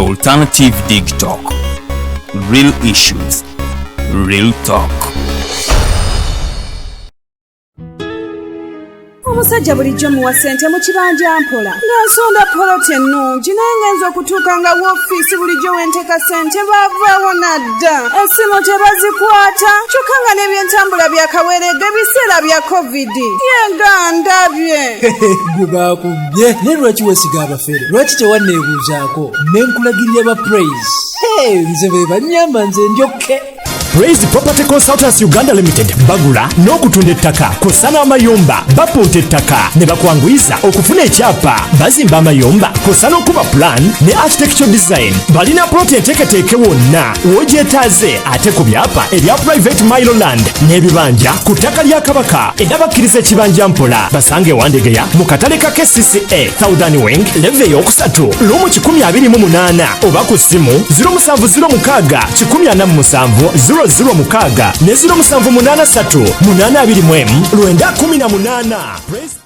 Alternative Dig Talk. Real issues, real talk. Omusajja bulijjo muwa ssente mu kibanja mpola nga nsonda poloti ennungi, naye ngenza okutuuka nga woofiisi bulijjo wenteeka ssente baavaawo nadda, essimu tebazikwata, kyokka nga n'ebyentambula byakaweerega ebiseera bya COVID. Yenga ndabye. Gwe bakubbye, naye lwaki weesiga abafere? Lwaki tewanneebuuzaako ne nkulagirira ba Praise? Nze be bannyamba, nze ndyokke. Praise Property Consultants Uganda Limited bagula n'okutunda ettaka kw'ossa n'amayumba, bapunta ettaka ne bakwanguyiza okufuna ekyapa, bazimba amayumba kw'ossa n'okuba plan ne architecture design. Balina plot enteeketeeke wonna w'ogyetaaze, ate ku byapa ebya private mailo land n'ebibanja ku ttaka lya Kabaka, era bakkiriza ekibanja mpola. Basange Wandegeya mu katale ka KCCA, Southern Wing, level eyokusatu, room 128, oba ku ssimu 0706 147 006 ne 0783 821 918. Praise.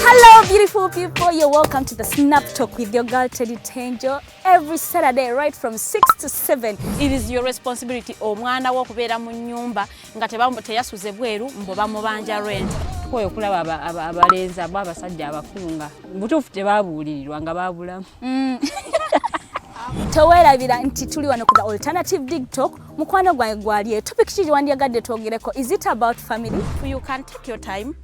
Hello, beautiful people. You're welcome to the Snap Talk with your girl Teddy Tenjo every Saturday, right from 6 to 7. It is your responsibility omwana wo okubeera mu nnyumba nga teyasuze bweru mbo bamubanja rent. Tukooye okulaba abalenzi abo abasajja abakulu nga butuufu tebabuulirirwa nga babulamu. Toweerabira nti tuli wano ku The Alternative Dig Talk. Mukwano gwange gwali topic ki wandyagadde twogereko? Is it about family? You can take your time,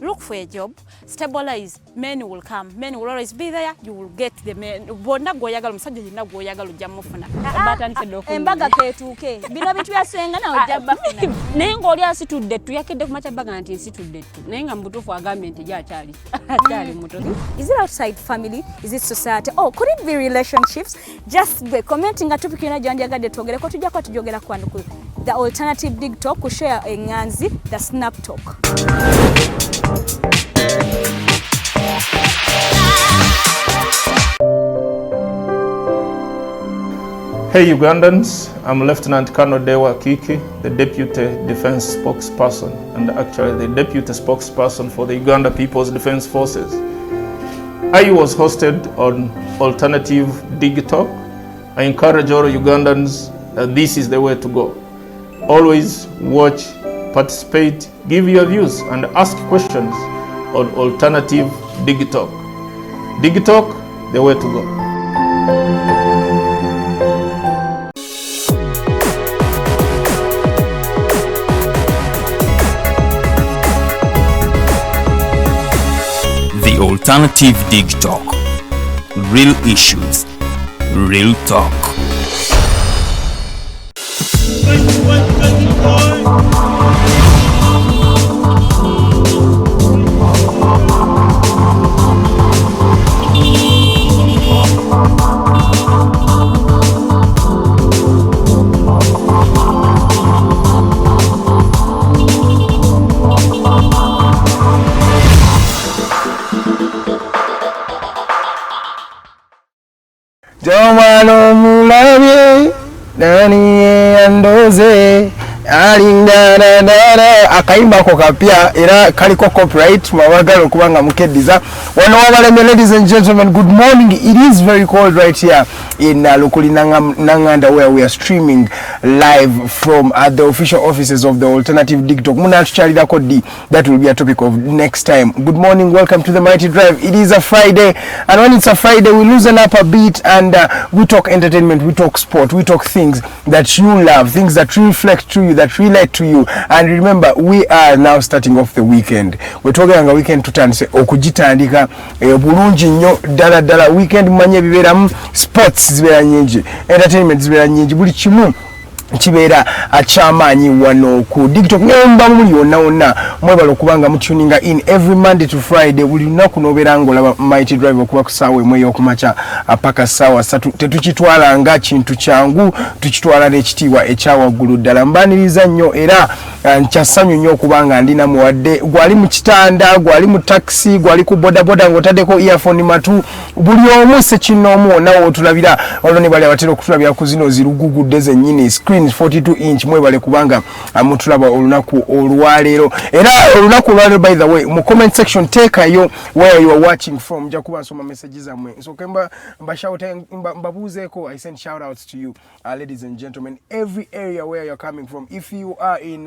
look for a job, stabilize. Men will come, men will always be there. You will get the men bonna gwoyagala, omusajja yenna gwoyagala ojja mufuna. Batandise dda okunyumya. Embaga ketuuke, bino bintu byasenga nawe ojja bafuna. Naye ng'oli asitudde ettu, yakedde ku makya baga nti nsitudde ettu, naye nga mu butuufu agambye nti ye akyali muto. Is it outside family? Is it society? Oh, could it be relationships? Just gwe commenting nga topic yonna gyandyagadde twogereko, tujja kuba tujogera ku wano ku The Alternative Dig Talk, ku share eŋŋanzi The Snap Talk. Hey Ugandans, I'm Lieutenant Colonel Dewa Akiiki, the Deputy Defense Spokesperson, and actually the Deputy Spokesperson for the Uganda People's Defense Forces. I was hosted on Alternative Dig Talk. I encourage all Ugandans that this is the way to go. Always watch, participate, give your views, and ask questions on Alternative Dig Talk. Dig Talk, the way to go. The Alternative Dig Talk. Real issues, real talk. Jomwana omulabye nani yandoze alindanadana akayimba ako kapya era kaliko copyright, mwabagala okuba nga mukeddiza wano wabalemye. Ladies and gentlemen, good morning. It is very cold right here in Lukuli Nanganda, where we are streaming live from at the official offices of the Alternative Dig Talk. Munatukyalirako ddi? That will be a topic of next time. Good morning, welcome to the Mighty Drive. It is a Friday, and when it's a Friday, we loosen up a bit and we talk entertainment, we talk sport, we talk things that you love, things that reflect to you, that relate to you. And remember, we are now starting off the weekend. We're talking nga weekend tutandise okugitandika bulungi nnyo ddala ddala. Weekend mumanye ebibeeramu, sports zibeera nyingi, entertainment zibeera nyingi, buli kimu kibeera kyamaanyi wano ku TikTok. Muba muli wonna wonna, mwebala okuba nga mutuninga in every Monday to Friday. Buli lunaku nobeera nga olaba Mighty Drive okuba ku ssaawa 1 ey'okumakya paka ssaawa 3. Tetukitwala nga kintu kyangu, tukitwala n'ekitiibwa ekyawaggulu ddala. Mbaniriza nnyo era nkyassanyu nnyo okuba nga ndi nammwe, wadde gwali mu kitanda, gwali mu taxi, gwali ku bodaboda ng'otaddeko earphone matu, buli omu sekinnoomu wonna wootulabira. Waliwo ne bali abatera okutulabira ku zino zirugugudde zennyini screen. Screens 42 inch. Mwebale kubanga mutulaba olunaku olwaleero. Era olunaku olwaleero, by the way, mu comment section teekayo where you are watching from. Nja kuba nsoma messages zammwe. Nsooke mbashouta, mbabuuzeeko. I send shout outs to you, ladies and gentlemen, every area where you're coming from. If you are in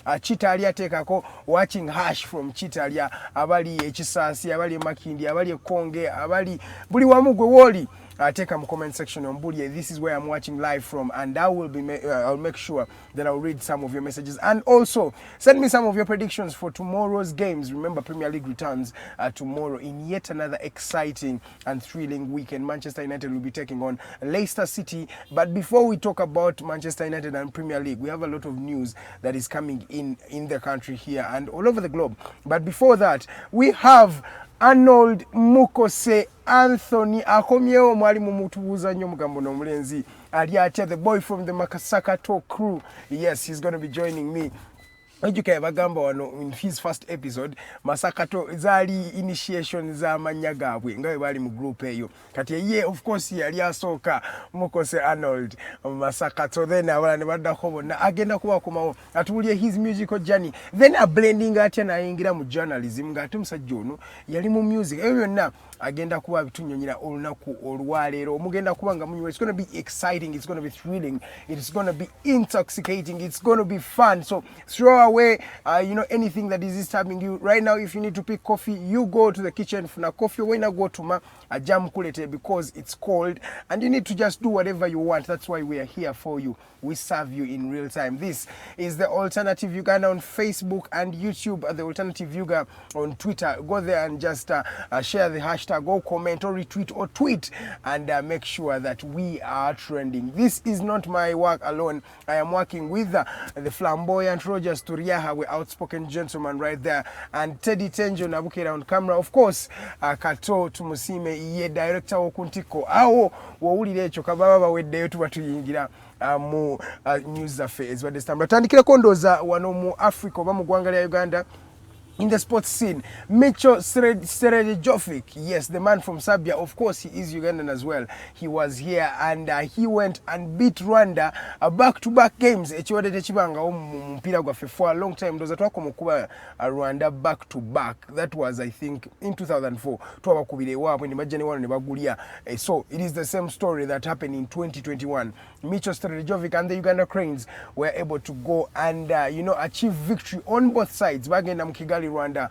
Kitalya, teekako watching hash from Kitalya. Abali ekisaasi, abali emakindi, abali ekonge, abali buli wamu gwe wooli, teeka mu comment section ombuulire, "This is where I'm watching live from," and I will be ma- I'll make sure that I'll read some of your messages. And also send me some of your predictions for tomorrow's games. Remember, Premier League returns tomorrow in yet another exciting and thrilling weekend. Manchester United will be taking on Leicester City. But before we talk about Manchester United and Premier League, we have a lot of news that is coming in the country here and all over the globe. But before that, we have Arnold Mukose Anthony akomyewo. Mwali mumutubuuza nnyo, mugambo n'omulenzi ali atya, the boy from the Makasakato crew. Yes, he's going to be joining me. Ojjuka bagamba wano in his first episode, Masakato zaali initiation z'amannya gaabwe nga bwe baali mu group eyo. Kati ye of course yali asooka, Mukose Arnold Masakato, then abalala ne baddako bonna. Agenda kuba akomawo atuwulire his musical journey, then ablending atya n'ayingira mu journalism ng'ate omusajja ono yali mu music. Ebyo byonna agenda kuba bitunyonyera olunaku olwaleero. Omugenda kuba nga munywa. It's gonna be exciting, it's gonna be thrilling, it's gonna be intoxicating, it's gonna be fun. So throw away anything that is disturbing you right now. If you need to pick coffee, you go to the kitchen, funa coffee, wena gotuma ajja mukulete, because it's cold and you need to just do whatever you want. That's why we are here for you. We serve you in real time. This is The Alternative Uganda on Facebook and YouTube, The Alternative Yuga on Twitter. Go there and just share the hashtag or comment or retweet or tweet and make sure that we are trending. This is not my work alone. I am working with the flamboyant Rogers Turiaha, we outspoken gentleman right there, and Teddy Tenjo Nabukera on camera. Of course, Kato Tumusime ye director w'okuntiko. Awo wowulira ekyo kababa baweddeyo, tuba tuyingira mu news zaffe ezibadde zitambula. Tutandikireko ndooza wano mu Africa oba mu ggwanga lya Uganda. In the sports scene, Micho Sredojevic, yes, the man from Serbia, of course, he is Ugandan as well. He was here and he went and beat Rwanda back-to-back games. Ekibadde tekibangawo mu mupiira gwaffe for a long time. Ndowooza twakoma okuba Rwanda back-to-back. That was, I think, in 2004. Twabakubira ewaabwe ne bajja ne wano ne bagulya. So it is the same story that happened in 2021. Micho Sredojevic and the Uganda Cranes were able to go and achieve victory on both sides. Bagenda mu Kigali, Rwanda,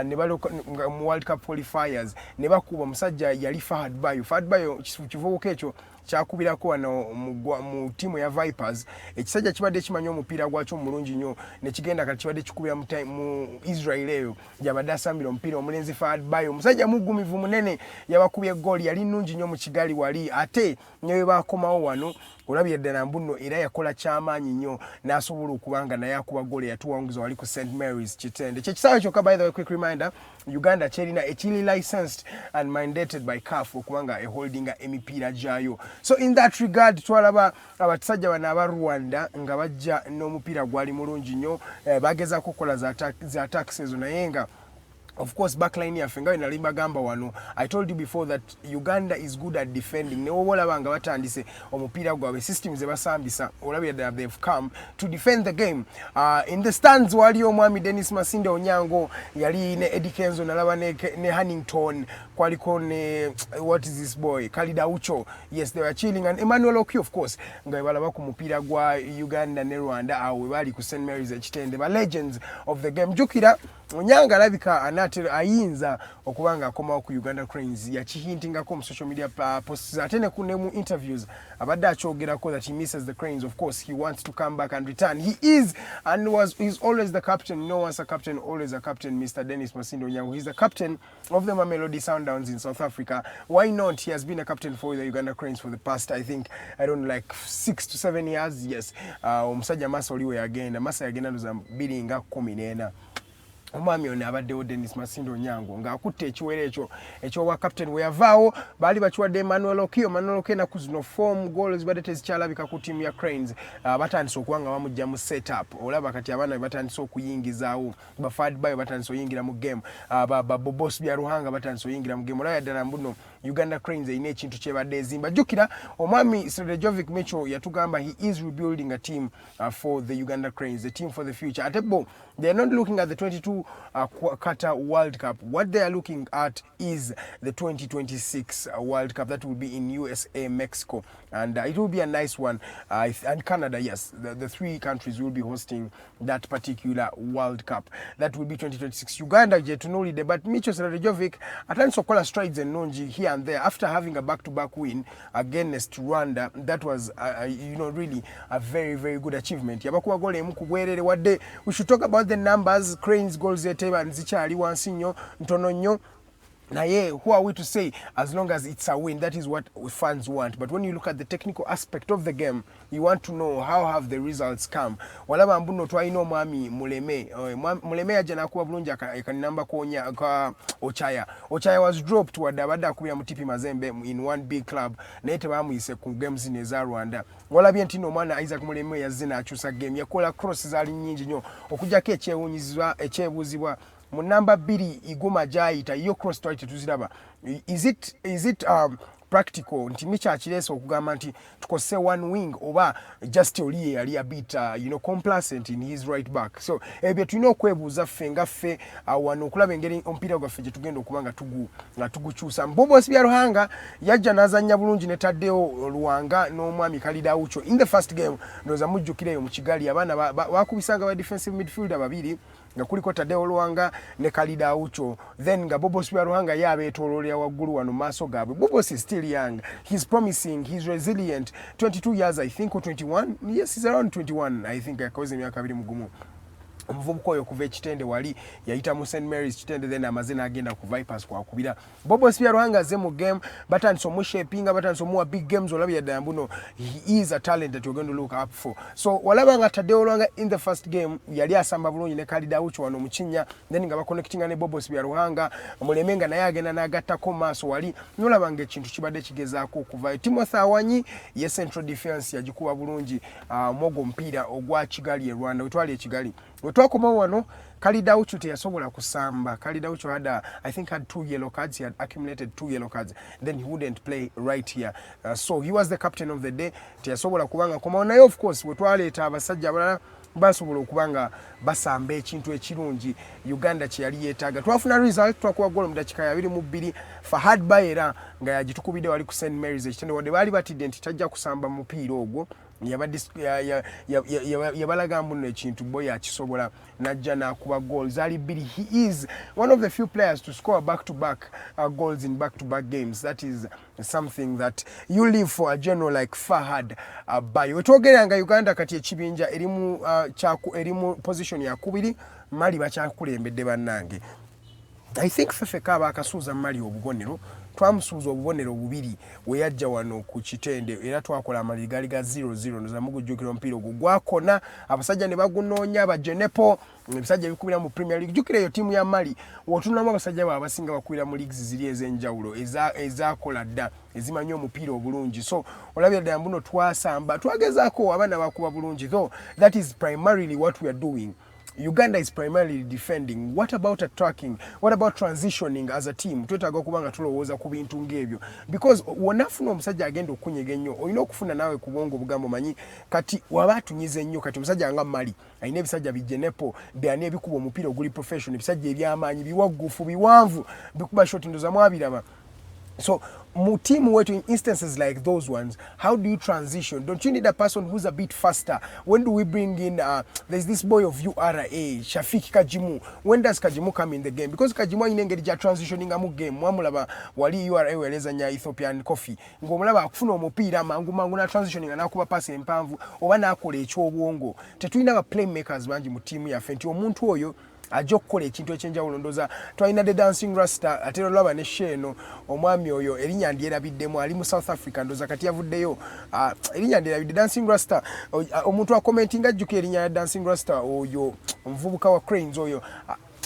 ne baloka mu World Cup qualifiers ne bakuba omusajja yali Fahad Bayo. Fahad Bayo kivubuka ekyo kyakubirako wano mu ttiimu ya Vipers. Ekisajja kibadde kimanyi omupiira gwakyo mulungi nnyo ne kigenda. Kati kibadde kikubira mu Israel eyo gyabadde asambira omupiira. Omulenzi Fahad Bayo omusajja muggumivu munene, yabakubye eggooli yali nnungi nnyo mu Kigali wali. Ate ne bwe bakomawo wano, olabye ddala mbuno era yakola kyamaanyi nnyo n'asobola okuba nga naye akuba goal yatuwanguza wali ku St Mary's Kitende. Kyekisaawe kyokka, by the way, quick reminder, Uganda kyerina ekiri licensed and mandated by CAF okuba nga eholdinga emipiira gyayo. So in that regard, twalaba abasajja bano aba Rwanda nga bajja n'omupiira gwali mulungi nnyo, bagezaako okukola za attacks ezo, naye nga of course backline yaffe, nga bwe nali mbagamba wano, I told you before that Uganda is good at defending. Ne woba olaba nga batandise omupiira gwabwe, system ze basambisa, olabira ddala they've come to defend the game. In the stands waliyo omwami Dennis Masinde Onyango, yali ne Eddie Kenzo, nalaba ne Hannington, kwaliko ne, what is this boy, Khalid Aucho. Yes, they were chilling, and Emmanuel Okwi, of course, nga balaba ku mupiira gwa Uganda ne Rwanda awo we bali ku St Mary's Ekitende, ba legends of the game. Jjukira Onyango alabika anaatera ayinza okuba nga akomawo ku Uganda Cranes. Yakihintingako mu social media posts, ate ne mu interviews abadde akyogerako that he misses the Cranes. Of course he wants to come back and return. He is and was, he's always the captain. No one's a captain, always a captain. Mr Dennis Masindo Onyango, he's the captain of the Mamelodi Sundowns in South Africa. Why not? He has been a captain for the Uganda Cranes for the past, I think, I don't know, like 6 to 7 years. Yes, omusajja Masa oliwe yagenda, Masa yagenda ndoza 2014. Omwami ono abaddewo, Dennis Masindo Onyango, ng'akutte ekiwero ekyo ekyobwa captain. We yavaawo baali bakiwadde Emmanuel Okio. Emmanuel Okio ennaku zino form, goal zibadde tezikyalabika ku ttiimu ya Cranes. Batandise okuba nga bamujja mu setup. Olaba kati abaana be batandise okuyingizaawo, ba Fahad Bayo batandise oyingira mu game, ba Bobos Bya Ruhanga batandise oyingira mu game. Olaba ddala mbuno Uganda Cranes erina ekintu kyebadde ezimba. Jjukira omwami Sredojevic Micho yatugamba he is rebuilding a team for the Uganda Cranes, the team for the future. Ate bo they are not looking at the 22 Qatar World Cup. What they are looking at is the 2026 World Cup that will be in USA, Mexico, and it will be a nice one. And Canada, yes, the three countries will be hosting that particular World Cup. That will be 2026. Uganda gyetunuulidde, but Micho Sredojevic atandise okukola strides ennungi here and there after having a back-to-back win against Rwanda. That was really a very, very good achievement. Yabakuba goal emu ku bwerere. Wadde we should talk about the numbers, Cranes goals eteba zikyali wansi nnyo, ntono nnyo, naye who are we to say? As long as it's a win, that is what fans want. But when you look at the technical aspect of the game, you want to know how have the results come. Walaba mbuno twalina omwami Muleme, Muleme yajja n'akuba bulungi ekaninamba konya ka Ochaya. Ochaya was dropped wadde abadde akubira mu TP Mazembe in one big club, naye tebamuyise ku games zino eza Rwanda. Walabye nti no omwana Isaac Muleme yazze n'akyusa game, yakola cross zaali nnyingi nnyo, okuggyako ekyewuunyizibwa ekyebuuzibwa mu namba 2 Iguma gyayita yo cross twali tetuziraba. Is it practical nti Micho akireese okugamba nti tukose one wing, oba just oli ye yali a bit complacent in his right back? So ebyo tulina okwebuuza ffe nga ffe wano okulaba engeri omupiira gwaffe gye tugenda okuba nga tugukyusa. Bobosi Byaruhanga yajja n'azannya bulungi ne Tadeo Luwanga n'omwami Khalid Aucho in the first game. Ndowooza mujjukireyo mu Kigali abaana bakubisanga ba defensive midfielder babiri nga kuliko Tadeo Lwanga ne Khalid Aucho, then nga Bobos Byaruhanga ye abeetooloolera waggulu wano mu maaso gaabwe. Bobos is still young, he's promising, he's resilient. 22 years, I think, or 21. Yes, he's around 21, I think. Yakaweza emyaka 21 omuvubuka oyo okuva ekitende wali yayita mu St Mary's Kitende, then amaze n'agenda ku Vipers kwakubira. Bobos Byaruhanga azze mu game, batandise omushapinga, batandise omuwa big games. Olabye ddala mbuno he is a talent that you're going to look up for. So walaba nga Tadeo Lwanga in the first game yali asamba bulungi ne Khalid Aucho wano mu kinnya, then nga baconnectinga ne Bobos Byaruhanga, Muleme nga naye agenda n'agattako maaso wali, nolaba nga ekintu kibadde kigezaako okuvayo. Timothy Awanyi ye central defense yagikuba bulungi mwogwo omupiira ogwa Kigali e Rwanda. Wetwali e Kigali, wetwakomawo wano, Khalid Aucho teyasobola kusamba. Khalid Aucho had I think had two yellow cards. He had accumulated two yellow cards, then he wouldn't play right here. So he was the captain of the day, teyasobola kubanga komawo. Naye of course wetwaleeta abasajja abalala basobola okuba nga basamba ekintu ekirungi Uganda kye yali yeetaaga. Twafuna result, twakuba golo mu dakiika ya 22, Fahad Bayera nga yagitukubidde wali ku St Mary's Ekitende. Wadde baali batidde nti tajja kusamba mupiira ogwo, yabalaga mbu nno ekintu bo yakisobola, najja n'akuba goal zaali bbiri. He is one of the few players to score back to back goals in back to back games. That is something that you live for, a general like Fahad Bayo. Wetwogerera nga Uganda kati ekibinja erimu erimu position yakubiri, Mali bakyakulembedde. Bannange, I think ffeffeka abaakasuuza Mali obubonero. Twamusuuza obubonero bubiri we yajja wano ku Kitende, era twakola amaliri gaali ga 0-0. Ndoza mugujjukira omupiira ogwo gwakona abasajja ne bagunoonya abajenepo, ebisajja ebikubira mu Premier League. Jjukira eyo ttiimu ya Mali wotunamu abasajja baabwe abasinga bakubira mu leagues ziri ez'enjawulo ezakola dda, ezimanyi omupiira obulungi. So olabye ddala mbuno twasamba, twagezaako, abaana bakuba bulungi, though that is primarily what we are doing. Uganda is primarily defending. What about attacking? What about transitioning as a team? Twetaaga okuba nga tulowooza ku bintu ng'ebyo, because wonafuna omusajja agenda okunyega ennyo, olina okufuna naawe ku bwongo obugambo manyi kati waba atunyiza ennyo. Kati omusajja nga Mali alina ebisajja bijenepo byani ebikuba omupiira oguli professional, ebisajja ebyamaanyi, biwaggufu, biwanvu, bikuba shot, ndoza mwabiraba. So mu team wetu, in instances like those ones, how do you transition? Don't you need a person who's a bit faster? When do we bring in there's this boy of URA, Shafik Kajimu? When does Kajimu come in the game? Because Kajimu alina engeri gya transitioninga mu game. Mwamulaba wali URA welezanya Ethiopian Coffee, ng'omulaba akufuna omupiira mangu mangu na transitioninga n'akuba pasi empanvu oba n'akola ekyobwongo. Tetulina ba playmakers bangi mu ttiimu yaffe nti omuntu oyo ajja okukola ekintu ekyenjawulo. Ndoza twalina the Dancing Rasta, ate olaba ne sheeno omwami oyo erinnya ndyerabiddemu, ali mu South Africa, ndoza kati yavuddeyo. Erinnya ndyerabidde, Dancing Rasta. Omuntu acommentinga ajjukira erinnya lya Dancing Rasta oyo omuvubuka wa Cranes oyo,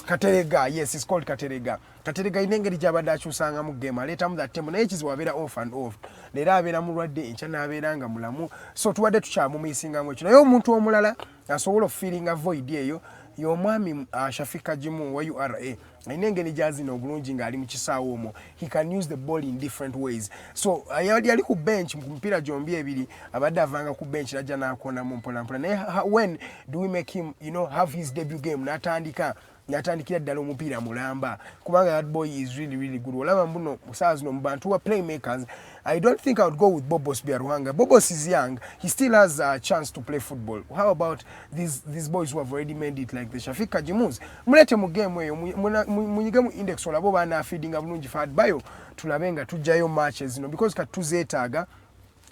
Katerega. Yes, is called Katerega. Katerega alina engeri gy'abadde akyusangamu game, aleetamu that tempo, naye ekizibu abeera off and off. Leero abeera mulwadde, enkya n'abeera nga mulamu, so tubadde tukyamumiisingamu ekyo. Naye omuntu omulala asobola okufillinga void eyo Y'omwami Shafik Kagimu wa URA, alina engeri gyazina obulungi ng'ali mu kisaawe omwo. He can use the ball in different ways. So yali ku bench mu mipiira gyombi ebiri, abadde avanga ku bench najja n'akonamu mpolampola. Naye when do we make him have his debut game, n'atandika, n'atandikira ddala omupiira mulamba? Kubanga that boy is really, really good. Olaba mbuno saawa zino mu bantu wa playmakers, I don't think I would go with Bobos Byaruhanga. Bobos is young, he still has a chance to play football. How about these boys who have already made it, like the Shafik Kagimus? Mulete mu game eyo, munyige mu index, olabe oba anaafeedinga bulungi Fahad Bayo, tulabe nga tujjayo matches zino, because kati tuzeetaaga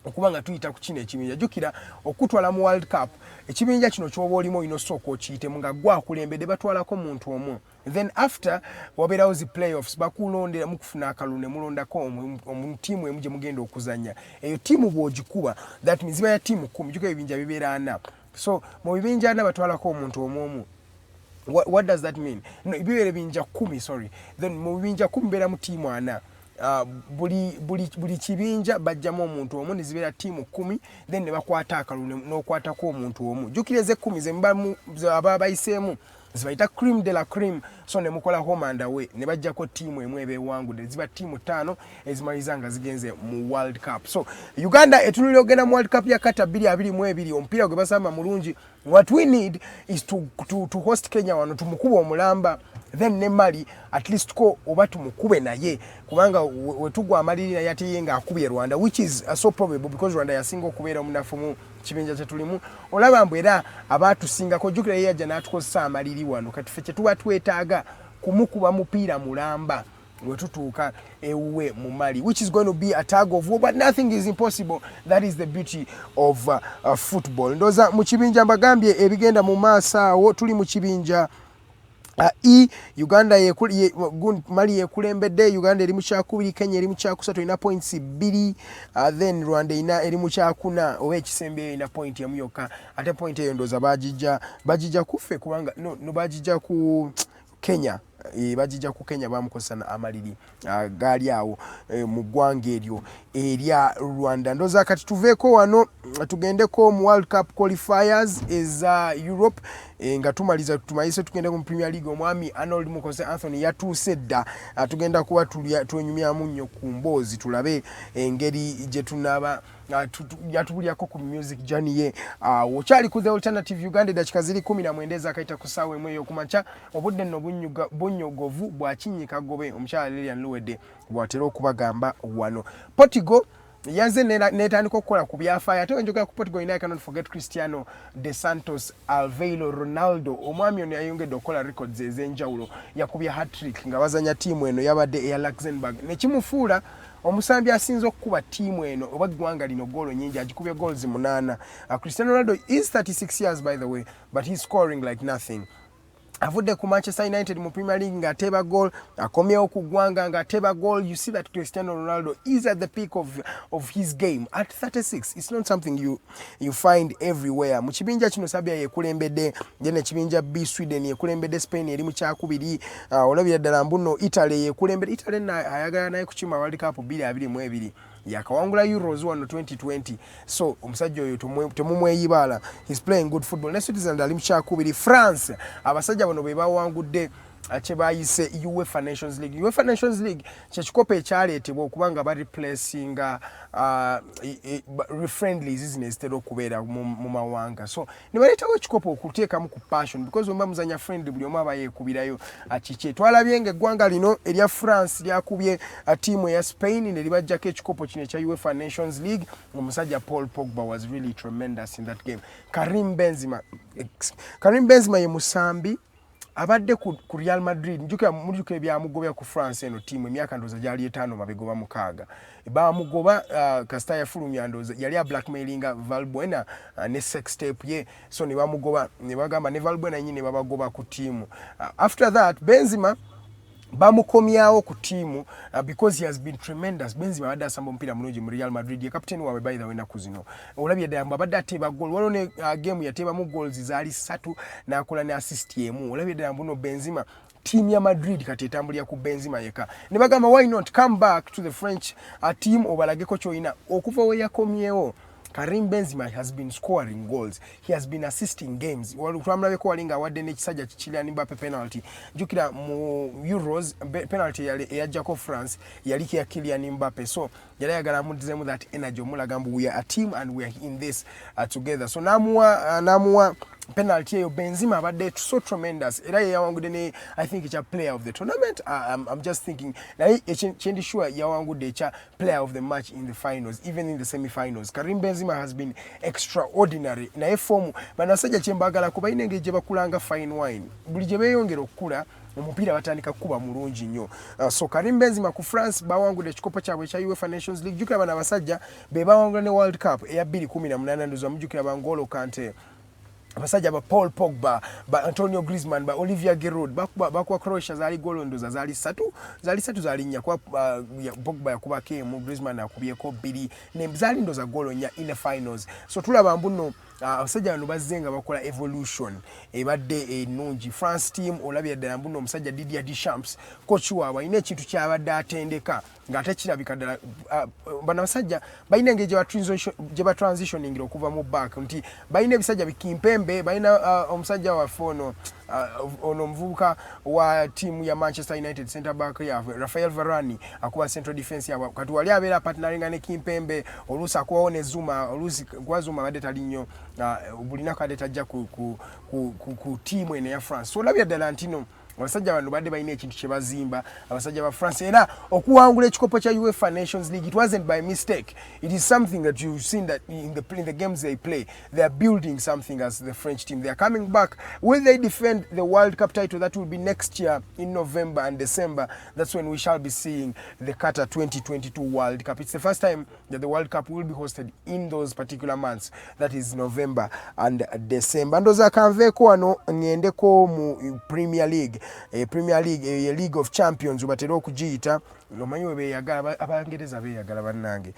okuba nga tuyita ku kino ekibinja. Jjukira, okutwala mu World Cup, ekibinja kino kyoba olimu olina osooka okiyitemu nga gwe akulembedde, batwalako muntu omu. Then after wabeerawo zi playoffs, bakulondera mukufuna akalulu ne mulondako omu ttiimu emu gye mugenda okuzannya. Eyo ttiimu bw'ogikuba, that means ziba ya ttiimu 10. Jjukira ebibinja bibeera ana, so mu bibinja 4 batwalako omuntu omu omu. What does that mean? No, bibeera ebibinja 10, sorry. Then mu bibinja 10 beeramu ttiimu 4. Buli kibinja bajjamu omuntu omu, ne zibeera ttiimu 10. Then ne bakwata akalulu n'okwatako omuntu omu. Jjukira ez'ekkumi aba bayiseemu zibayita cream de la cream. So ne mukola home and away, ne bajjako ttiimu emu eba ewangudde, ziba ttiimu 5 ezimaliriza nga zigenze mu World Cup. So Uganda etunulira ogenda mu World Cup ya Qatar 2022. Omupiira gwe basamba mulungi. What we need is to host Kenya wano, tumukuba omulamba, then ne Mali at least ko oba tumukube naye, kubanga wetugwa amaliri naye ate ye ng'akubye Rwanda, which is so probable because Rwanda yasinga okubeera omunafu mu kibinja kyetulimu. Olaba mbu era abatusingako, jjukira ye yajja n'atukozesa amaliri wano. Kati ffe kyetuba twetaaga kumukuba mupiira mulamba wetutuuka ewuwe mu Mali, which is going to be a tug of war, but nothing is impossible. That is the beauty of football. Ndowooza mu kibinja mbagambye ebigenda mu maaso awo. Tuli mu kibinja E. Uganda Mali yekulembedde, Uganda eri mu kyakubiri, Kenya eri mu kyakusatu, erina points 2. Then Rwanda erina eri mu kyakuna oba ekisembeyo, erina point emu yokka. Ate point eyo ndowooza bagijja kuffe, kubanga no bagijja ku Kenya. Bagijja ku Kenya, bamukozesa na amaliri gaali awo mu ggwanga eryo erya Rwanda. Ndowooza kati tuveeko wano, tugendeko mu World Cup qualifiers eza Europe. Nga tumaliza, tumalise, tugende mu Premier League. Omwami Arnold Mukose Anthony yatuuse dda. Tugenda kuba twenyumyamu nnyo ku mboozi, tulabe engeri gye tunaaba yatubulyako ku music journey ye. Okyali ku The Alternative Uganda. Eddakiika ziri 19 ezakayita ku ssaawa 1 ey'okumakya. Obudde nno bunnyogovu bwa kinnyika gobe, omukyala Lilian Luwedde bw'atera okubagamba wano. Portugal yaze netandika okukola ku byafaayo. Ate wenjogera ku Portugal, I cannot forget Cristiano de Santos Alveiro Ronaldo. Omwami ono yayongedde okukola records ez'enjawulo. Yakubye hat-trick nga bazanya ttiimu eno yabadde eya Luxembourg, nekimufuula omusambi asinze okukuba ttiimu eno oba eggwanga lino goolo nyingi. Agikubye goals 8. Cristiano Ronaldo is 36 years, by the way, but he's scoring like nothing. Avudde ku Manchester United mu Premier League ng'ateeba goal, akomyewo ku ggwanga ng'ateeba goal. You see that Cristiano Ronaldo is at the peak of his game at 36. It's not something you find everywhere. Mu kibinja kino Serbia yekulembedde, then ekibinja B, Sweden yekulembedde, Spain eri mu kyakubiri. Olabira ddala mbuno Italy yekulembedde. Italy na ayagala naye kukima World Cup 2022, yakawangula Euros wano 2020. So omusajja oyo temumweyibaala, he's playing good football. Ne Switzerland ali mu kyakubiri. France, abasajja bano be bawangudde kye bayise UEFA Nations League. UEFA Nations League kyekikopo ekyaleetebwa okuba nga bareplacinga friendlies zino ezitera okubeera mu mawanga. So ne baleetawo ekikopo okuteekamu ku passion, because wemba muzanya friendly, buli omu aba yeekubirayo kiki. Twalabye nga eggwanga lino erya France lyakubye ttiimu eya Spain ne libajjako ekikopo kino ekya UEFA Nations League. Omusajja Paul Pogba was really tremendous in that game. Karim Benzema, Karim Benzema ye musambi abadde ku Real Madrid. Njukira, mujjukira ebyamugobya ku France eno ttiimu emyaka ndowooza gyali 5 mabega oba 6. Bamugoba kasita yafulumya, ndowooza yali a blackmailinga Valbuena ne sex tape ye. So ne bamugoba, ne bagamba ne Valbuena nyini ne babagoba ku ttiimu. After that Benzema bamukomyawo ku ttiimu because he has been tremendous. Benzema abadde asamba omupiira mulungi mu Real Madrid, ye kapiteeni waabwe, by the way. Ennaku zino olabye ddala mbu abadde ateeba goal. Waliwo ne game yateebamu goals zaali 3, n'akola ne assist emu. Olabye ddala mbu no Benzema, ttiimu ya Madrid kati etambulira ku Benzema yekka. Ne bagamba, why not come back to the French team obalageko kyolina? Okuva we yakomyewo Karim Benzema has been scoring goals. He has been assisting games. Twamulabeko wali nga awadde n'ekisajja Kylian Mbappe penalty. Jjukira mu Euros penalty eyajjako France yaliko ya Kylian Mbappe. So yali ayagala amuddizemu that energy, omulaga mbu we are a team and we are in this together. So namuwa penalty eyo. Benzema abadde so tremendous, era ye yawangudde ne, I think, ekya player of the tournament. I'm just thinking, naye kyendi sure yawangudde ekya player of the match in the finals, even in the semi-finals. Karim Benzema has been extraordinary. Naye form, bano basajja kyembagalako, balina engeri gye bakulanga fine wine. Buli gye beeyongera okukula, omupiira batandika kukuba mulungi nnyo. So Karim Benzema ku France bawangudde ekikopo kyabwe ekya UEFA Nations League. Jjukira bano abasajja be bawangula ne World Cup eya 2018. Ndowooza mujjukira ba N'Golo Kante, abasajja ba Paul Pogba, ba Antonio Griezmann, ba Olivier Giroud. Bakuba Croatia, zaali golo ndoza zaali ssatu, zaali ssatu, zaali nnya, kuba Pogba yakubako emu, Griezmann akubyeko bbiri, ne zaali ndoza golo nnya in the finals. So tulaba mbuno abasajja bano bazze nga bakola evolution ebadde ennungi. France team olabye ddala mbuno omusajja Didier Deschamps, coach waabwe, alina ekintu kyabadde atendeka ng'ate kirabika ddala bano abasajja balina engeri gye batransitioningira okuva mu back, nti balina ebisajja bi Kimpembe, balina omusajja waffe ono omuvubuka wa tiimu ya Manchester United, center back yaabwe Rafael Varane, akuba central defense yaabwe. Kati wali abeera partneringa ne Kimpembe, oluusi akubawo ne Zuma, oluusi kuba Zuma abadde tali nnyo, bulinaku adde tajja ku tiimu eno eya France. So olabya ddala nti no abasajja bano badde balina ekintu kye bazimba, abasajja ba France. Era okuwangula ekikopo kya UEFA Nations League, it wasn't by mistake. It is something that you've seen that in the games they play, they are building something as the French team. They are coming back. Will they defend the World Cup title? That will be next year in November and December. That's when we shall be seeing the Qatar 2022 World Cup. It's the first time that the World Cup will be hosted in those particular months, that is November and December. Ndoza kanveeko wano ŋŋendeko mu Premier League. Premier League, League of Champions batera okugiyita. Omanyi we beeyagala, Abangereza beeyagala bannange,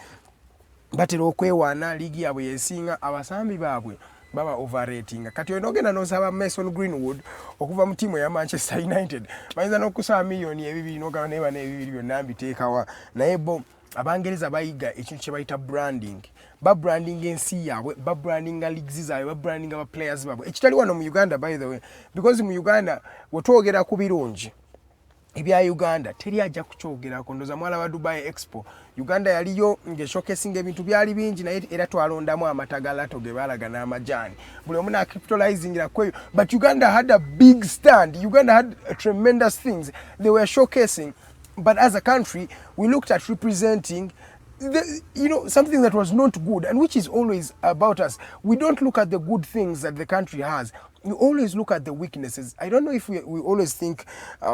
batera okwewaana liigi yaabwe yesinga, abasambi baabwe baba overratinga. Kati olina ogenda n'osaba Mason Greenwood okuva mu ttiimu eya Manchester United, bayinza n'okusaba miliyoni 2, n'ogamba naye bana ebibiri byonna mbiteekawa? Naye bo Abangereza bayiga ekintu kye bayita branding. Babrandinga ensi yaabwe, babrandinga leagues zaabwe, babrandinga ba players baabwe, ekitali wano mu Uganda, by the way, because mu Uganda wetwogera ku birungi ebya Uganda, teri ajja kukyogerako. Ndoza mwalaba Dubai Expo, Uganda yaliyo ng'eshowcasinga ebintu byali bingi, naye era twalondamu amata ga Lato ge baalaga n'amajaani, buli omu nacapitalizingira kweyo. But Uganda had a big stand. Uganda had tremendous things they were showcasing, but as a country we looked at representing something that was not good, and which is always about us. We don't look at the good things that the country has. We always look at the weaknesses. I don't know if we always think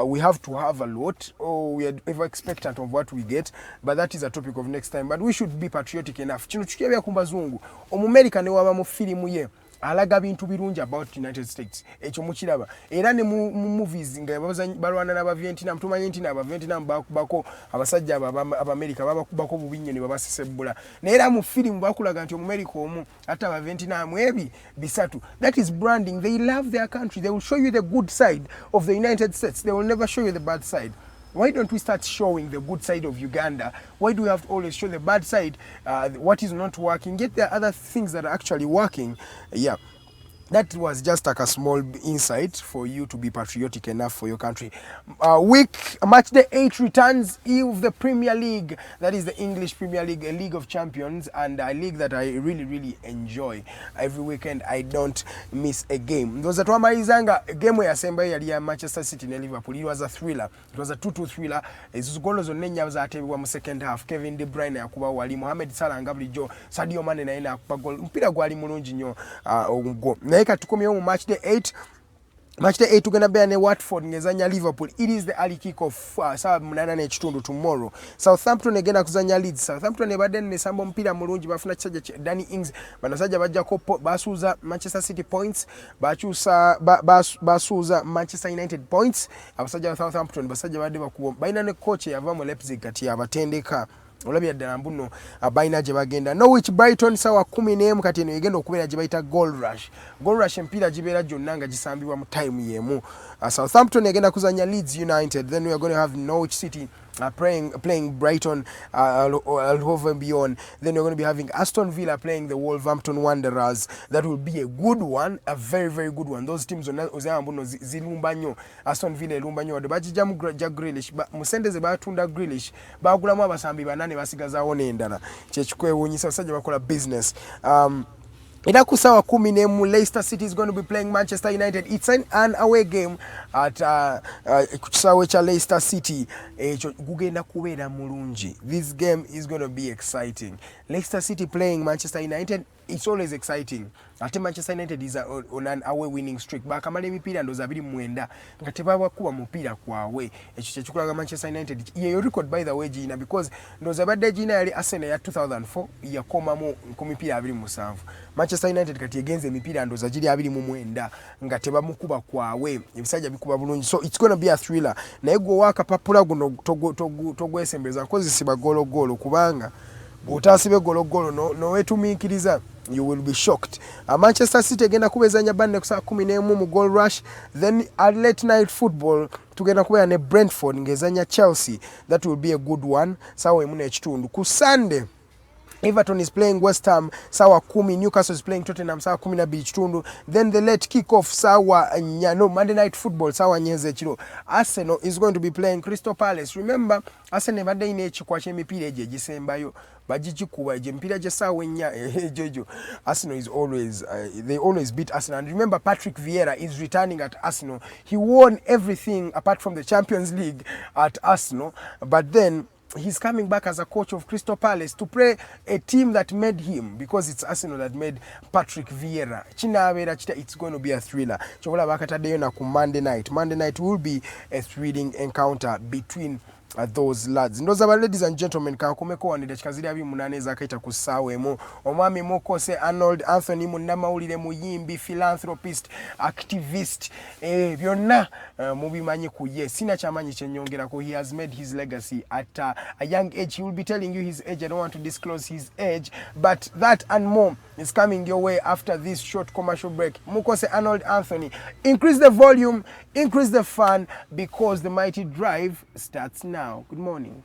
we have to have a lot or we are ever expectant of what we get, but that is a topic of next time. But we should be patriotic enough. Kino tukirabya ku bazungu. Omumerika ne waba mu firimu ye alaga bintu birungi about United States, ekyo mukiraba. Era ne mu movies nga balwana n'Abavietnam, tumanyi nti n'Abavietnam bakubako abasajja abo Abamerika, babakubako bubi nnyo ne babasesebbula, naye era mu firimu bakulaga nti Omumerika omu ate Abavietnam ebi bisatu. That is branding. They love their country. They will show you the good side of the United States. They will never show you the bad side. Why don't we start showing the good side of Uganda? Why do we have to always show the bad side, what is not working? Get there are other things that are actually working. Yeah. That was just like a small insight for you to be patriotic enough for your country. Week match day 8 returns of the Premier League. That is the English Premier League, a league of champions, and a league that I really, really enjoy. Every weekend I don't miss a game. Ndowooza twamalizanga game eyasembayo yali ya Manchester City ne Liverpool. It was a thriller. It was a 2-2 thriller. Ezo golo zonna ennya zateebebwa mu second half. Kevin De Bruyne yakuba wali, Mohamed Salah nga bulijjo, Sadio Mane naye n'akuba goal. Omupiira gwali mulungi nnyo ogwo. Naye kati tukomyewo mu match day 8. Match day 8 tugenda beera ne Watford ng'ezanya Liverpool. It is the early kick off, saa 8:30 tomorrow. Southampton egenda kuzanya Leeds. Southampton ebadde nesamba omupiira mulungi, bafuna kisajja Danny Ings. Bano basajja bajjako basuuza Manchester City points, bakyusa basuuza Manchester United points. Abasajja ba Southampton basajja badde bakuba, balina ne coach eyava mu Leipzig kati abatendeka. Olabya ddala mbuno balina gye bagenda. Norwich Brighton sawa 11. Kati eno egenda okubeera gye bayita goal rush. Goal rush, emipiira gibeera gyonna nga gisambibwa mu time y'emu. Southampton egenda kuzanya Leeds United, then we are going to have Norwich City playing Brighton Hove Albion. Then you're going to be having Aston Villa playing the Wolverhampton Wanderers. That will be a good one, a very, very good one. Those teams ozamba mbuno zirumba nnyo. Aston Villa erumba nnyo, wadde bagijjamu Jack Grealish. Mu sente ze batunda Grealish bagulamu abasambi banane, basigazaawo n'endala. Kyekikwewuunyisa, abasajja bakola business. Era ku sawa 11, Leicester City is going to be playing Manchester United. It's an away game at ku kisaawe kya Leicester City. Ekyo gugenda kubeera mulungi. This game is going to be exciting. Leicester City playing Manchester United, it's always exciting. Ate Manchester United is on an away winning streak. Bakamala emipiira ndooza 29 nga tebabakuba mupiira kwawe. Ekyo kyekikulaga Manchester United yeyo record, by the way, giina, because ndooza badde giina yali Arsenal ya 2004, yakomamu ku mipiira 27. Manchester United kati egenze emipiira ndooza giri 29 nga tebamukuba kwawe. Ebisajja bikuba bulungi, so it's gonna be a thriller. Naye gwe owakapapula guno togwesembeza nkozisiba gologolo, kubanga bw'otaasibe gologolo nowetumiikiriza, you will be shocked. Manchester City egenda kubeezanya Burnley ku saa 11 mu goal rush. Then at late night football tugenda kubeera ne Brentford ng'ezanya Chelsea. That will be a good one, saawa 1.5. Ku Sunday, Everton is playing West Ham sawa 10, Newcastle is playing Tottenham sawa 12.5. Then the late kick off sawa nya, no, Monday night football sawa 4 ez'ekiro. Arsenal is going to be playing Crystal Palace. Remember, Arsenal ebadde erina ekikwa ky'emipiira egyo egisembayo, bagigikuba egyo emipiira gy'essaawa 4 egyo egyo. Arsenal is always they always beat Arsenal. And remember, Patrick Vieira is returning at Arsenal. He won everything apart from the Champions League at Arsenal, but then he's coming back as a coach of Crystal Palace to play a team that made him, because it's Arsenal that made Patrick Vieira. Kinabeera kita, it's going to be a thriller. Kyobola bakataddeyo na ku Monday night. Monday night will be a thrilling encounter between those lads. Ndowooza ba ladies and gentlemen, kankomeko wano. Eddakiika ziri 28 ezakayita ku ssaawa 1. Omwami Mukose Arnold Anthony, munnamawulire, muyimbi, philanthropist, activist, byonna mubimanyi ku ye. Sina kyamanyi kyenyongerako. He has made his legacy at a young age. He will be telling you his age. I don't want to disclose his age, but that and more is coming your way after this short commercial break. Mukose Arnold Anthony, increase the volume, increase the fun, because the mighty drive starts now. Good morning.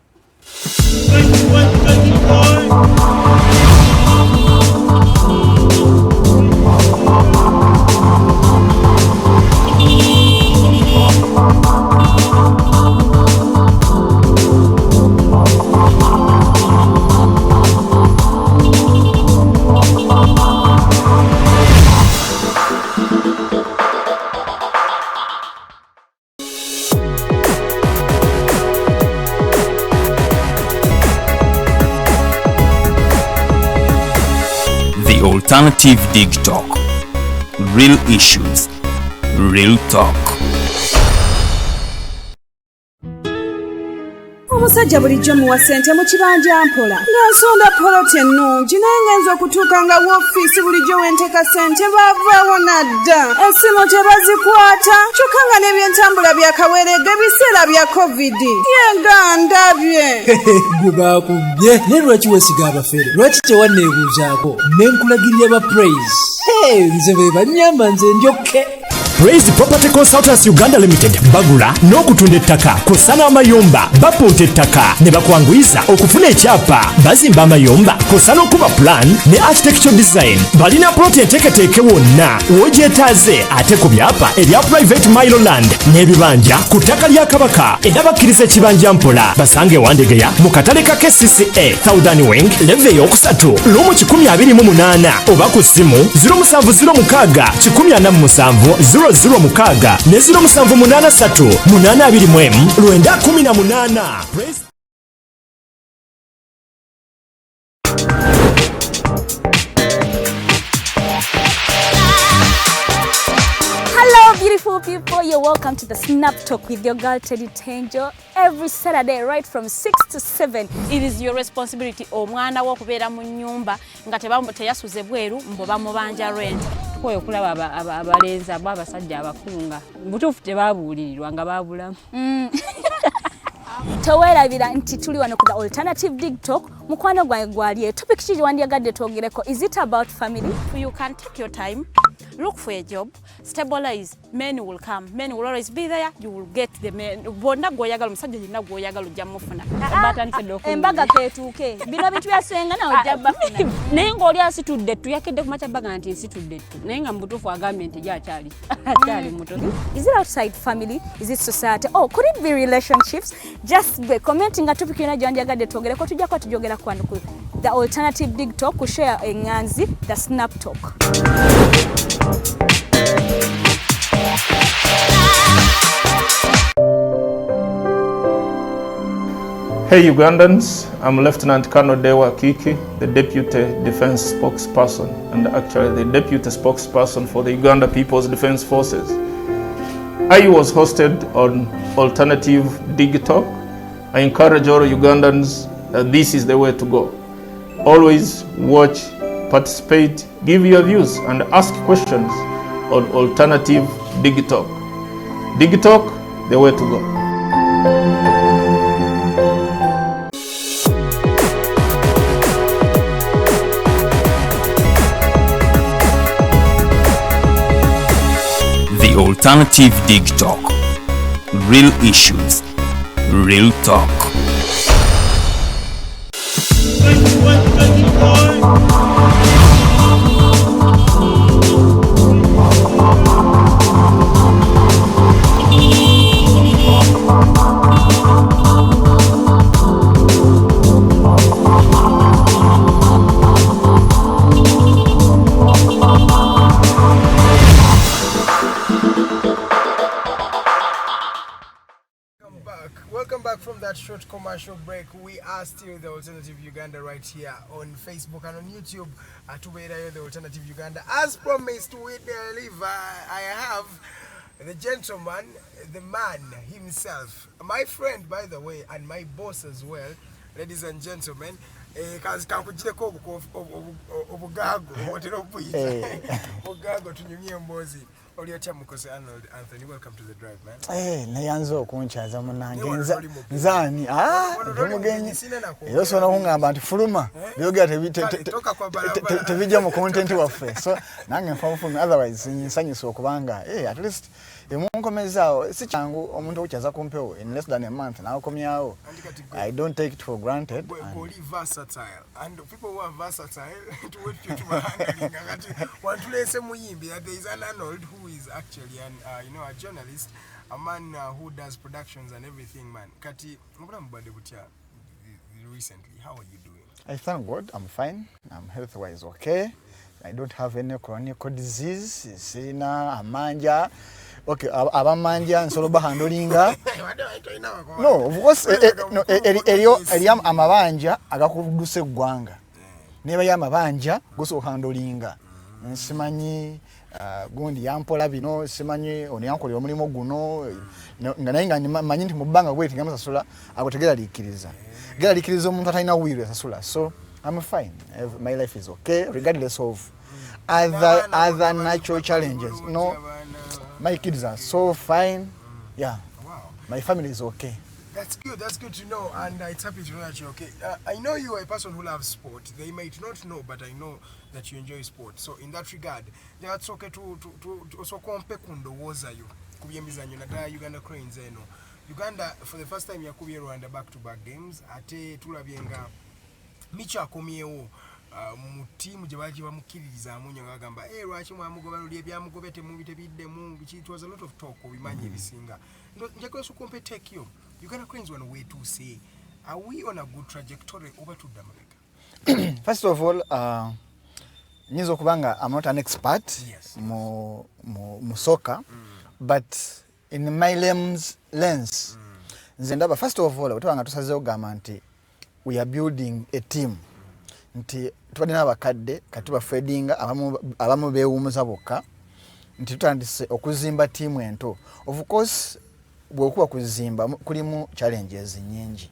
The Alternative Dig Talk. Real issues, real talk. Omusajja bulijjo muwa ssente mu kibanja mpola, nga nsonda poloti ennungi, naye ngenza okutuuka nga woofiisi bulijjo wenteeka ssente baavaawo nadda, essimu tebazikwata, kyokka nga n'ebyentambula byakaweerega ebiseera bya COVID. Yenga ndabye. Gwe bakubbye, naye lwaki weesiga abafere? Lwaki tewanneebuuzaako ne nkulagirira ba Praise? Hey, nze be bannyamba, nze ndyokke. Praise Property Consultants Uganda Limited bagula n'okutunda ettaka kw'ossa n'amayumba. Bapunta ettaka ne bakwanguyiza okufuna ekyapa. Bazimba amayumba kw'ossa n'okuba plan ne architecture design. Balina plot enteeketeeke wonna w'ogyetaaze, ate ku byapa ebya private mailo land n'ebibanja ku ttaka lya Kabaka. Era bakkiriza ekibanja mpola. Basange Wandegeya mu katale ka KCCA, Southern Wing, level eyokusatu, room 128, oba ku ssimu 0706 147 006 ne 0783 821 918. Praise. Hello, beautiful people. You're welcome to the Snap Talk with your girl Teddy Tenjo every Saturday, right from 6 to 7. It is your responsibility omwana wo okubeera mu nnyumba nga teyasuze bweru mbo bamubanja rent. Tukooye okulaba abalenzi abo, abasajja abakulu, nga butuufu tebabuulirirwa, nga babulamu. Toweerabira nti tuli wano ku The Alternative Dig Talk. Mukwano gwange gwali, topic ki wandyagadde twogereko? Is it about family? You can take your time, Look for a job, stabilize, men will come, men will always be there, you will get the men. Bonna gw'oyagala, omusajja yenna gw'oyagala ojja mufuna. Batandise dda okunyumya. Embaga ketuuke, bino bintu byasenga nawe ojja bafuna. Naye ng'oli asitudde ettu, yakedde ku makya baga nti nsitudde ettu, naye nga mu butuufu agambye nti ye akyali muto. Is it outside family? Is it society? Oh, could it be relationships? Just gwe commenting nga topic yonna gyandyagadde twogereko, tujja kuba tujogera ku wano ku The Alternative Dig Talk, ku share enganzi The Snap Talk. Hey Ugandans, I'm Lieutenant Colonel Deo Akiiki, the Deputy Defense Spokesperson, and actually the Deputy Spokesperson for the Uganda People's Defense Forces. I was hosted on Alternative Dig Talk. I encourage all Ugandans that this is the way to go. Always watch, participate, give your views, and ask questions on Alternative Dig Talk. Dig Talk, the way to go. The Alternative Dig Talk. Real issues, real talk. Welcome back from that short commercial break. We are still the Alternative Uganda right here on Facebook and on YouTube. Atubeerayo the Alternative Uganda. As promised, we deliver. I have the gentleman, the man himself, my friend, by the way, and my boss as well. Ladies and gentlemen, kankugireko obugaago otera okuyita obugaago, tunyumye emboozi. Oli otya, Mukose Arnold Anthony? Welcome to The Drive, man. Eh, neyanza okunkyaza munange. Naye wano toli mugenyi. Nzaani? Ah, Wano ndi toli mugenyi. mugenyi, sina nakwogera. Era osobola okuŋŋamba nti fuluma, byogera Kale, toka kwa barabara. Tebijja mu content waffe, so nange nfa bufulumi. Otherwise nsanyusa okubanga at least emunkomezaawo. Si kyangu omuntu okukyaza ku mpewo in less than a month n'akomyawo. Anti kati gwe- I don't take it for granted. Gwe oli versatile, and people who are versatile tuwetyo tubahandlinga. Kati wantuleese muyimbi. There is an Arnold who is actually an, a journalist, a man who does productions and everything, man. Kati obulamu bwadde butya recently? How are you doing? I thank God, I'm fine. I'm health wise okay. I don't have any chronic disease. Sirina amanja. Okay, abamanja nsobola bahandlinga. No, of course, no, eriyo amabanja agakudusa eggwanga. Nebayo amabanja gosobola okuhandlinga. Nsimanyi gundi yampola bino, simanyi ono yankolera omulimu guno, nga naye nga manyi nti mu bbanga bweti nga musasula, ago tegeraliikiriza. Geraliikiriza omuntu atalina will yasasula. So I'm fine. My life is okay regardless of other natural challenges. No, my kids are so fine. Yeah. My family is okay. That's good. That's good to know, and it's happy to know that you're okay. I know you are a person who loves sport. They might not know, but I know that you enjoy sport. So in that regard, that's okay to also kompe ku ndowooza yo ku byemizannyo, naddala Uganda Cranes eno. Uganda for the first time yakubye Rwanda back to back games, ate tulabye nga Micho akomyewo mu ttiimu gye baali bamukkiririzaamu nnyo, nga bagamba, "Eh, lwaki mwamugoba luli, ebyamugobya temubi tebiddemu biki?" It was a lot of talk, obimanyi ebisinga. Njagala osooka ompe take yo. Uganda Cranes wano weetuuse, are we on a good trajectory oba tudda mabega? First of all, nyinza okuba nga I'm not an expert mu soccer, but in my lens nze ndaba, first of all, bwe nga tusazeewo kugamba nti we are building a team, nti tubadde n'abakadde, kati tubafedinga, abamu beewumuza bokka, nti tutandise okuzimba ttiimu ento. Of course, bw'okuba kuzimba kulimu challenges nyingi,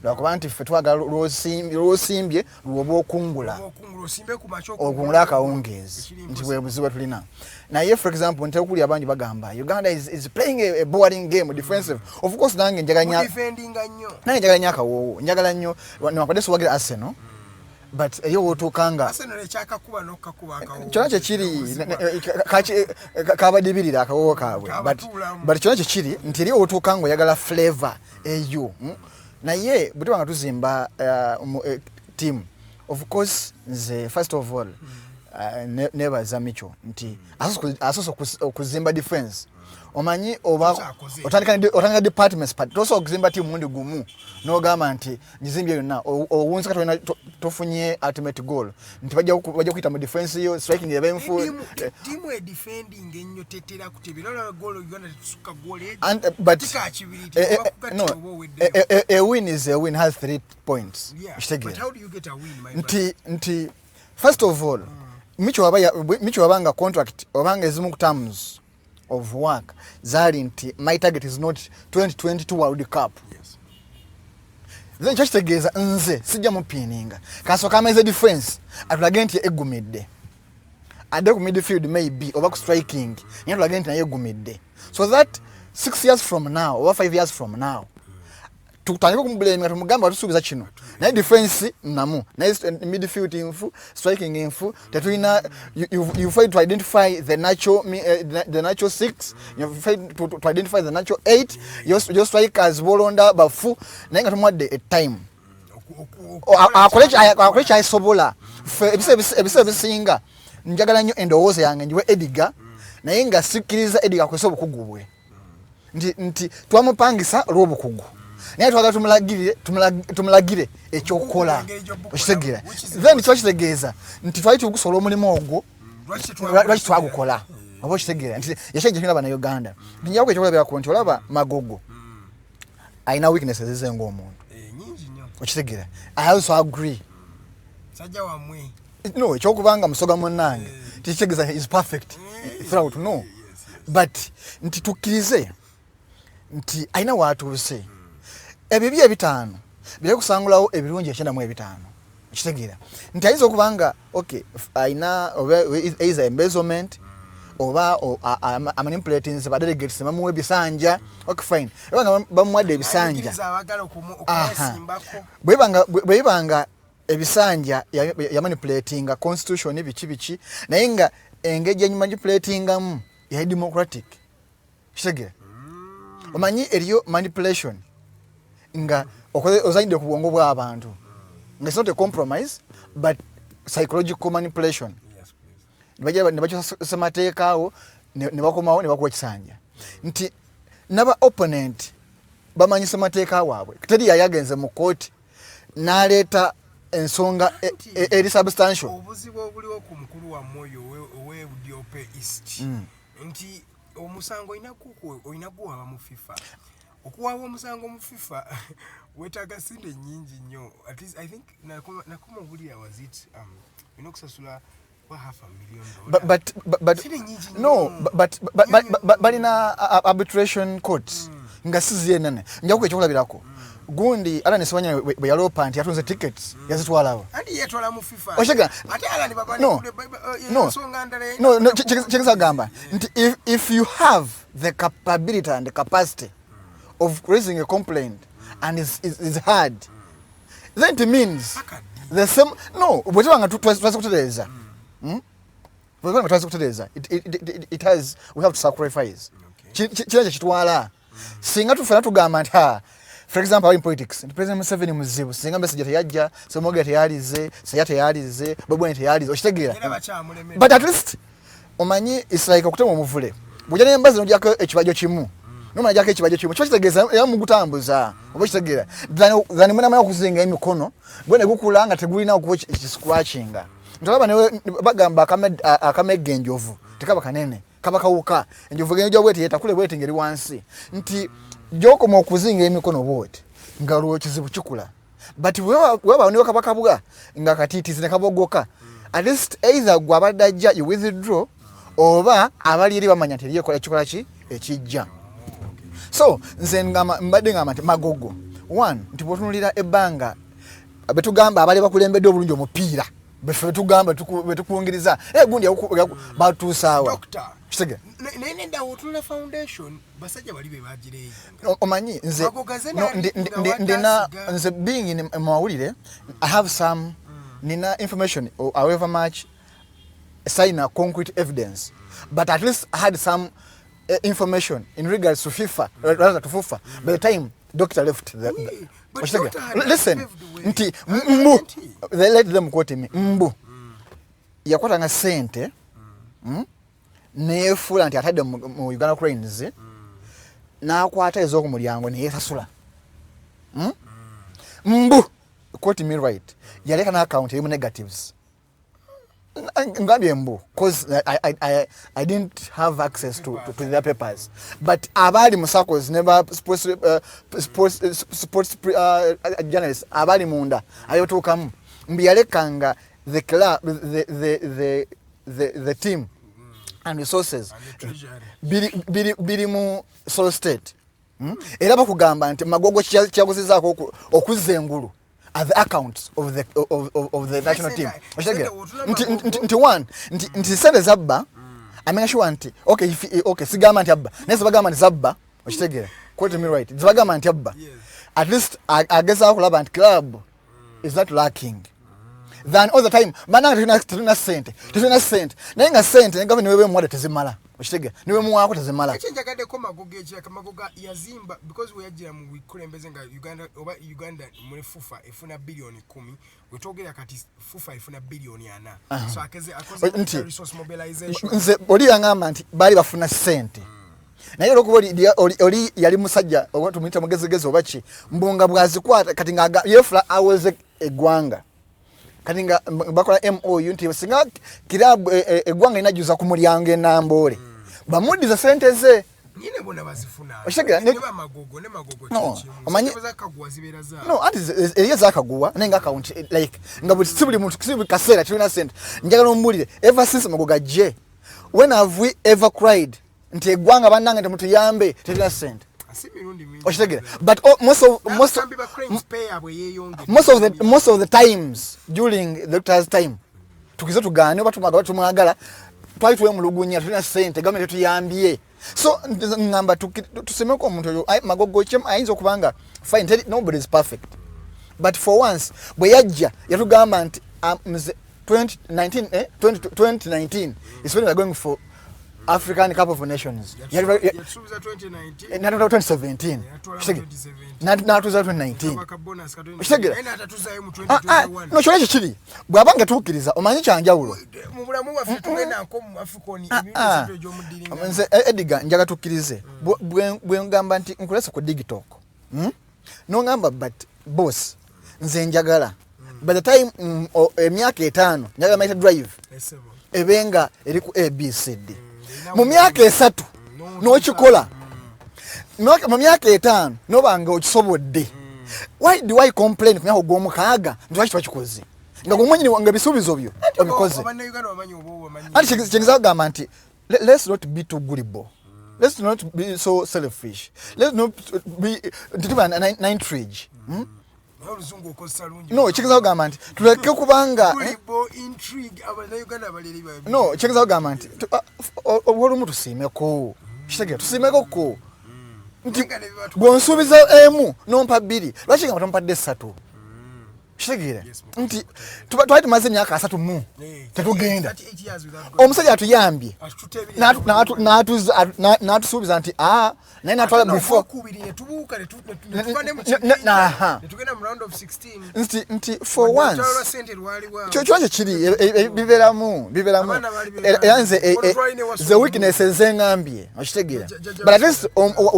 lwakuba nti ffe twagala lwosimbye lwoba okungula. Okungula osimbe ku makya. Okungula akawungeezi. Ekiri Nti bwe buzibu tulina. Naye for example, ntera okulya abangi bagamba Uganda is playing a boring game, defensive. Of course, nange njagala Mudefendinga nnyo. Nange njagala nnyo akawoowo, njagala nnyo, newankubadde siwagira Arsenal. But eyo wotuuka nga Arsenal ekyakakuba n'okukakuba akawoowo. Kyona kyekiri kabadibirira akawoowo kaabwe, but kyona kyekiri nti eri otuuka nga oyagala flavor eyo, Naye bwe tuba nga tuzimba team, of course nze first of all nebaza Micho nti asoose okuzimba defense. Omanyi oba Kyakoze. Otandika departments, but tosobola okuzimba team mundi gumu n'ogamba nti ngizimbye yonna. Owunzika tofunye ultimate goal nti bajja kuyita mu defense yo, striking eba enfu. Tiimu edefending ennyo tetera kutebera. Olaba goal, Uganda tetusukka goal egi. And, but Kikakibiri, no, oba oweddeyo. A win is a win has 3 points. Yeah, Kitegeera? but how do you get a win, my brother? Nti first of all, Micho wabanga contract obanga ezimu ku terms of work zaali nti my target is not 2022 World Cup. Then kyo kitegeeza nze sijja mupiininga, kasooka amaize defense atulage nti eggumidde, adde ku midfield maybe oba ku striking, naye tulage nti naye eggumidde, so that 6 years from now oba 5 years from now tutandike okumublaminga, tumugambe watusuubiza kino naye defense namu, naye midfield nfu, striking nfu, tetulina. You fail to identify the natural six, you fail to identify the natural eight, your strikers bolonda bafu, naye nga tumuwadde a time akole kyasobola. Ffe ebiseera ebisinga njagala nnyo endowooza yange njiwe Edgar, naye nga sikkiriza Edgar akozesa obukugu bwe nti twamupangisa olw'obukugu, naye twagala tumulagire ekyokukola. Okitegeera? Then kiba kitegeeza nti twali tugusobola omulimu ogwo, lwaki twagukola? Oba okitegeera nti yakyenje tulina Bannayuganda nti njaku ekyokulabirako nti olaba Magogo alina weaknesses eze ng'omuntu. Nyingi nnyo. Okitegeera? I also agree. Sajja wammwe. No, ekyokubanga musoga munnange tekitegeeza is perfect throughout, no, but nti tukkirize nti alina waatuuse, ebibi ebitaano bire kusangulawo ebirungi 95. Okitegeera nti ayinza okuba nga okay, alina oba either embezzlement oba amanipulatinze ba delegates ne bamuwa ebisanja. Okay, fine, oba nga bamuwadde ebisanja. Ayigiriza abaagala okumwesimbako. Bwebanga ebisanja yamanipulatinga constitution biki biki, naye nga engeri gyemanipulatingamu yali democratic. Kitegeera? Omanyi eriyo manipulation nga ozanyidde ku bwongo bw'abantu, nga it's not a compromise but psychological manipulation. Ne bakyusa ssemateeka awo ne bakomawo ne bakuwa ekisanja nti naba opponent bamanyi ssemateeka waabwe, teri yali agenze mu kooti n'aleeta ensonga eri substantial. Obuzibu obuliwo ku mukulu wammwe oyo ow'e Budiope East nti omusango olina guwaba mu FIFA. Okuwaaba omusango mu FIFA weetaaga sente nnyingi nnyo. At least I think nakoma obulira, was it olina okusasula wa half a million dollars. But Sente nnyingi no, nnyo. But balina arbitration courts nga si zienene. Njakuwa ekyokulabirako, gundi Allan Ssewanyana bwe yaloopa nti yatunze tickets, yazitwalawo. Anti yeetwala mu FIFA. Okitegera? Ate Allan baba No. No. ensonga ndala. No, kyengeza gamba nti if you have the capability and the capacity of raising a complaint and is hard, then it means the same. No, bwe tuba nga twaze kutereeza, Bwe tuba nga twaze kutereeza, it has we have to sacrifice. Kina kyekitwala singa tufena tugamba nti ha, for example, in politics nti President Museveni muzibu, singa Besigye teyajja, Ssemwogerere teyalize, Seya teyalize, Bobi Wine teyalize. Okitegeera? Era bakyamulemera. But at least omanyi it's like okutema omuvule, bw'ojja n'embazi n'ogyako ekibajjo kimu, nomala gyako ekibajjo kimu, kiba kitegeeza era mugutambuza. Oba okitegeera? Than munamala okuzinga emikono gwe ne gukula nga tegulina okuba ekiscratchinga. Nti olaba newe bagamba akamegga enjovu tekaba kanene, kaba kawuka. Enjovu genda bweti yetakule bweti ngeri wansi, nti gyokoma okuzinga emikono bwoti nga lwo kizibu kikula. But weba niwe kaba kabwa nga katiitizi ne kabogoka, at least either gwe abadde ajja you withdraw, oba abali eri bamanya nti eriyo ekikola ki ekijja. So nze mbadde ngamba nti Magogo one, nti bwotunulira ebbanga betugamba abali bakulembedde obulungi omupiira, befe betugamba betukungiriza gundi batuusaawa. Doctor. Kitegera? Naye nedda, otunula foundation basajja bali be bagireeyinga. Omanyi nze Magogo ze no, ndina ndina nze being in mawulire, I have some Nina information, or however much sign concrete evidence, but at least I had some information in regards to FIFA, rather to FUFA, by the time doctor left the But Okitegera? doctor had Listen, paved way. nti mbu they let them quote me, mbu yakwatanga sente, neyefuula nti atadde mu Uganda Cranes, n'akwata ez'okumulyango neyesasula. Mbu quote me right, yaleka n'account erimu negatives. Ngambye mbu cause I didn't have access to their papers, but abaali mu circles ne ba sports journalists abaali munda ayotuukamu, mbu yalekanga the club, the team and resources biri mu solid state. Era bakugamba nti Magogo kyaguzizaako okuzza engulu are the accounts of the national team. Okitegeera? Nti one, nti sente zabba, amenya sure nti okay, if, okay, sigamba nti abba, naye zebagamba nti zabba, okitegeera, quote me right, zebagamba nti abba, at least agezaako okulaba nti club is not lacking than all the time bananga tetulina sente, tetulina sente, naye nga sente ne gavumenti niwe muwadde tezimala, okitegeera, niwe muwaako tezimala. Ekyenjagaddeko Magogo, ekiraka Magoga yazimba because we yajjira mu bukulembeze nga Uganda oba Uganda muri FUFA efuna 10 billion, wetwogera kati FUFA efuna 4 billion. So akeze akoze resource mobilization. Nze oli yangamba nti baali bafuna sente, naye olwokuba oli yali musajja oba tumuyita mugezigezi oba ki, mbunga bwazikwata kati nga yefula awoze eggwanga, kati nga bakola MOU nti singa kirabu eggwanga linajjuza ku mulyango enamboole, bamuddiza sente ze. Nyine bona bazifuna. Okitegeera? Ne bamagogo ne Magogo No, kyekimu. omanyi Sente zakaguwa zibeera zaabwe. No, anti eriyo ezakaguwa, naye nga account, like nga buli si buli muntu, si buli kaseera tulina sente. Njagala ombulire, ever since Magogo ajje, when have we ever cried nti eggwanga bannange temutuyambe, tetulina sente? Si mirundi mingi. Okitegeera? But oh, most N'abasambi ba Cranes pay yaabwe yeeyongedde. most of the times during the doctor's time, tukize tugaane oba tumwagala tumwagala, twali twemulugunya tulina sente, gavumenti tetuyambye. So ngamba tusemeko omuntu oyo. Magogo ayinza okuba nga fine, nobody is perfect, but for once bwe yajja yatugamba nti nze 2019, 2019 is when we are going for African Cup of Nations. Yatusuubiza 2019. Natutwala 2017. Yatwala mu Kitegeera? 2017. Natuza 2019. Kabaka bonus ka 2019. Kitegeera? Naye n'atatuzaayo mu Ah, ah, 2021. no, kyona ekyo kiri bw'aba nga tukkiriza omanyi kyanjawulo. Mu bulamu bwaffe tugenda nko mu Africon emirundi Ah. 3 egy'omuddiringano. Nze Edgar, njaga tukkirize. Bwe ngamba nti nkulese ku digitalk, Nongamba but boss, nze njagala by the time emyaka 5 njagala Mighty Drive Esebo. ebe nga eri ku ABCD mu myaka 3, n'okikola mu myaka 5, noba nga okisobodde, why do I complain ku myaka ogw'omukaaga nti lwaki twakikoze nga gwe nga ebisuubizo byo obikoze? Bannayuganda bamanyi oba obamanyi. Anti kyengeza kugamba nti let's not be too gullible, let's not be so selfish, let's not be nti tuba na intrigue? Naye oluzungu okozesa lungi. No, kyengeza kugamba nti tuleke kubanga Gullible, intrigue, abannayuganda abalere No, kyengeza kugamba nti olumu tusiimeko, kitegeera, tusiimeko nti bw'onsuubiza emu nompa bbiri, lwaki nga tompadde essatu? Kitegeera nti twali tumaze emyaka 30 mu tetugenda. 38 years without going. Omusajja atuyambye n'atusuubiza nti aa, naye natwala before Ogwokubiri ne tubuuka ne tuva ne mu ne aha. ne tugenda mu round of 16. Nti for once Olutalo lwa ssente lwaliwo awo. Kyo kyo kiri bibeeramu. Abaana baali Era nze Olwo twalina Waswa. the weaknesses zengambye, okitegeera, but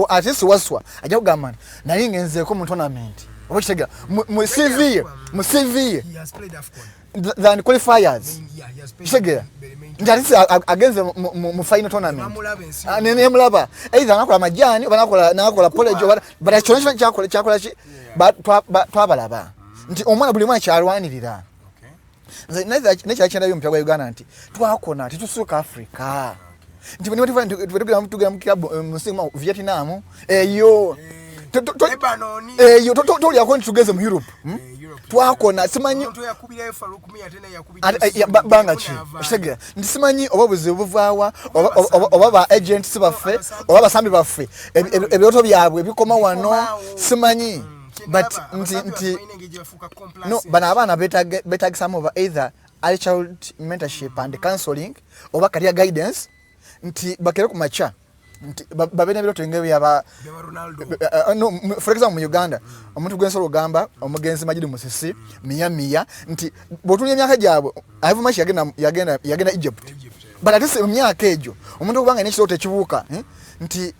at least Waswa ajja kugamba nti naye ngenzeeko mu tournament, oba okitegeera, mu CV ye, mu CV ye He has played AFCON. Than qualifiers. Yeah, he has played Kitegeera the main nti at least agenze mu final tournament. Bamulaba ensi. Ah, nemulaba either nakola majani oba nakola porridge oba, but kyonna kyonna kyakola ki, twabalaba nti omwana, buli mwana kyalwanirira. Nze nekyali kyendabye omupira gwa Uganda nti twakona tetusuuka Africa, nti tugenda mu club, mu nsi mu Vietnam eyo Lebanon. Eyo tolyako nti tugeze mu Europe, Twakona simanyi Omuntu eyakubirayo Farouk Miya ate naye yakubira banga ki, okitegeera nti simanyi oba obuzibu buvaawa oba ba agents baffe oba abasambi baffe ebirooto byabwe bikoma wano, simanyi. But nti no, bano abaana betagisamu oba either early child mentorship and counseling oba career guidance, nti bakere ku makya nti babe n'ebirooto ng'ebyaba, no, for example mu Uganda omuntu gwe nsobola ogamba omugenzi Majid Musisi, Miya Miya, nti bw'otunula emyaka gyabwe, Ivan yagenda Egypt, but at least mu myaka egyo omuntu okubanga alina ekirooto ekibuuka, nti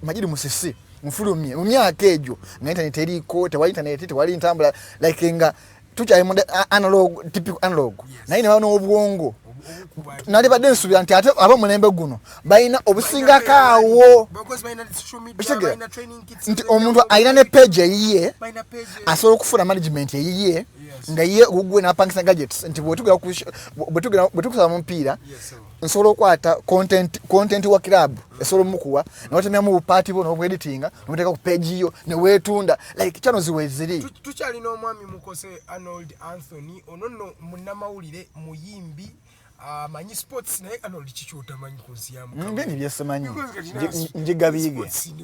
Majid Musisi nfulumye mu myaka egyo nga internet eriiko, tewali internet, tewali ntambula, like nga tukyali mu analog, typical analog, naye ne baba n'obwongo. Nalibadde nsuubira nti ate ab'omulembe guno balina obusingako awo. Okitegeera nti omuntu alina ne page eyiye, asobola okufuna management eyiye nga ye gugwe n'apangisa gadgets, nti bwe tukusaba mu mupiira nsobola okukwata content wa club, esobola omukuwa newatemyamu bupaati bwo n'obweditinga nobuteeka ku page yo neweetunda, like channels weziri. Tukyalina omwami Mukose Arnold Anthony. Ono nno munnamawulire, muyimbi, amanyi sports. Naye Arnold, kiki otamanyi ku nsi ya Mukama? Mbeni byesimanyi. Because kati Njiga biyige. sports ndi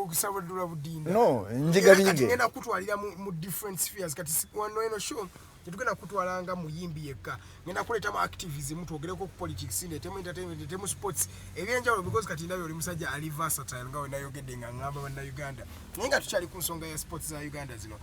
okusabadula budinda. No, njiga Era kati biyige. ngenda kutwalira mu different spheres. Kati wano eno show tetugenda kutwala nga muyimbi yekka, ngenda kuleetamu activism, twogereko ku politics, ndeetemu entertainment, ndeetemu sports ebyenjawulo, because kati ndabye oli musajja ali versatile, nga wenayogedde nga ngamba Bannayuganda. Naye nga tukyali ku nsonga ya sports za Uganda zino,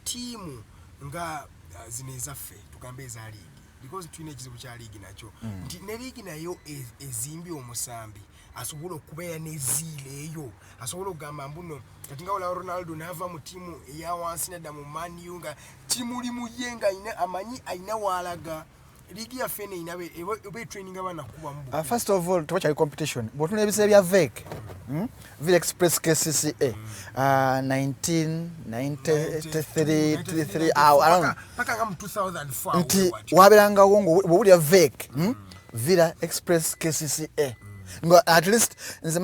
tiimu nga zino ezaffe, tugambe eza liigi, because tulina ekizibu kya liigi nakyo, nti ne liigi nayo ezimbye omusambi asobola okubeera ne zeal eyo, asobola okugamba mbuno kati nga olaba Ronaldo n'ava mu ttiimu eya wansi nedda mu Man U nga kimuli mu ye, nga amanyi alina waalaga. Liigi yaffe eno erina eba etraininga abaana kukubamu. First of all, tewakyali competition. Bw'otunula ebiseera bya VEC, Villa Express KCCA, 1993 3 awo around, paka nga mu 2004. Nti wabeerangawo nga bw'owulira VEC, Villa Express KCCA, nga at least nze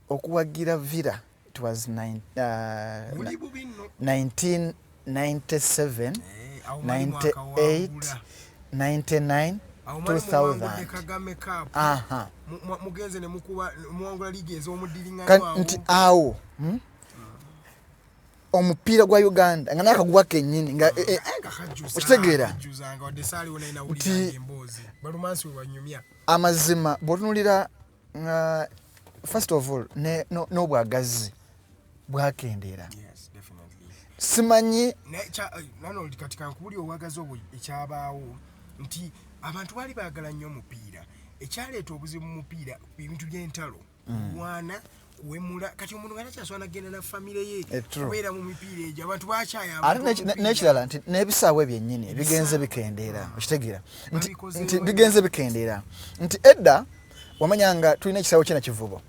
okuwagira Villa, it was Muli bubi nno. 1997, Awo mwali 98, mwakawangula. 99, Awo mwali 2000. muwangudde Kagame Cup. Aha. Mugenze ne mukuba, muwangula liigi ez'omuddiringano awo. Nti awo, omupiira gwa Uganda nga nakaguwa kennyini nga Nga kajjuza, okitegeera? Kajjuzanga wadde saaliwo, naye nawuliranga emboozi balumansi we banyumya. Amazima bw'otunulira, first of all n'obwagazi bwakendeera. Yes, definitely. Simanyi. Naye Arnold, kati kankubuli obwagazi obwo ekyabaawo nti abantu baali baagala nnyo omupiira. Ekyaleeta obuzibu mu mupiira ebintu by'entalo, kulwana, kuwemula. Kati omuntu nga takyasobola nagenda na famire ye True. kubeera mu mipiira egyo. Abantu bakyaya Ate abantu omupiira. N'ekirala nti n'ebisaawe byennyini bigenze bikendeera. Okitegeera nti Babikozeewo. Nti bigenze bikendeera, nti edda wamanya nga tulina ekisaawe kyena Kivubo,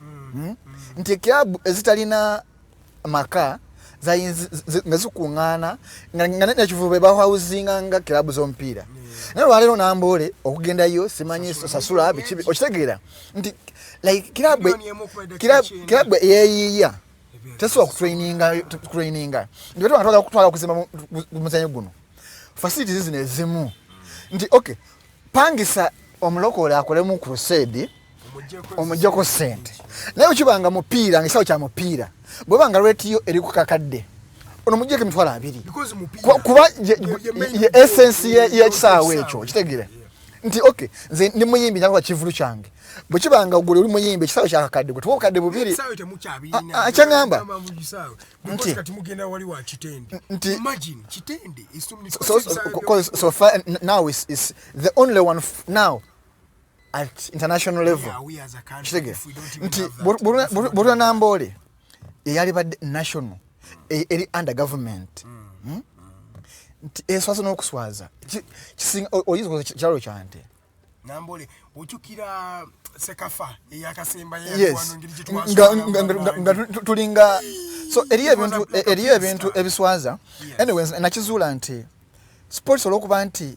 Nti ekirabu ezitalina maka nga zikuŋŋaana nga nekivubo ebahawuzinga nga kirabu z'omupiira. Naye olwaleero Namboole okugendayo simanyi sasula biki. Okitegeera nti like kirabu Milioni emu okuba eddakiika 90. Kirabu eyeeyiiya tesobola kutraininga, nti bwe twagala kutwala kuzimba mu muzanyo guno facilities zino ezimu, nti okay, pangisa omulokole akolemu crusade omuggyeko sente. Naye bwekibanga mupiira, nga ekisawo kya mupiira, bwebanga rate yo eri ku kakadde, ono muggyeko 20,000. Because mupiira. Kuba Ye main ye essence y'ekisaawe goal. Ekyo kitegeera nti okay, nze ndi muyimbi, njakuba kivulu kyange. Bwe kibanga gwe oli muyimbi, ekisaawe kyakakadde, gwe tuwa obukadde 2. Ekisaawe temukyabirina. Ah, ah, kyaŋŋamba. Gamba mu kisaawe. Because kati mugenda wali wa Kitende. Imagine Kitende is so many So, so far now is the only one now at international level. Yeah, we as a country, Kitegeera if we don't even nti have that, bw'otula Namboole eyalibadde national, eri under government, Nti eswaza n'okuswaza. Kisinga oyinza okukoza kiralo kyante. Nambole ojjukira Sekafa eyakasemba? Yes, nga tulinga. So eriyo ebintu ebiswaza. Anyways, nakizuula nti sports, olwokuba nti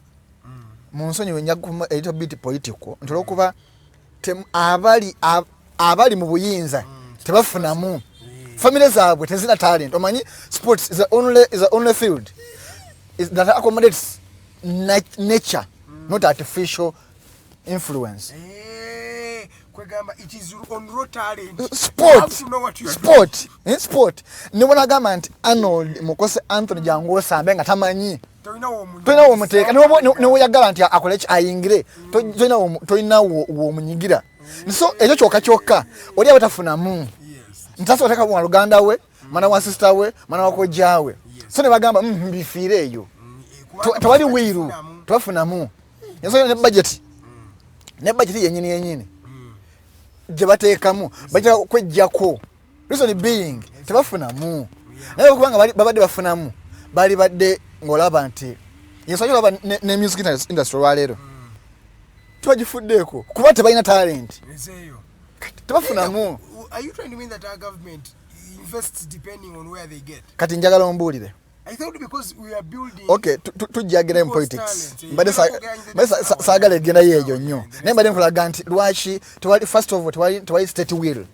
mu nsonyi nja kuba a little bit political, nti olwokuba abali mu buyinza tebafunamu, famire zaabwe tezina talent. Omanyi sports is the only field that accommodates nature, not artificial influence. Eh, Kwegamba it is on raw talent. You have Sport, to know what you are sport, sport. Nibonagamba nti Arnold Mukose Anthony jangu osambe nga tamanyi, tolina womunyigira. Tolina womuteeka, newoyagala nti akole ki ayingire, tolina womunyigira. So ekyo kyokka kyokka oli aba tafunamu nti asobola teeka luganda we, mwana wa sister we, mwana wa kojja we. So ne bagamba, bifiire eyo." Tewali wiiru, tebafunamu. Ensonga ne budget yenyini yenyini gye bateekamu bajja kwejjako, reason being tebafunamu. Naye okubanga babadde bafunamu, bali badde ng'olaba nti ensonga olaba ne music industry olwaleero tebagifuddeeko kuba tebalina talent. Ezeeyo. Tebafunamu. Are you trying to mean that our government invests depending on where they get? Kati njagala ombuulire. I thought because we are building Okay, tujjagirayo mu people's politics. talent, Mbadde saagala egendayo eyo nnyo, naye mbadde nkulaga nti lwaki tewali, first of all, tewali state will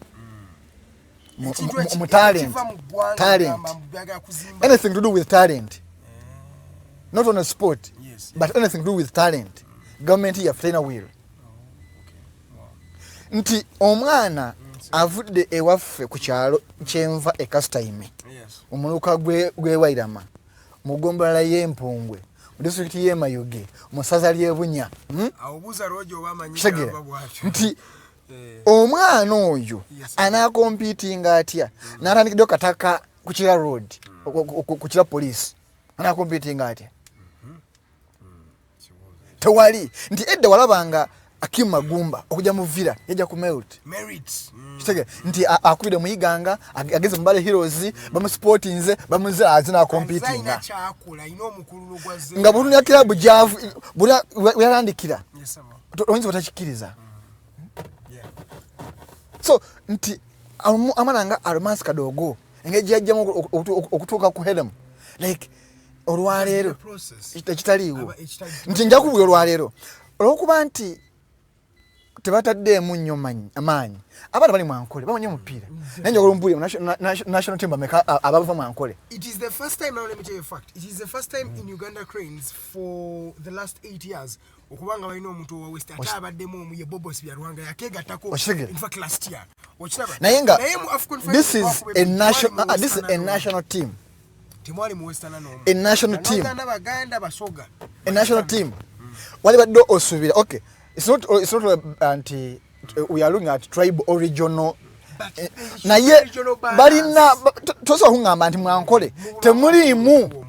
Ekintu mu talent. ekiva mu ggwanga Talent. ogamba mbu byagala kuzimba. Anything to do with talent, not on a sport, but anything to do with talent, government yaffe terina will. Nti omwana avudde ewaffe ku kyalo kyenva e Kasitaime, omuluka gw'ewairama, mu ggombolola y'Empungwe, mu disitulikiti y'e Mayuge, mu ssaza ly'Ebunya, Awo buuza Roger oba amanyi Kitegeera gamba bw'atyo. nti omwana oyo anaakompitinga atya n'atandikiddeyo kataka ku Kira Road, ku Kira Police, anaakompitinga atya? Tewali. Nti edda walabanga Akim Magumba okujja mu Villa yajja ku merit. Merit. Kitegeera nti akubire mu Iganga, ageze mu Mbale Heroes, bamusipotinze, bamuze aze Alina nakompitinga. kyakola, alina omukululo gwa ze. Nga bulunira kirabu gyavu weyatandikira, Yes, sir. oyinza otakikkiriza. So nti amwana nga Almasi Kadogo, engeri gyeyajjamu okutuuka ku helem, like olwaleero Process. ekitaliiwo. Ekitali- Nti nja kubuya olwaleero olwokuba nti tebataddeemu nnyo amaanyi. Abaana bali mwankole bamanyi omupiira, naye njagala ombuulire mu national team bameka abava mwankole? It is the first time now, let me tell you a fact. It is the first time in Uganda Cranes for the last 8 years okubanga balina omuntu owa West ate abaddemu omu ye Bobos Byaruhanga yakeegattako. Okitegeera? In fact, last year. Okiraba? Naye nga Naye mu AFCON this final is bakuba a national, temwali mu this is a Western national team. Temwali mu Western n'omu. A national team. Baganda, Baganda, Basoga. A national team wali badde osuubira, okay, it's not nti we are looking at tribe or regional, naye regional balance. Balina tosobola kuŋŋamba nti mwankole temuliimu,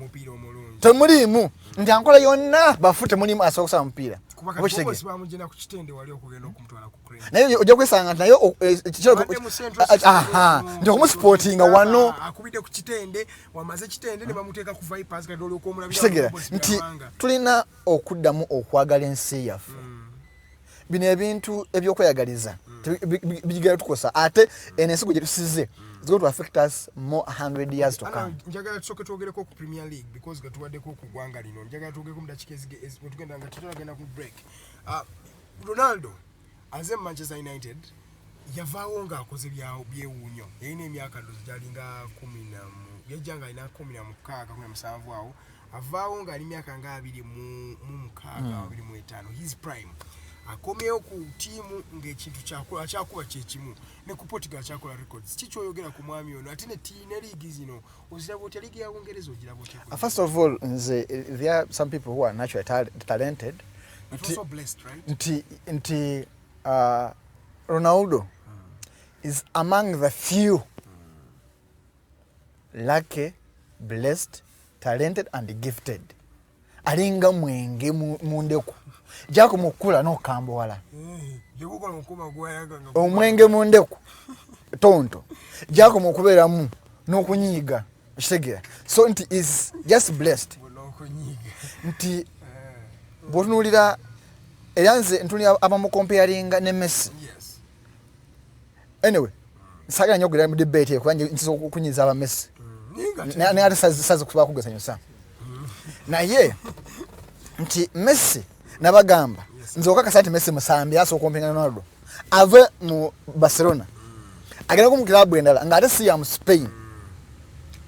temuliimu nti Ankole yonna bafu, temuliimu asobola okusaba mupiira. Kuba Oba kati okitegeera? Bobos bamugenda ku Kitende wali okugenda okumutwala ku Cranes. Naye ojja kwesanga nti naye Abadde mu Central aha, nti okumusupportinga wano. Akubidde ku Kitende, wamaze Kitende ne bamuteeka ku Vipers, kati olyoka omulabira Kitegeera Bobos nti Byaruhanga. tulina okuddamu okwagala ensi yaffe. Bino ebintu ebyokweyagaliza bigenda tukosa, ate eno ensigo gye tusize is going to affect us more 100 years to come. Ana, njagala tusooke twogereko ku Premier League because gatuwaddeko ku ggwanga lino. Njagala twogereko mu dakiika wetugenda nga tetunagenda ku break. Ronaldo aze mu Manchester United, yavaawo ng'akoze byewuunyo. Yalina emyaka ndowooza gyalinga yajja nga alina 16, 17 awo, avaawo ng'ali myaka nga 26, 25, his prime. Akomyewo ku ttiimu ng'ekintu akyakuba kyekimu ne ku Portugal akyakola records. Ki kyoyogera ku mwami ono? Ate ne liigi zino oziraba otya? Liigi ya Bungereza ogiraba otya? First of all, nze there are some people who are naturally talented. But also blessed, right? Nti Ronaldo is among the few lucky, blessed, talented and gifted. Alinga mwenge mu ndeku jako mukula n'okambowala. Gyegukola mukuba gwayaga nga Omwenge mu ndeku tonto jakoma okubeeramu n'okunyiiga, okitegeera? So nti is just blessed. N'okunyiiga. Nti bw'otunuulira, era nze ntunulira abamukompeyaringa ne Messi. Anyway, saagala nnyo okugenda mu debate eyo kuba nkiza okunyiiza aba Messi. Naye ate sazi kusobola kugesanyusa. Naye nti Messi, nabagamba nze okakasa nti Messi musambi asobola okukompinga Ronaldo, ave mu Barcelona agendako mu kilabu endala ng'ate si ya mu Spain.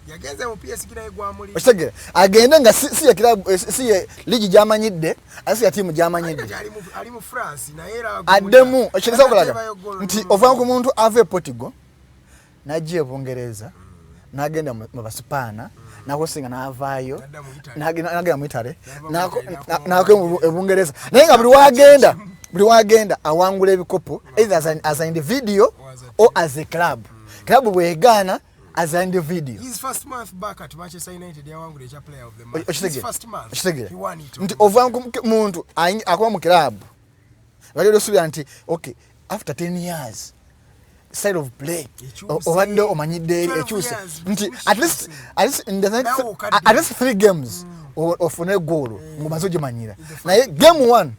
Yagenze mu PSG naye gwamuli. Okitegera, agende nga si ya club, si ya ligi gyamanyidde, ate si ya tiimu gyamanyidde. Ali mu France naye era addemu. Ekireza okulaga nti ova ku muntu ava e Portugal n'ajja e Bungereza, n'agenda mu Basipaana, nakosinga, n'avaayo n'agenda mu Italy, n'ako e Bungereza, naye nga buli wagenda awangula ebikopo, either as an individual or as a club. Club bwegaana, as an individual. His first month back at Manchester United yawangula ekya player of the month. His first month. Okitegera? He won it. Nti ova ku muntu akuba mu club bali osuubira nti okay, after 10 years style of play Ekyuse. obadde omanyidde eri 12 ekyuse years, nti at least in the next Nawe okadde. at least three games ofune goolo ng'omaze ogimanyira, naye game one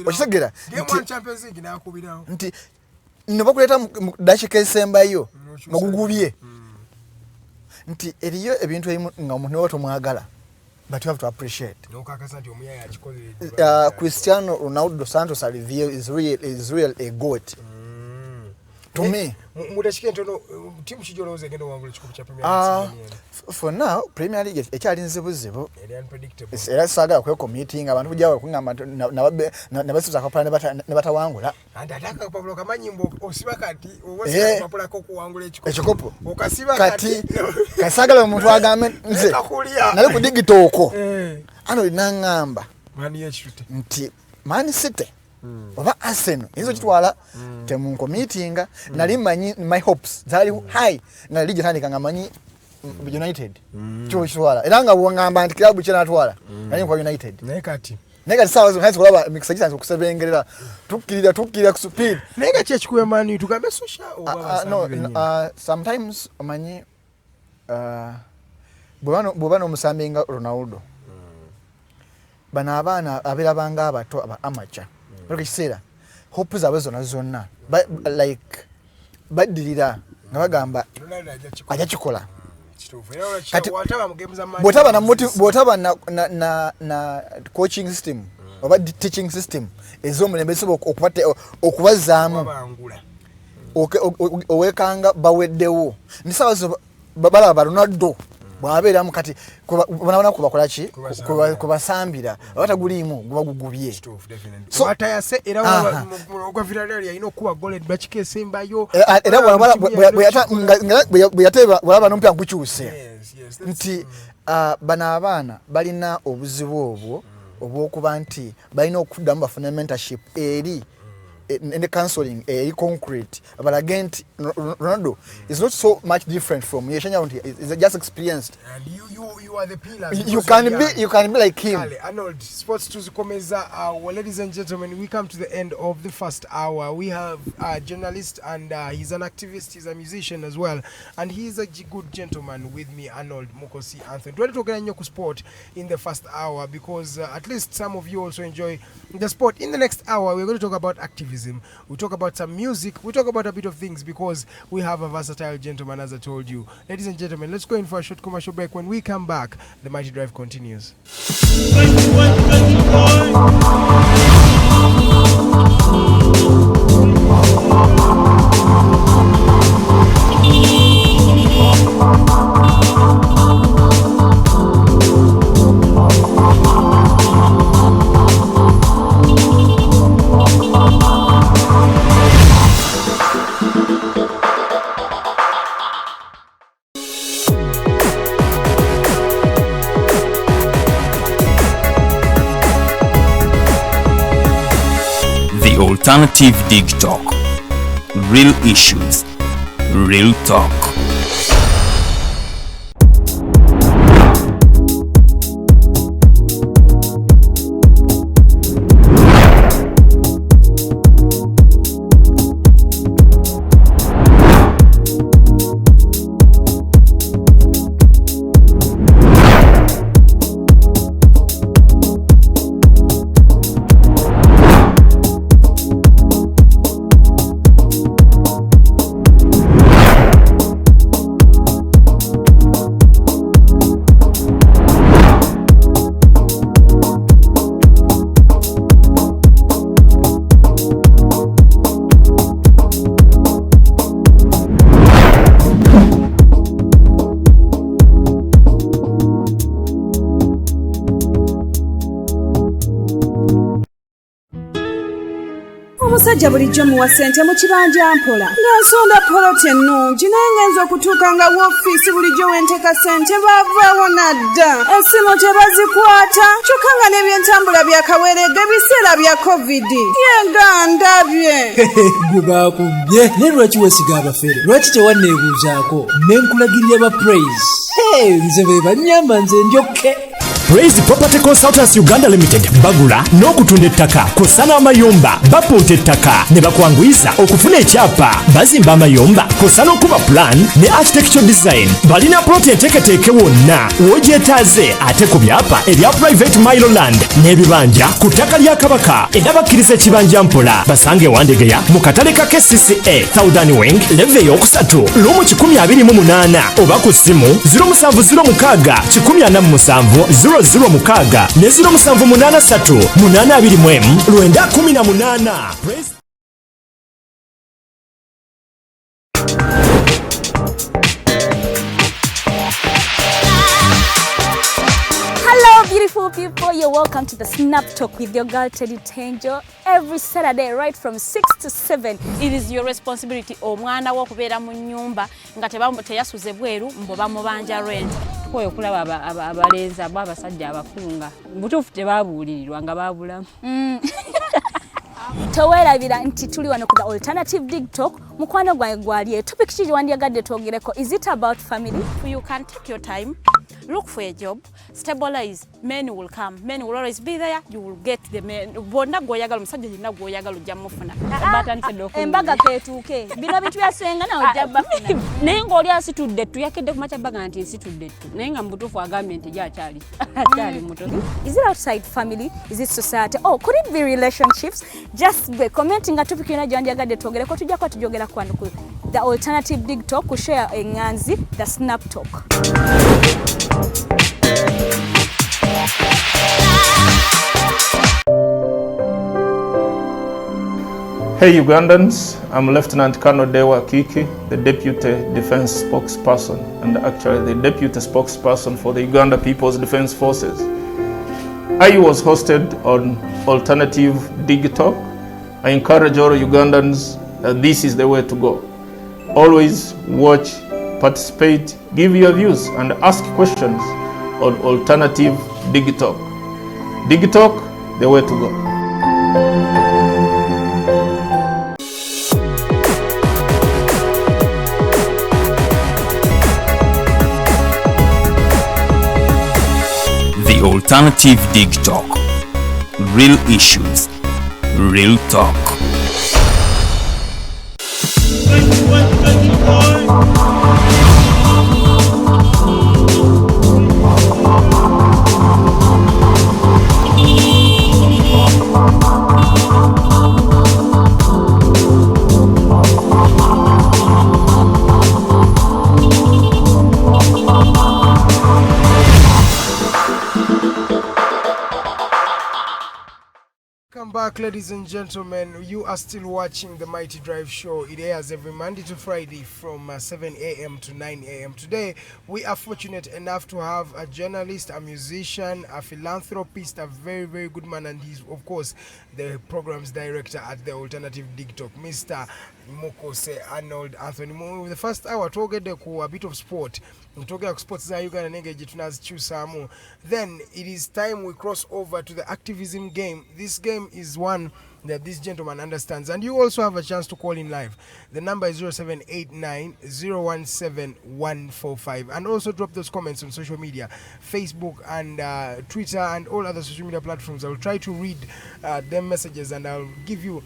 okitegera Game nti one Champions League n'akubirawo. Nti ne bakuleeta mu dakiika esembayo nga gugubye, nti eriyo ebintu ebimu nga omuntu niwe tomwagala, but you have to appreciate. N'okakasa nti omuyaye akikolere. Cristiano Ronaldo Santos Alivio is real a goat to me. Mu dakiika entono, tiimu ki gy'olowooza egenda owangula ekikopo kya Premier League season eno? For now, Premier League ekyali nzibuzibu. Eri unpredictable. Era saagala kwekomitinga abantu kujja kuŋŋamba nti nabasuuza akapapula ne batawangula. Anti ate akapapula kamanyi mbu osiba kati oba Eh. osiba akapapula k'okuwangula ekikopo. Ekikopo. Okasiba kati kati. Kasaagala omuntu agambe nze Kakulya. nali ku digitooko Eh. ano naŋŋamba Mani ekitute. nti Man City oba Arsenal eyinza okitwala. Temunkomitinga, nali manyi my hopes zaali high nga ligi etandika nga manyi United kiba kitwala, era nga bwongamba nti kilabu kyenatwala nali nkuba United. Naye kati Naye kati saawa zino kulaba emikisa gitanze okusebengerera, tukkirira ku speed. Naye nga ki ekikuba Man U, tugambe Solskjaer oba No, abasambi bennyini? Sometimes omanyi, bw'oba n'omusambi nga Ronaldo, bano abaana abeerabanga abato aba amateur bali ekiseera hope zaabwe zonna zonna like baddirira nga bagamba Ronaldo ajja kikola. Ajja kikola. Kituufu. Era Kati bw'ataba mu game za Man bw'otaba na U, bw'otaba na coaching system oba teaching system ez'omulembe ezisobola okubazaamu Kubabangula. owekanga baweddewo. Ndi saawa zino balaba ba Ronaldo bw'abeeramu kati bonabona kubakola ki? Kubasambira aba taguliimu guba gugubye. Watayase era ogwa Villarreal yalina okuba goal eddakiika esembayo. Era bwe yateeba bwalaba n'omupiira gukyuse nti bano abaana balina obuzibu obwo obw'okuba nti balina okuddamu bafune mentorship eri ne counseling eri concrete, balage nti Ronaldo is not so much different from you, ekyenjawulo nti is just experienced. And you are the pillars You because can you're be young. You can be like him. Kale, Arnold, sports tuzikomeza. Well, ladies and gentlemen, we come to the end of the first hour. We have a journalist and he's an activist, he's a musician as well, and he's a good gentleman with me, Arnold Mukosi Anthony. Twali twogera nnyo ku sport in the first hour because at least some of you also enjoy the sport. In the next hour, we're going to talk about activism. We talk about some music. We talk about a bit of things because we have a versatile gentleman, as I told you. Ladies and gentlemen, let's go in for a short commercial break. When we come back, the Mighty Drive continues. The Alternative Dig Talk. Real issues, real talk. Omusajja bulijjo muwa ssente mu kibanja mpola, nga nsonda poloti ennungi, naye ngenza okutuuka nga woofiisi bulijjo wenteeka ssente baavaawo nadda, essimu tebazikwata, kyokka nga n'ebyentambula byakaweerega ebiseera bya COVID. Yenga ndabye. Gwe bakubbye, naye lwaki weesiga abafere? Lwaki tewanneebuuzaako ne nkulagirira ba Praise? Hey, nze be bannyamba, nze ndyokke. Praise Property Consultants Uganda Limited bagula n'okutunda ettaka kw'ossa n'amayumba, bapunta ettaka ne bakwanguyiza okufuna ekyapa, bazimba amayumba kw'ossa n'okuba plan ne architecture design. Balina plot enteeketeeke wonna w'ogyetaaze, ate ku byapa ebya private mailo land n'ebibanja ku ttaka lya Kabaka, era bakkiriza ekibanja mpola. Basange Wandegeya mu katale ka KCCA Southern Wing, level eyokusatu, lumu 128, oba ku ssimu 0706 147 006 ne 0783 821 918. Praise. Hello, beautiful people. You're welcome to the Snap Talk with your girl Teddy Tenjo every Saturday, right from 6 to 7. It is your responsibility omwana wo okubeera mu nnyumba nga teyasuze bweru mbo bamubanja rent. Tukooye okulaba abalenzi abo abasajja abakulu nga butuufu tebabuulirirwa nga babulamu. Toweerabira nti tuli wano ku The Alternative Dig Talk. Mukwano gwange gwali, topic ki gyewandyagadde twogereko? Is it about family? You can take your time, look for a job, stabilize. Men will come, men will always be there. You will get the men bonna gwoyagala, omusajja yenna gwoyagala ojja mufuna. Batandise dda okunyiga. Embaga keetuuke, bino bintu byasenga nawe ojja bafuna. Naye ng'oli asitudde ettu, yakedde ku makya baga nti nsitudde ettu, naye nga mu butuufu agambye nti ye akyali muto. Is it outside family? Is it society? Oh, could it be relationships? Just gwe commenting nga topic yonna gyewandyagadde twogereko, tujja kuba tujogera wano ku The Alternative Dig Talk, ku show eŋŋanzi The Snap Talk. Hey Ugandans, I'm Lieutenant Colonel Dewa Kiki, the Deputy Defense Spokesperson and actually the Deputy Spokesperson for the Uganda People's Defense Forces. I was hosted on Alternative Dig Talk. I encourage all Ugandans that this is the way to go. Always watch, participate, give your views and ask questions on Alternative Dig Talk. Dig Talk, the way to go. The Alternative Dig Talk. Real issues, real talk. Welcome back, ladies and gentlemen. You are still watching the Mighty Drive Show. It airs every Monday to Friday from 7 a.m. to 9 a.m. Today, we are fortunate enough to have a journalist, a musician, a philanthropist, a very, very good man, and he's, of course, the program's director at the Alternative Dig Talk, Mr. Mukose Arnold Anthony. Mu the first hour, twogedde ku a bit of sport. Twogera ku sports za Uganda n'engeri gye tunazikyusaamu. Then it is time we cross over to the activism game. This game is one that this gentleman understands. And you also have a chance to call in live. The number is 0789 017 145. And also drop those comments on social media, Facebook and Twitter and all other social media platforms. I will try to read them messages and I'll give you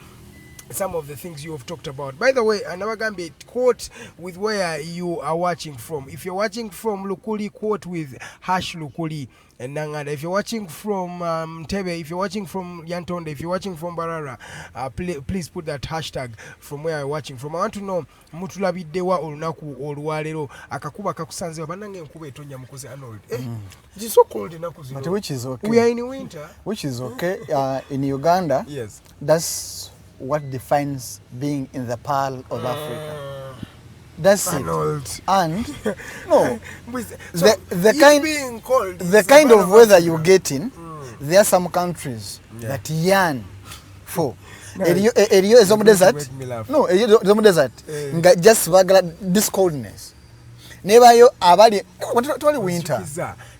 some of the things you have talked about. By the way, Anawagambye, quote with where you are watching from. If you're watching from Lukuli, quote with hash Lukuli and Nanganda. If you're watching from Tebe, if you're watching from Lyantonde, if you're watching from Mbarara, please put that hashtag from where you're watching from. I want to know, mutulabidde wa olunaku olwaleero, akakuba kakusanze bannange, enkuba etonya, Mukozi Arnold. It is so cold ennaku zino. But which is okay. We are in winter. Which is okay. In Uganda, Yes. that's what defines being in the Pearl of Africa. That's Arnold. it. And no, So the it kind being cold the is a kind part of weather Africa. you get in, there are some countries Yeah. that yearn for Four. Eriyo ez'omu desert. Make me laugh. No, eriyo ez'omu desert Eh. nga just bagala this coldness, nebayo abali twali winter.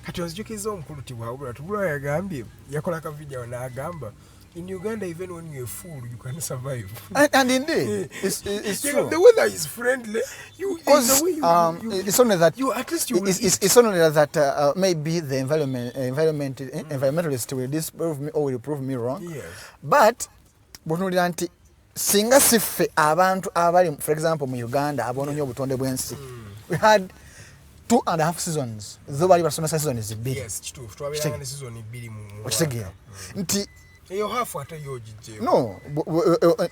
Kati onzijukiza omukulu Tibwabula Tubula yagambye, yakola ka video n'agamba, in Uganda, even when you're a fool, you can survive. And indeed it's You true. know, the weather is friendly. You, there's Because a way you, you, it's only that you at least you will it's only that maybe the environmentalist will disprove me or will prove me wrong. But bw'otunuulira nti singa si ffe abantu abali, for example, mu Uganda aboonoonye obutonde bw'ensi, we had 2.5 seasons, zo bali basomesa seasons bbiri. Yes, kituufu, twabeeranga ne season bbiri mu Okitegeera nti eyo half ate yo ogigyewo. No,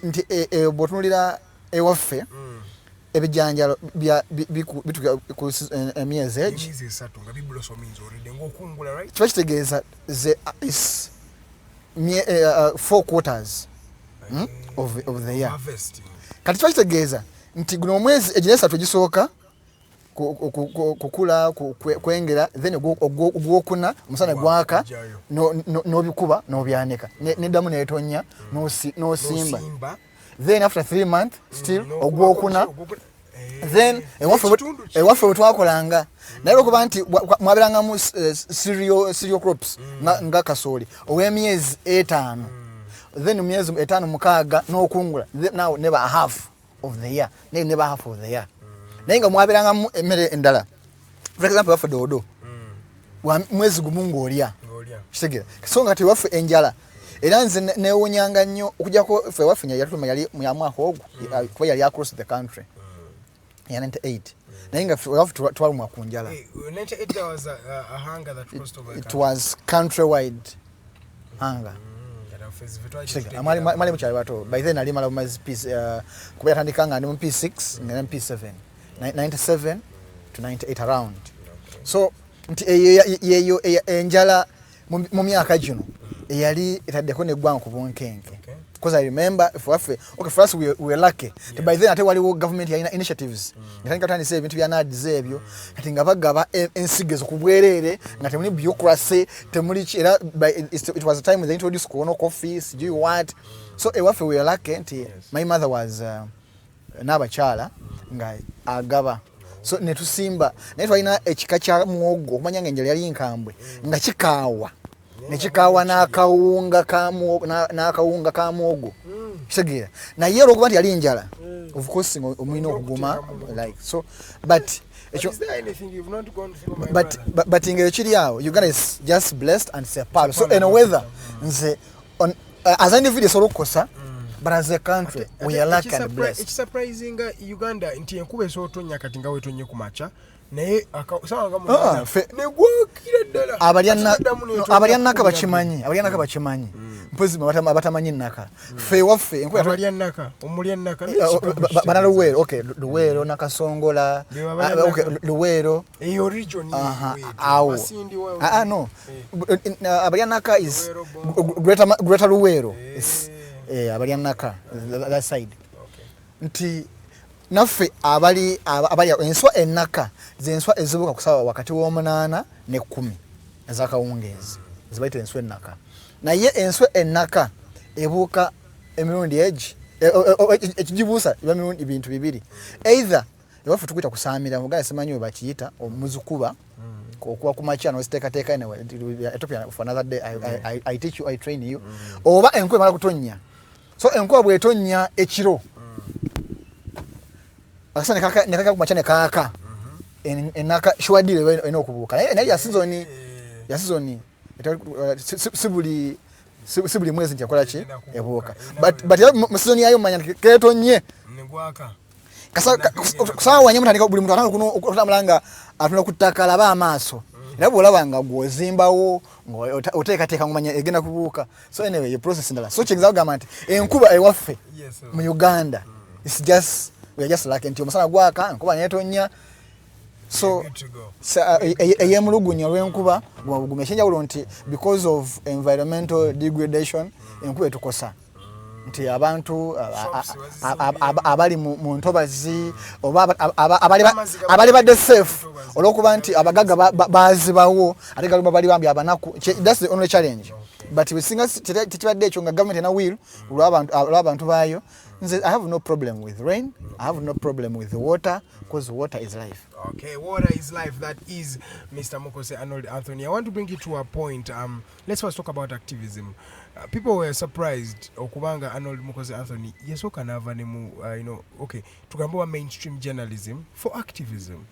nti bw'otunuulira ewaffe ebijanjalo bituuka ku emyezi egi Emyezi 3 nga biblossominze already ng'okungula, right? Kiba kitegeeza ze is four quarters of the year. Harvesting. Kati kiba kitegeeza nti guno omwezi egino esatu egisooka kukula, kwengera, then ogwokuna omusana gwaka, Kujjayo. n'obikuba n'obyanika, neddamu netonya, n'osimba. N'osimba. Then after 3 months still ogwokuna. Ogwokuna. Then ewaffe bwe twakolanga, naye olwokuba nti mwabeerangamu cereal crops nga kasooli ow'emyezi 5, then myezi 5, 6 n'okungula. Now neba a half of the year, naye neba half of the year, naye nga mwabeerangamu emmere endala. For example, waffe doodo wa mwezi gumu ng'olya. Ng'olya. Kitegeera? So nga tewaffe enjala, era nze newunyanga nnyo okujjako ffe ewaffe yatutuma yali yamwaka ogwo, kuba yali across the country ya 98, naye nga ffe ewaffe twalumwa ku njala. 98 there was a hunger that crossed over the It country. was countrywide hunger. Kati ffe ffe twali Kitegeera? tetutegeera. Mwali mukyali bato by then. Nali mala bumazi P, kuba yatandika nga ndi mu P6, nga ndi mu P7, 97 to 98 around. So nti eyo yeyo enjala mu myaka gino eyali etaddeko neggwanga ku bunkenke, because I remember if waffe, okay, for us we were lucky. By then ate waliwo government yalina initiatives, yatandika kutandisa ebintu bya NAADS ebyo, kati nga bagaba ensigo ezo ku bwereere, nga temuli bureaucracy, temuli era it was a time they introduced Corona coffee, sijui what. So ewaffe we were lucky nti my mother was n'abakyala nga agaba, so netusimba, naye twalina ekika kya muwogo, okumanya nga enjala yali nkambwe, nga kikaawa nekikaawa n'akawunga ka muwogo, kitegeera? Naye olwokuba nti yali njala, of course nga omulina okuguma, like, so but But ekyo is there anything you've not gone through, my but, brother? but nga ekiri awo, Uganda is just blessed and it's a part. So eno weather, nze as an individual esobola okukosa, but as a country we are lucky and blessed. Ekisurprisinga Uganda nti enkuba esobola otonnya kati nga wetonye ku makya, naye sawa nga Ah, 8 negwakira ddala. Ate neddamu No, netonnya abalya naka 12. bakimanyi, abalya naka bakimanyi, mpozi mwe abatamanyi naka. Ffe ewaffe enkuba Abalya naka, omulya naka. Bana Luweero, okay, Luweero, Nakasongola, Be babalya ah, okay, naka. Luweero. Eyo region Aha, yetu. awo. Masindi wa- Ah, ah, no. Abalya naka is Greater Luweero. Abalya naka that side. Nti naffe abali abali enswa enaka zenswa ezibuka kusawa wakati w'omunaana ne 10 ezakawungeezi, zibayita enswa enaka. Naye enswa enaka ebuuka emirundi egi ekigibuusa eba mirundi bintu bibiri. Either ewaffe tukuyita kusaamira, muganda simanyi we bakiyita, omuzikuba okuba ku makya noziteekateeka. Anyway, Ethiopia for another day, I teach you, I train you. Oba enkuba emala kutonnya. So enkuba bw'etonnya ekiro, akasana nekaka ku makya nekaaka, enaka shuwadire erina okubuuka, naye ya season si buli mwezi nti akola ki, ebuuka. But era mu season yayo manya nti ketonye Negwaka. Kusaawa wanye mutandika buli muntu atandika okutambula nga atunda ku ttaka, alaba amaaso, era bw'olaba nga gw'ozimbawo ng'oteekateeka ng'omanya egenda kubuuka. So anyway, ye process ndala. So kyengeza kugamba nti enkuba ewaffe mu Uganda, it's just we are just lucky nti omusana gwaka, enkuba netonnya. So eyemulugunya olw'enkuba, guma buguma. Ekyenjawulo nti because of environmental degradation enkuba etukosa, nti abantu abali mu ntobazi oba abali badde safe, olwokuba nti abagagga bazibawo, ate galuma bali bambi abanaku. That's the only challenge. But wesinga tekibadde ekyo nga government ena will olw'abantu baayo, nze I have no problem with rain. I have no problem with the water, because water is life. Okay, water is life. That is Mr. Mukose Arnold Anthony. I want to bring you to a point. Let's first talk about activism. People were surprised okubanga Arnold Mukose Anthony yasooka n'ava ne mu okay, tugambe wa mainstream journalism for activism.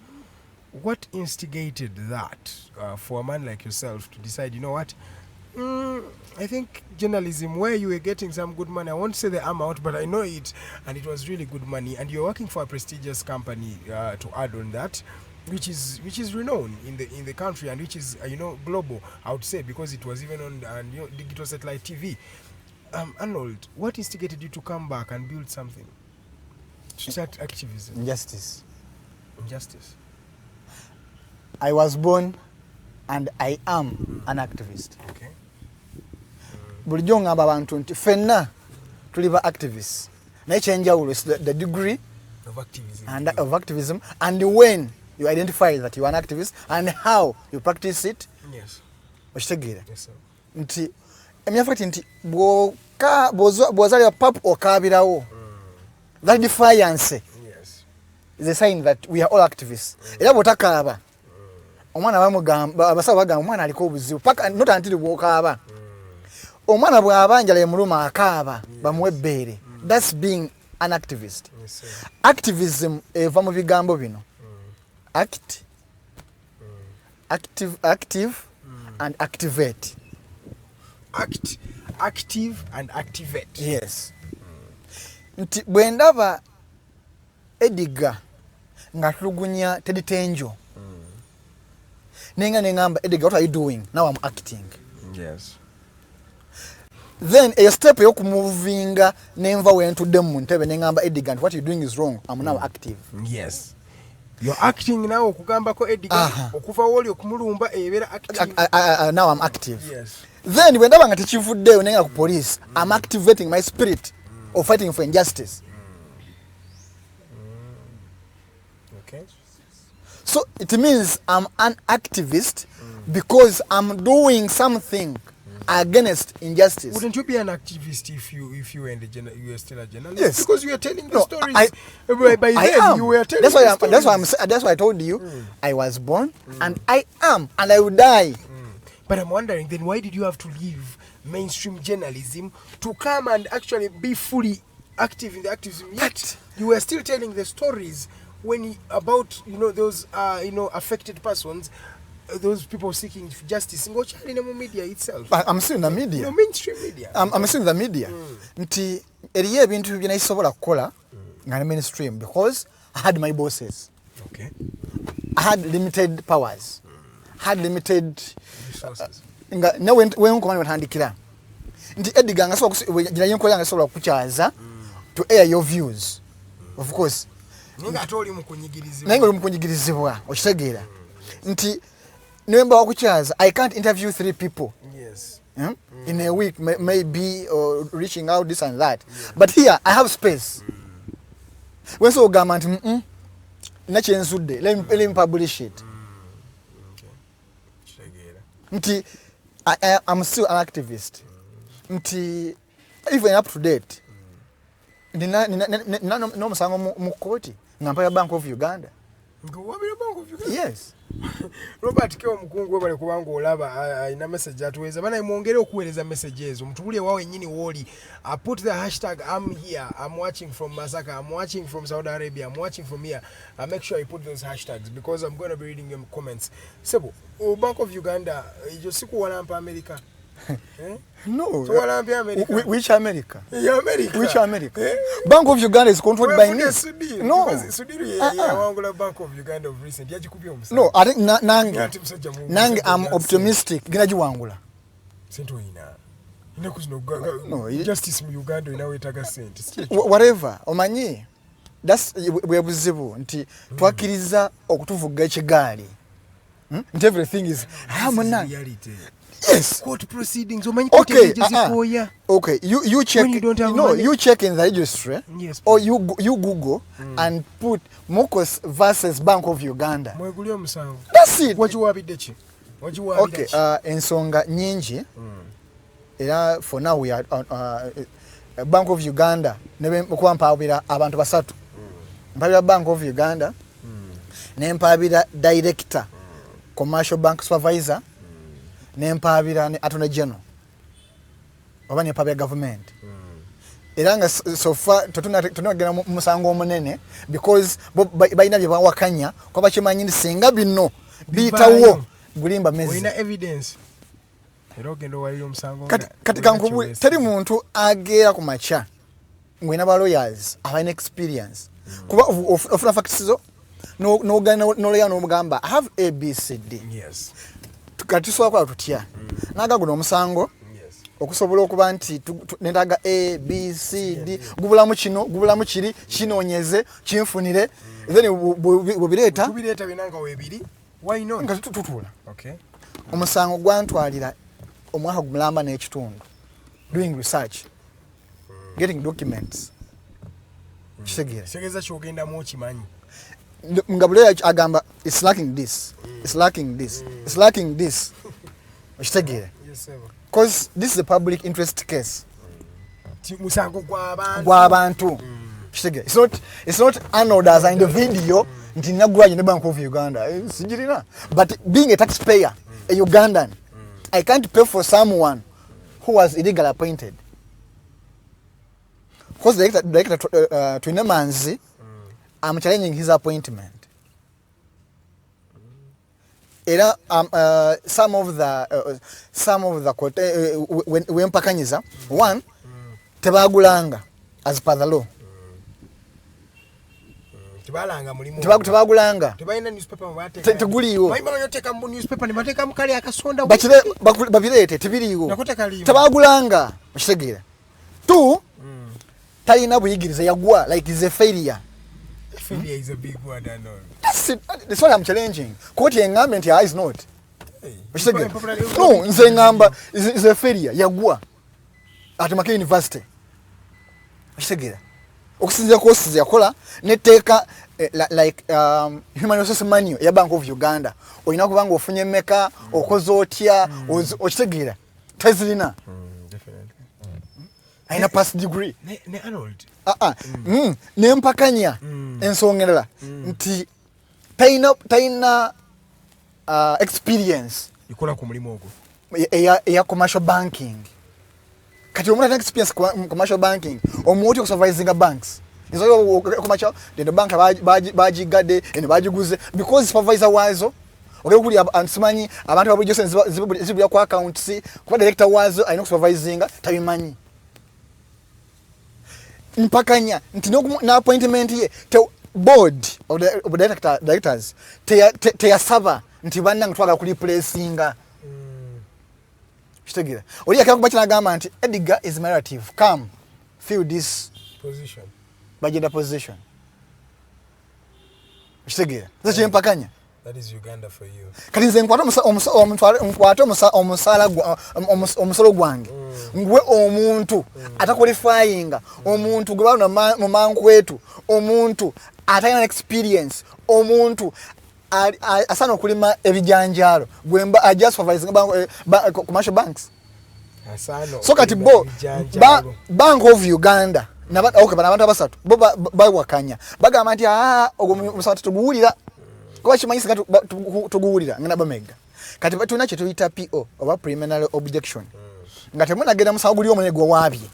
What instigated that for a man like yourself to decide, you know what, I think journalism, where you were getting some good money, I won't say the amount, but I know it, and it was really good money, and you're working for a prestigious company, to add on that, which is renowned in the country and which is global, I would say, because it was even on digital satellite TV. Arnold, what instigated you to come back and build something, to start activism? Injustice. Injustice. I was born and I am an activist. Bulijjo ngamba abantu nti ffenna tuli ba activists, naye kyenjawulo is the degree of activism. And of activism, and when you identify that you are an activist and how you practice it. Okitegeera? Yes, sir. Nti emyafati nti bw'ozaalibwa pap okaabirawo, that defiance is a sign that we are all activists. Era bw'otakaaba omwana bamugamba, abasawo bagamba omwana aliko obuzibu paka, not until bw'okaaba. Omwana bw'aba njala emuluma akaaba bamuwe ebbeere. That's being an activist. Yes, sir. Activism eva mu bigambo bino: act, active, active and activate. Act, active and activate. Yes, nti bwe ndaba Ediga ng'atulugunya Teddy Tenjo, nenga neŋŋamba, "Ediga, what are you doing?" Now I'm acting. Then eyo step ey'okumuvinga nenva wentudde mu ntebe neŋŋamba Ediga nti what you doing is wrong, I'm now active. Yes, you're acting now. Okugambako Ediga okuva wooli okumulumba ebeera active. Now I'm active. Then bwe ndaba nga tekivuddeeyo nenga ku police, I'm activating my spirit of fighting for injustice. So it means I'm an activist because I'm doing something against injustice. Wouldn't you be an activist if you were in the you were still a journalist? Yes. Because you were telling the No, stories. By I then am. you were telling That's why. the That's why I'm. stories. That's why I told you I was born and I am and I will die. But I'm wondering then, why did you have to leave mainstream journalism to come and actually be fully active in the activism? Yet you were still telling the stories when you, about those affected persons, those people seeking justice. Ng'okyali ne mu media itself. I'm still in the media. No, mainstream media. I'm still in the media. Nti eriyo ebintu bye nasobola kukola nga ne mainstream because I had my bosses. I had limited powers. Had limited resources. Nga nawe wenkoma wetandikira nti Edgar nga sobola gira yenkola nga sobola kukukyaza to air your views, of course. Naye ng'ate oli mu kunyigirizibwa. Naye nga oli mu kunyigirizibwa, okitegeera nti nemba wakukyaza, I can't interview three people in a week, maybe, or reaching out this and that. But here I have space wensobola okugamba nti nakyenzudde, let me publish it." Kitegeera. Nti I'm still an activist, nti even up to date nina n'omusango mu kooti nga mpaya Bank of Uganda. Ng'owabira Bank of Uganda? Yes. Robert K omukungu, webale kubanga olaba alina message atuweereza. Banaye mwongere okuweereza message ezo, mutubulye wa wennyini wooli. Put the hashtag "I'm here, I'm watching from Masaka, I'm watching from Saudi Arabia, I'm watching from here." Make sure you put those hashtags because I'm going to be reading your comments. Sebo, o Bank of Uganda ekyo si kuwalampa America, eh? No. Towalampye America. Which America? Yeah, America. Which America? Eh? Bank of Uganda is controlled by me. Wefunye Sudhir, No. because Sudhir Uh-uh. yawangula Bank of Uganda of recent, yagikubye omusango. No, I think nange Ate musajja mungu, nange musajja I'm ssente. optimistic genda giwangula. Sente oyina ennaku zino No, justice mu Uganda oyina weetaaga sente, si kyekyo? Whatever, omanyi that's bwe buzibu nti twakkiriza okutuvuga ekigaali. Nti everything is ah munange. Reality. Yes. Court proceedings, omanyi Okay, court zikooya. Okay, you check. When you don't have No, money. you check in the registry. Yes, or you Google and put Mukose versus Bank of Uganda. Mweguli omusango. That's it. Wagiwaabidde ki? Wagiwaabira Okay, ki? ensonga nyingi. Era for now we are Bank of Uganda, okuba mpaabira abantu basatu. Mpaabira Bank of Uganda, nempaabira director, commercial bank supervisor, nempaabira ne attorney general, oba nempaabira government. Era nga so far tetunagenda mu musango omunene because bo balina bye bawakanya, kuba bakimanyi nti singa bino biyitawo, Bivaayo. Gulimba mezi. Olina evidence era ogenda owalira omusango Kati nga kati olina kankubu ky'oweesiga. Teri muntu ageera ku makya ng'olina ba lawyers abalina experience, kuba ofuna facts zo, n'ogenda n'olaya n'omugamba, "I have ABCD." Kati tusobola kukola tutya? Naga guno omusango okusobola okuba nti netaga A B C D, gubulamu kino, gubulamu kiri, kinoonyeze, kinfunire, then bwebireeta Tubireeta byonna nga weebiri, why not? Nga tutuula. Omusango gwantwalira omwaka gumulamba n'ekitundu doing research, getting documents, kitegeera? Kitegeeza kyogendamu okimanyi. Nga buli agamba, "It's lacking this, it's lacking this, it's lacking this." Okitegeera? Yes, sir. Because this is a public interest case. Musango gw'abantu. Gw'abantu, kitegeera? It's not Arnold as an individual nti nagwanye ne Bank of Uganda. Sigirina, but being a taxpayer, a Ugandan, I can't pay for someone who was illegally appointed, because director Twinemanzi, I'm challenging his appointment. Era some of the wempakanyiza, one, tebagulanga as per the law. Tebalanga mulimu. Tebagulanga. Tebalina newspaper mwe bateeka. Teguliiwo. Bayimba oteeka mu newspaper ne bateekamu kale akasonda. Babireete, tebiriiwo. Nako tekaliiwo. Tebagulanga, okitegeera? Two, talina buyigirize, yagwa, like is a failure. Failure is a big word, I know. That's it. That's what I'm challenging. Kooti eŋŋambe nti, "Ah, is not." Okitegeera? Popular- No, nze ŋŋamba is a failure, yagwa at Makerere University. Okitegeera? Okusinziira courses yakola netteeka, like human resource manual eya Bank of Uganda, olina kuba nga ofunye mmeka, okoze otya, okitegeera? Tezirina. Alina pass degree. Ne Arnold. Ah, ah. Nempakanya ensonga endala nti talina experience ikola ku mulimu ogwo eya commercial banking. Kati omuntu alina experience mu commercial banking, omuwa otya okusupervisinga banks? Commercial eno bank bagigadde, eno bagiguze, because supervisor waazo ogenda okuli simanyi abantu babulijjo sente zibulira ku accounts, kuba director waazo alina okusupervisinga tabimanyi. Mpakanya nti n'appointment ye board of the directors teyasaba nti bannange twagala kureplacinga. Kitegeera? Oli yakera kuba kinagamba nti Edgar is my relative, come fill this position. Bagenda position. Kitegeera? Nze kyempakanya. That is Uganda for you. Kati nze nkwate nkwate omusaala omusolo gwange nguwe omuntu ataqualifyinga, omuntu gwe balona mu mankwetu, omuntu atalina experience, omuntu asaana okulima ebijanjaalo, gwemba ajja supervising commercial banks. Asaana So kati okulima bo ebijanjaalo. Bank of Uganda okay, bano abantu abasatu bo bawakanya, bagamba nti, "Ah, ogwo musango tetuguwulira," kuba kimanyi singa tuguwulira ngenda bamegga. Kati tulina kye tuyita PO oba preliminary objection, nga temunagenda musango guli omunene gwe waabye,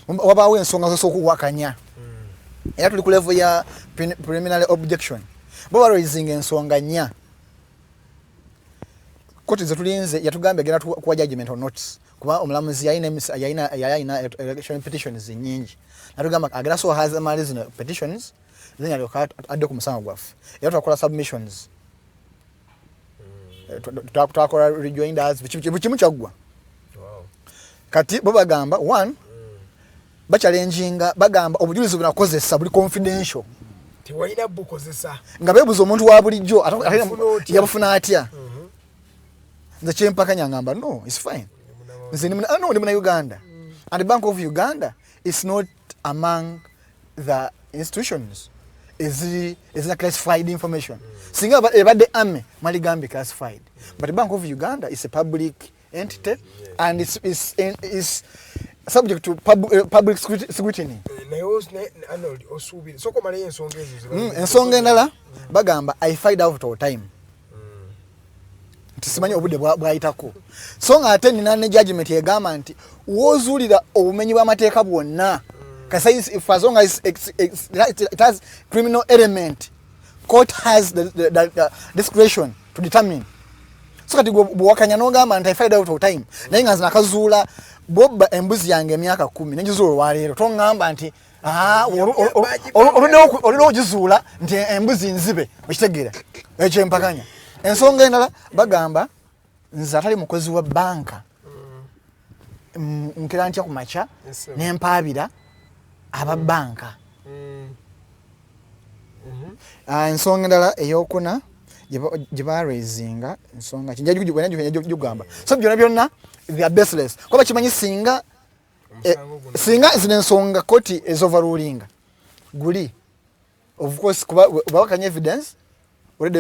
wabaawo ensonga zosobola okuwakanya. Era tuli ku level ya preliminary objection. Bo baraisinga ensonga nnya. Koti zetulinze yatugambye egenda kuwa judgment on notice, kuba omulamuzi yalina election petitions nyingi, natugamba agenda so hazamali zino petitions, then alyoka adde ku musango gwaffe. Era twakola submissions, twakola rejoinders, buli kimu kyaggwa. Kati bo bagamba, one, bachallenginga, bagamba obujulizi bunakozesa buli confidential. Tewalina bukozesa. Nga beebuza omuntu wa bulijjo Yabufuna otya? Yabufuna atya? Nze kyempakanya ngamba, no, it's fine. Nze no, ndi muna Uganda, and the Bank of Uganda is not among the institutions ezina classified information. Singa ebadde army, maligambi classified, but the Bank of Uganda is a public entity and it's subject to public scrutiny. Naye Arnold, osuubira sooka omaleyo ensonga ezo. Ensonga endala bagamba I filed out of time, nti simanyi obudde bwayitako, so nga ate nina ne judgment egamba nti woozuulira obumenyi bw'amateeka bwonna, kasa if as long as it has criminal element, court has the discretion to determine. So kati gwe bwewakanya n'ogamba nti I filed out of time, naye nga nze nakazuula bwobba embuzi yange emyaka 10 nengizuula olwaleero, toŋŋamba nti, "Ah, oluddewo ogizuula nti embuzi nzibe." Okitegeera ekyo empakanya. Ensonga endala bagamba nze atali mukozi wa banka, nkera ntya ku makya Yes, sir. nempaabira aba banka? Ah, ensonga endala eyokuna gye baraisinga, ensonga ki gugamba, so byonna byonna they are baseless, kuba kimanyi singa singa zino ensonga koti ezoverrulinga guli, of course kuba bawakanya evidence already,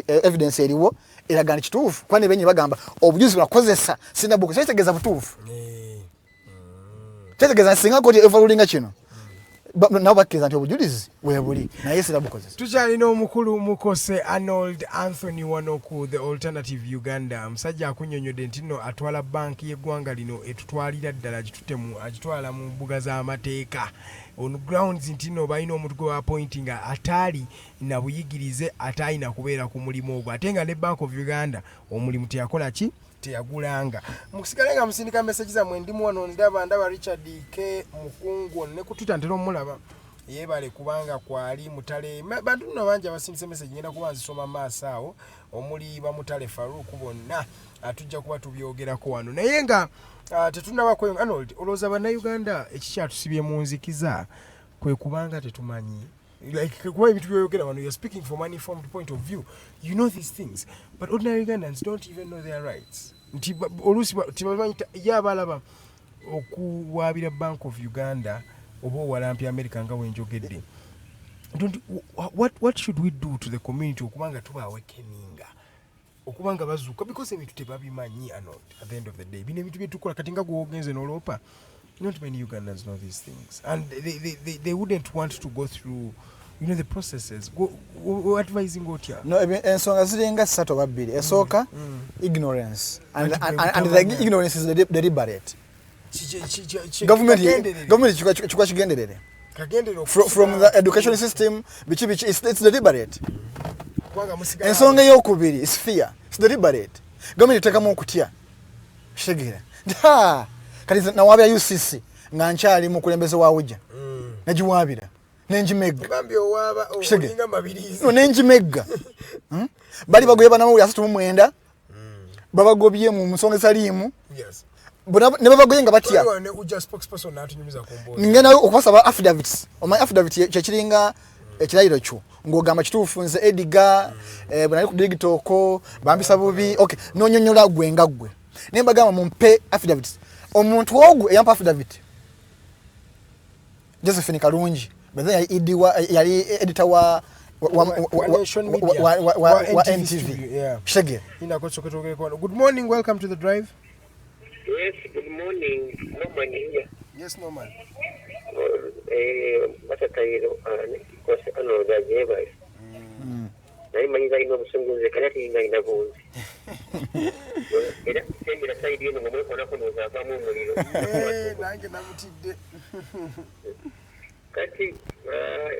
evidence eriwo eraga nti kituufu, kuba nebenyi bagamba obujuzi bwakozesa sina buku, kitegeeza butuufu, kitegeeza singa koti overrulinga kino, nabo bakkiriza nti obujulizi webuli naye sina bukozesa. Tukyalina omukulu Mukose Arnold Anthony wano ku The Alternative Uganda. Omusajja akunyonyodde nti nno atwala banki y'eggwanga lino, etutwalira ddala, agitutte agitwala mu mbuga z'amateeka on grounds nti nno balina omuntu gwe baappointinga ataali na buyigirize, ataalina kubeera ku mulimu ogwo, ate nga ne Bank of Uganda omulimu teyakola ki, teyagulanga. Musigale nga musindika message zammwe. Ndimu wano, ndaba Richard K Mukungu ne ku Twitter ntera omulaba, yeebale kubanga kwali mutale. Bantu nno bangi abasindise message, ngenda kuba nzisoma maaso awo, omuli bamutale Faruku, bonna tujja kuba tubyogerako wano. Naye nga tetunaba kweyo, Arnold, olowooza Bannayuganda ekikyatusibye mu nzikiza kwe kubanga tetumanyi, like kuba ebintu byoyogera wano, you're speaking from an informed point of view, you know these things, but ordinary Ugandans don't even know their rights, nti oluusi tebamanyi ye abalaba okuwaabira Bank of Uganda oba owalampya America nga wenjogedde. Don't, what should we do to the community okubanga tubawekeninga, okubanga bazuuka, because ebintu tebabimanyi? Arnold, at the end of the day, bino ebintu byetukola kati nga gwogenze n'oloopa, not many Ugandans know these things and they wouldn't want to go through the processes. Advising otya? No, ensonga ziringa ssatu oba bbiri. Esooka, ignorance, and the ignorance is deliberate. Government kikuba kigenderere from the education system, biki biki, it's deliberate. Ensonga eyokubiri is fear, it's deliberate. Government etekamu okutya, kitegeera nti ha kati nze nawaabira UCC nga nkyali mukulembeze wa UJA, negiwaabira nenjimegga. Bambi owaaba Kitegeera. olinga Mabirizi. No, nenjimegga. Bali bagobye banamawulire 39, babagobye mu nsonga esaliimu. Ne babagoye nga batya. Waliwo ne UJA spokesperson n'atunyumiza ku mboozi. Ngenda okubasaba affidavits. Omanyi affidavit kyekiringa ekirayiro kyo ng'ogamba kituufu, nze Edgar, bwe nali ku Digitoko bampisa bubi, okay, nonyonyola gwe nga ggwe. Naye mbagamba mumpe affidavits. Omuntu ogwo eyampa affidavit, Josephine Kalungi, but then yali ED yali editor wa Nation Media. wa NTV NTV. studio, yeah. Kitegeera. Inako tusooke twogereko wano. Good morning, welcome to The Drive. Yes, good morning. Norman here. Yes, Norman. Basatayiro kose Arnold ajebayo. Naye manyi alina obusungu, nze kale ate nga bungi. Era sembera side eno nga mwekolako ndowooza avaamu omuliro. Eh, nange namutidde. Kati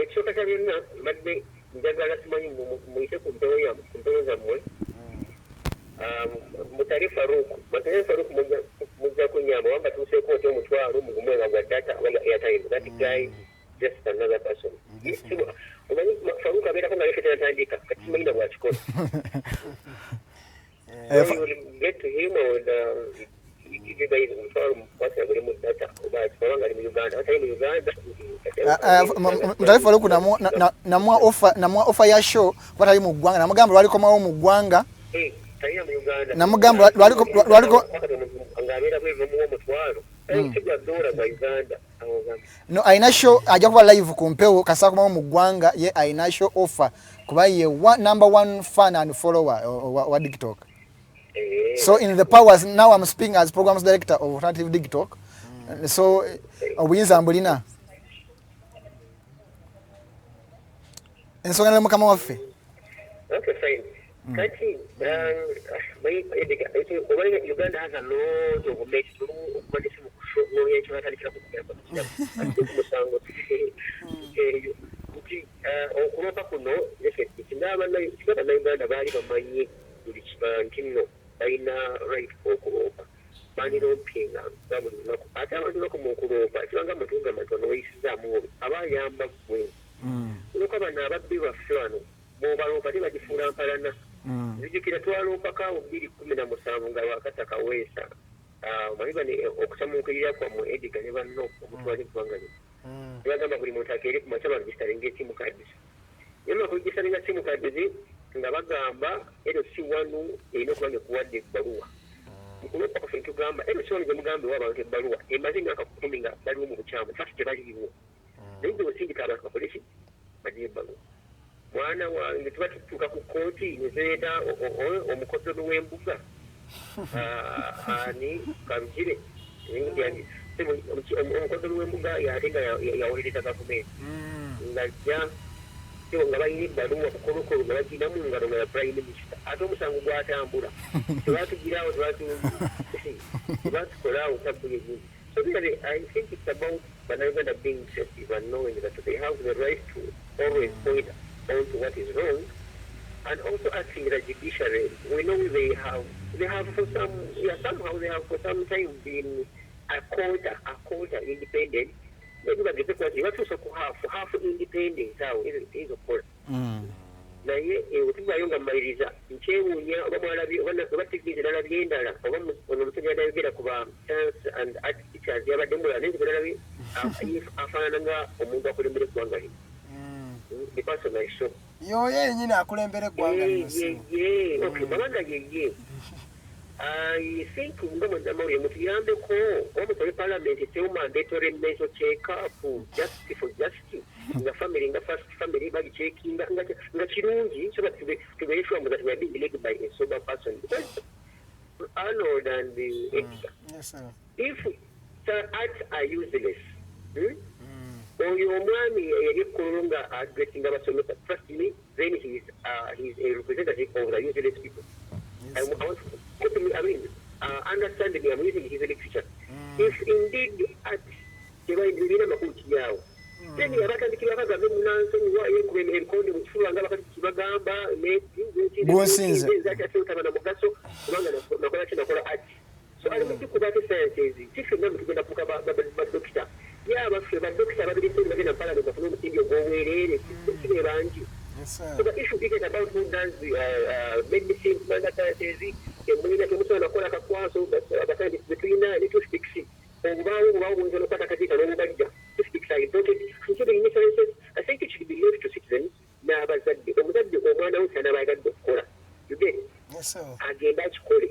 ekisooka kya byonna mbadde njagala simanyi muyite ku mpewo zammwe. Mutale Farouk, Mutale Farouk, mujja kunyamba wamba tuuseeko otya omutwalo mugumu nga gwa data oba airtime. That guy just another person. Omanyi Farouk abeerako nga lefe tenatandika, kati simanyi na bwakikola. So you will get to him and give you guys omutwalo mukwasira guli mu data oba akikola nga ali mu Uganda, atali mu Uganda. Mutale Farouk namuwa offer ya show kuba tali mu ggwanga, namugamba lwalikomawo mu ggwanga. Eh, talina mu Uganda. Namugamba ng'abeera bweru omuwa omutwalo sigwa dola gwa Uganda. Awo No, alina show, ajja kuba live ku mpewo kasita akomawo mu ggwanga. Ye alina show offer kuba ye number one fan and follower wa TikTok. So in the powers now I'm speaking as programs director of Alternative Dig Talk. So obuyinza mbulina. Ensonga ne mukama waffe. Okay, fine. Kati, oba Uganda has a lot of mess. Okuba nesimu kunoonya ekyo batandikira kukugamba ate ku musango nti okuloopa kuno, singa Bannayuganda baali bamanyi buli nti nno balina right okuloopa, bandiroopinga nga buli lunaku. Ate abantu bakoma okuloopa kibanga mutugamba nti ono weyisizaamu obi aba ayamba ggwe, olwokuba bano ababbi baffe wano bw'obaloopa tebagifuula mpalana. Nzijukira twaloopako awo 2017 nga lwakata Kaweesa, omanyi bano okusamuukirira kwammwe Ediga ne banno omutwala eggwanga lino, nebagamba buli muntu akeere ku makya baregistaringa e SIM cards. Naye bakuregistaringa SIM cards nga bagamba LC one erina okuba nga ekuwadde ebbaluwa. Mukuloopa kwaffe netugamba LC one gye mugamba ewa abantu ebbaluwa emaze emyaka 10 nga baliwo mu bukyamu, fact tebaliiwo, naye gye osindika abantu bakole ki? Bagye ebbaluwa. Mwana wange, tuba tutuuka ku kkooti nezireeta omukodomi w'embuga ani Karugire, omukodomi w'embuga ate nga yawolereza gavumenti ng'ajja nga balina ebbaluwa bukolokolo nga bagina mu ngalo nga ya prime minister, ate omusango gwatambula tebatugirawo, tebatukolaawo tabbu yennyini. So really, I think it's about Bannayuganda being sensitive and knowing that they have the right to always point on to what is wrong and also asking the judiciary. We know they have for some, yeah, somehow they have for some time been a quarter independent. Maybe bageze kuba batuusa ku half independence awo eyinza okukola. Naye wetuvayo nga mmaliriza, nkyewuunya oba mwalabye oba TV nalabye endala, oba ono omusajja yadayogera ku ba science and art teachers yabadde mulala, naye nze nalabye afaanana nga omuntu akulembera eggwanga lino, the person I saw. Yoyo yenyini akulembera eggwanga lino. Ye, okay, babanga yeye. I think nga munnamawulire mutuyambeko oba musabe parliament etewo mandatory mental check up just for justice, nga family, nga first family bagicheckinga nga kirungi, so that tubeere sure that we are being led by a sober person, because Arnold and the Edgar, Yes, sir. if the arts are useless, Oyo omwami eyali ekkololo nga addressinga abasomesa, trust me, then he is a representative of the useless people. I want to put me, I mean, understand me, I'm using his literature. If indeed art tebalina makulu kiyaawo, then abatandikira bagambe munansonyiwa yekuba ebikonde mu kifuba nga bakati kibagamba. Gunsinze. Tabana mugaso kubanga nakola ki? Nakola art. So ali mukikuba ate sciences si ffenna mutugenda kufuuka badokita. Ye abaffe badokita babiri bagenda parliament bafune omusimbi ogw'obwereere, si be bangi. So the issue isn't about who does medicine, kubanga sciences temulina, temusobola nakukola kakwaso. Abascientists betulina ne toothpicks, obubaawo obubaawo buyinza nokukwata akaziika n'obubajja. Toothpicks are imported, including in sciences. I think it should be left to citizens n'abazadde. Omuzadde omwana we kyanaaba ayagadde okukola, you get, agende akikole.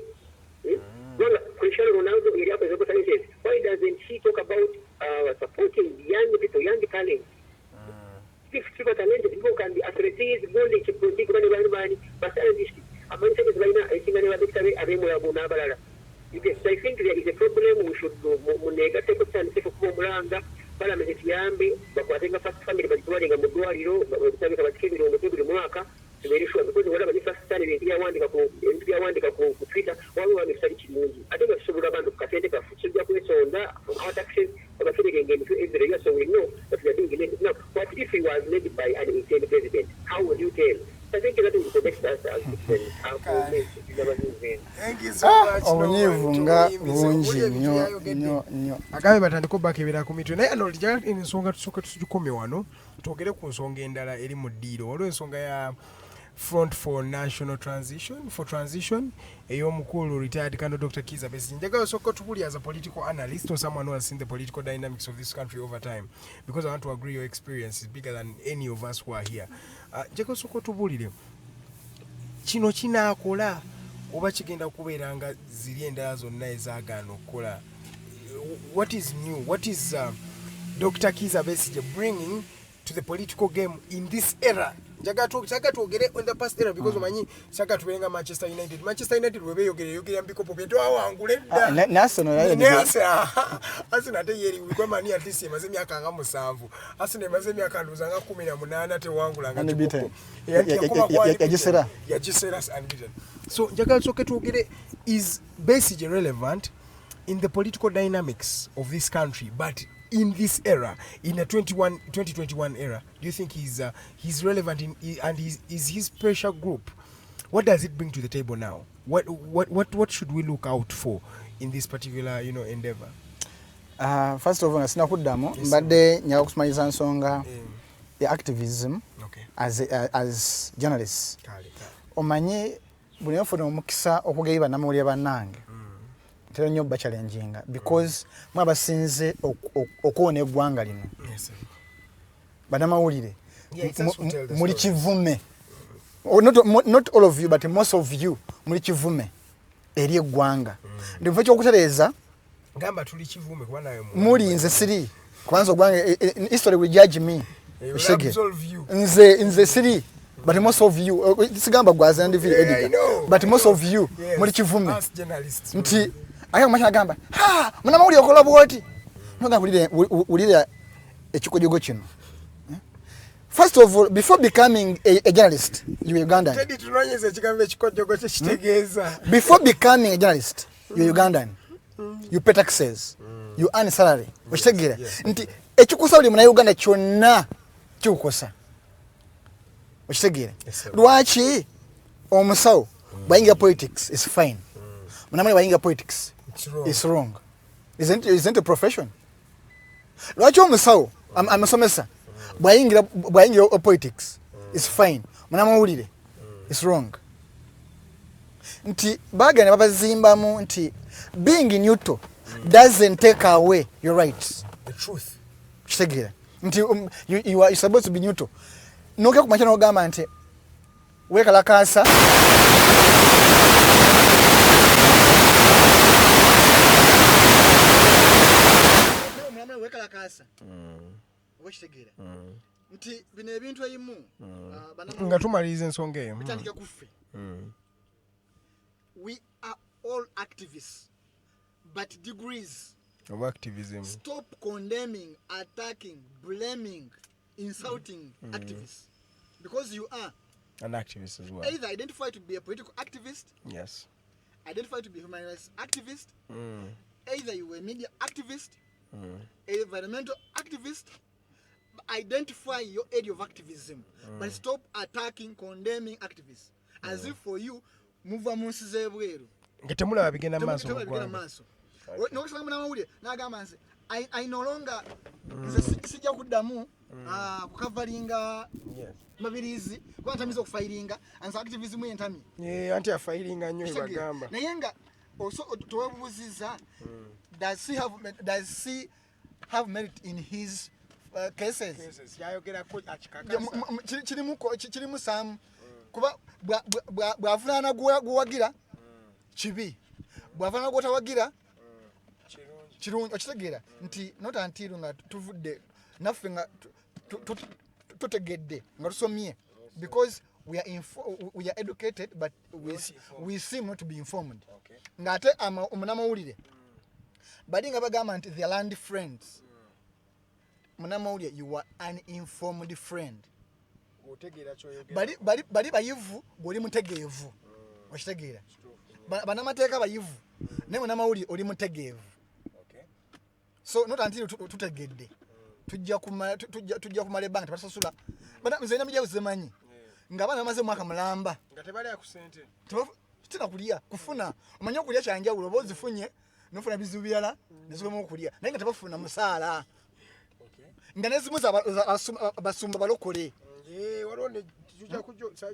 Kubanga Cristiano Ronaldo yali akoze sciences. Why doesn't he talk about supporting young people, young talents? If people talented people can be athletes, gondi kiprotik, bani bani bani, bascientist amanyi sente balina esinga ne badokita be ab'emulago n'abalala. You get? So I think there is a problem. We should muneegatteko, tutandise okuba omulanga, parliament etuyambe bakwate nga first family bagitwalenga mu ddwaliro obutabika batikebere omutwe buli mwaka, tubeere sure, because walaba ne first family ebintu byawandika ku Twitter, waliwo wano ekitali kirungi, ate nga tusobola abantu ku kasente kaffe tujja kwesonda from our taxes babakeberenga emitwe every year, so we know that we are being led. Now, what if he was led by an insane president? How would you tell? I think that will protect us as citizens. Obunyiivu nga bungi nnyo nnyo nnyo. Agambye batandike obakebera ku mitwe. Naye ano ensonga tusooke tugikomye wano, twogere ku nsonga endala eri mu ddiiro. Waliwo ensonga ya Front for National Transition, for Transition, ey'omukulu retired Colonel Dr. Kiza Besigye. Njagala osooka otubulire as a political analyst or someone who has seen the political dynamics of this country over time, because I want to agree your experience is bigger than any of us who are here. Njagala osooka otubulire, kino kinaakola oba kigenda kubeera nga ziri endala zonna ezaagaana okukola? What is new? What is Dr. Kiza Besigye bringing To the political game in this era, njagala twogere on the past era because omanyi saga tubeere nga Manchester United. Manchester United bweba eyogera mu bikopo bye twawangula edda. Ah, ne Arsenal nayo Ne Arsenal ate yeri wikwa at least emaze emyaka nga 7. Arsenal emaze emyaka ndowooza nga 18 tewangulanga Unbeaten. kikopo. Yakoma ku unbeaten. Yagisera. Yagisera unbeaten. So njagala tusooke twogere, is Besigye relevant in the political dynamics of this country, but in this era, in a 2021 era, do you think he's relevant in, and is his pressure group, what does it bring to the table now? What should we look out for in this particular endeavor? First of all, nga sinakuddamu, Yes, sir. mbadde njagala okusimanyisa nsonga ya activism as journalists. Kale, kale. Omanyi buli nfuna omukisa okugeri bannamawulire bannange, ntera nnyo bachallenginga because mwe abasinze okuwona eggwanga lino. Yes, sir. Bannamawulire Yeah, it's us who tell the muli story. kivume. Oh, not all of you, but most of you muli kivume eri eggwanga. Ndi mu kifo ky'okutereeza Gamba tuli kivume kuba nawe muli, nze siri, kubanza ogwange history will judge me. Eh, will Oshege. absolve you. Nze siri, but most of you, sigamba gwaza ndi vile Yeah, I editor, know, but I most know. of you Yes, muli kivume us journalists. Nti ate kumakya agamba, ha, munnamawulire okola bwoti, noga wulira ekikojogo kino. Eh? First of all, before becoming a journalist, you were Ugandan. Teddy, tunoonyeza ekigambo ekikojogo kye kitegeeza. Before becoming a journalist, you were Ugandan. You pay taxes, you earn salary. Okitegeera nti ekikusa buli munauganda kyonna kikukosa. Okitegeera lwaki omusawo bwayingira politics is fine, munamawulire bwayingira politics It's wrong. is wrong? Isn't a profession? Lwaki omusawo amusomesa bwayingira politics is fine, munamawulire is wrong? Nti bagenda babazimbamu nti being neutral doesn't take away your rights. The truth. Kitegeera nti you are supposed to be neutral. Nokya kumakya nogamba nti wekalakasa. Wekalakasa oba kitegeera nti bino ebintu ebimu Nga tumaliriza ensonga eyo. Bitandika kuffe. We are all activists, but degrees Of activism. Stop condemning, attacking, blaming, insulting activists, because you are an activist as well. Either identify to be a political activist, identify to be a human rights activist, either you were a media activist, environmental activist. Identify your area of activism, but stop attacking, condemning activists as if for you muva mu nsi z'ebweru. Nga temulaba bigenda mu maaso mu Temulaba bigenda ggwanga. maaso. N'okusanga munnamawulire n'agamba nze I no longer, nze sijja kuddamu kukavalinga Mabirizi kuba ntamiza okufayiringa, anze activism yentamye. Eh, anti afayiringa nnyo Kitegeera. ebagamba. Naye nga tewebuuziza, does he have merit in his cases? Cases, yayogerako Ya, akikakasa. Kirimu some kuba bw'avunaana gwewagira kibi, bw'avunaana gwotawagira kirungi. Okitegeera nti not until nga tuvudde naffe nga tutegedde nga tusomye, because we are educated, but we seem not to be informed. Ng'ate omunamawulire bali nga bagamba nti the land friends. Munamawulire, you are an informed friend. Otegeera ky'oyogera. Bali bayivu, gweoli mutegeevu. Okitegeera? Bannamateeka bayivu, naye munamawulire oli mutegeevu. So not until tutegedde tujja kumala ebbanga tebatusasula. Nze nina mijjawo zemanyi ng'abaana bamaze omwaka mulamba nga tebalya ku ssente. Tina kulya kufuna, omanye okulya kyanjawulo, oba ozifunye nofuna bizibu birala nezigoma okulya, naye nga tebafuna musaala, nga nezimu basumba balokole. Eh, waliwo ne tujja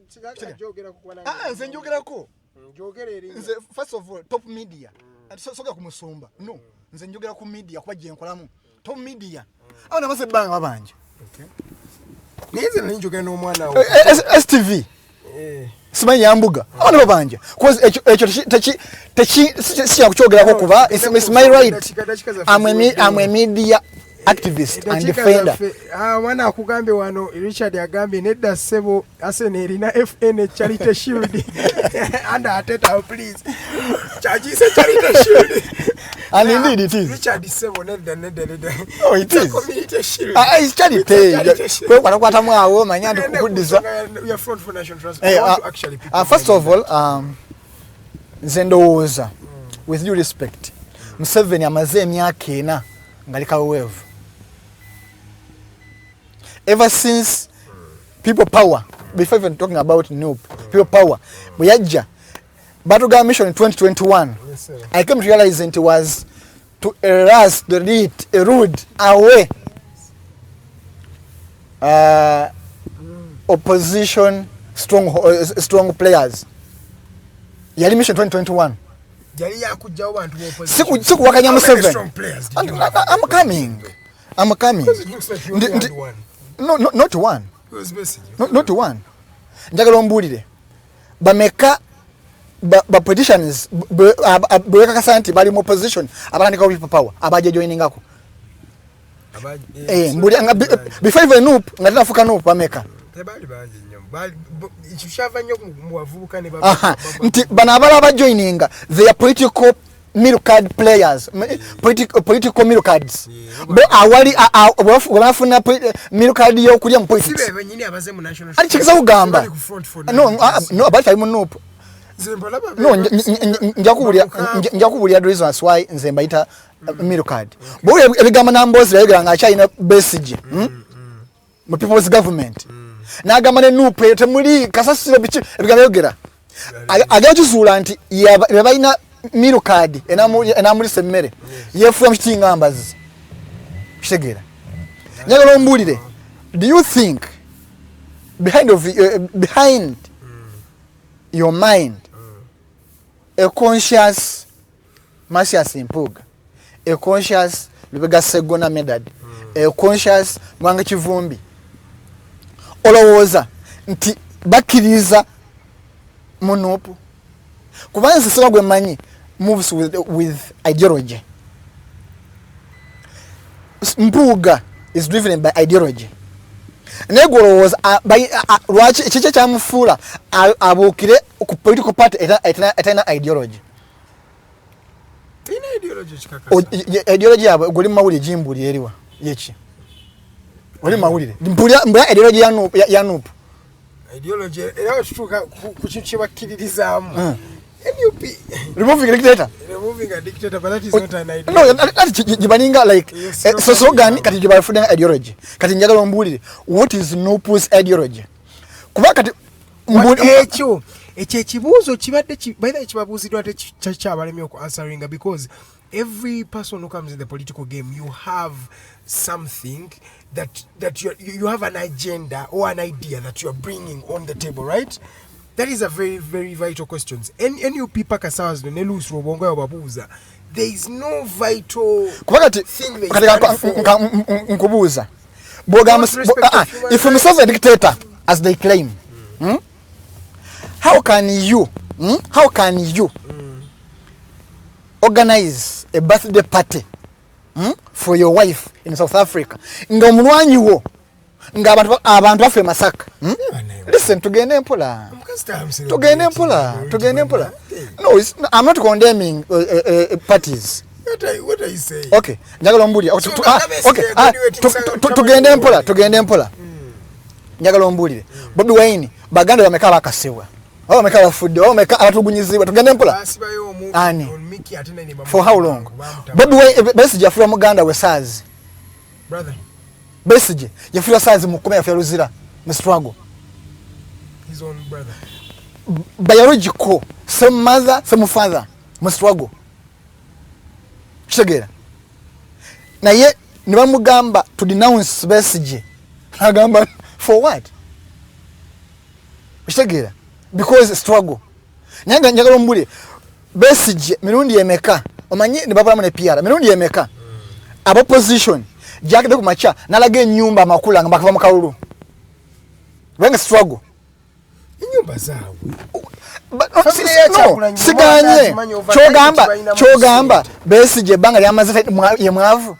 Kitegeera. jogerako kuba Ah, nze njogerako. Njogera erinnya. Nze first of all, top media. Ati soga ku musumba, no, nze njogera ku media kuba gye nkolamu. Top media awo namaze ebbanga babanja. Naye nze nali njogera n'omwana wo. Eh, eh, STV simanyi yambuga awo babanja, cause ekyo si kyakukyogerako kuba it's my right. I'm a media Activist and Eddakiika defender. zaffe, mwana akugambye wano, Richard agambye, nedda ssebo, Arsenal erina FN Charity Shield and Arteta, please, kyakiyise Charity Shield. And indeed it is. Richard, ssebo, nedda, nedda, nedda. No, it It's a is. community shield. Ah, it's charity. It's a charity shield. Kwekwatakwatamu awo omanya nti Tugende ku kukuddiza. nsonga ya Front for National Transport. Eh, I want to actually pick up first of all, nze ndowooza, with due respect, Museveni amaze emyaka 4 nga likaweweevu ever since People Power, before even talking about NUP, People Power bwe yajja batugamba mission 2021. Yes, sir. I came to realize it was to erase, delete, erode away opposition strong players. Yali mission 2021. Yali yakugjawo bantu b'opposition. Sikuwakanya How many Museveni. strong players did you have? I'm coming. I'm coming. Because it looks like you only had one. No, not one. It was Besigye. No, not one. Njagala ombuulire bameka ba politicians bwekakasa nti bali mu opposition abatandikawo People Power abajja joiningako. Eh, mbuli nga before even NUP, nga tenafuuka NUP, bameka? Tebaali bangi nnyo. Ekyo kyava nnyo mu bavubuka ne Aha, nti bano abalala bajoininga, they are political meal card players, political meal cards. Bo awali bwe bafuna meal card y'okulya mu Si politics. be bennyini abaze mu National Ali kigeza kugamba. Bali ku Front for No, no, abali tali mu NUP. Nze mbalaba No, nja kubuulira the reasons why nze mbayita meal card. Bw'owulira ebigambo Namboozi byayogera ng'akyalina Besigye, mu People's Government, n'agamba ne NUP eyo temuli kasasiro, biki ebigambo byayogera. Agenda kizuula nti be balina meal card enamulisa emmere, yeefuula mu kiti nga mbazi. Kitegeera? Njagala ombuulire, do you think behind your mind, a conscious Mathias Mpuuga, a conscious Lubega Sseggona Medard, a conscious Mwanga Kivumbi, olowooza nti bakkiriza mu NUP? Kuba nze sina gwe mmanyi moves with ideology. Mpuuga is driven by ideology, naye gwe olowooza lwaki kiki ekyamufuula abuukire ku political party etalina ideology? Terina ideology kikakasa. Ideology yaabwe gwe oli mu mawulire, gimbuulire eriwa yeki? Oli mu mawulire, mbulira ideology ya NUP, ya NUP. Ideology era wetutuuka ku kintu kye bakkiririzaamu, NUP. Removing a dictator. Removing a dictator, but that is not an idea. No, that gyebalinga like Yes, so slogan kati gye nga ideology. Kati njagala ombuulire, what is NUP's ideology? Kuba kati Ekyo ekibuuzo kibadde by the way, kibabuuziddwa ate kyabalemye oku answeringa, because every person who comes in the political game, you have something that you have an agenda or an idea that you are bringing on the table, right? That is a very, very vital questions. NUP paka sawa zino ne Lucy Rubongo yababuuza, there is no vital Kuba kati thing they kati stand for. nkubuuza, bw'ogamba Not respect of human if Museveni a dictator as they claim, How can you, How can you organize a birthday party, for your wife in South Africa nga omulwanyi wo nga abantu bafe Masaka, Listen, tugende mpola, tugende mpola, tugende mpola. No, I'm not condemning parties. What are you saying? Okay, njagala ombuulire. So, Okay, tugende mpola, tugende mpola. Njagala ombuulire, Bobi Wine baganda bameka bakasibwa, oba bameka bafudde, oba bameka abatugunyizibwa? Tugende mpola. Basibayo omu Ani? on Mickey ate naye ne For how long? bamutama. Bobi Wine, Besigye yafiirwa muganda we Saazi. Brother. Besigye yafiirwa Saazi mu kkumi, yafiirwa Luzira mu struggle. His own brother. Biological, same mother, same father, mu struggle. Kitegeera? Naye ne bamugamba to denounce Besigye, agamba for what? Kitegeera? Because struggle. Naye nga njagala ombuulire, Besigye mirundi emeka omanyi ne babulamu ne PR, mirundi emeka aba opposition jakidde ku makya n'alaga ennyumba amakula nga bakava mu kalulu kubanga struggle? Ennyumba zaabwe. But, no, Family ya no, Kyagulanyi, siganye. omwana akimanyi over time Kyogamba tebalina kyogamba Besigye ebbanga lyamaze ye mwavu.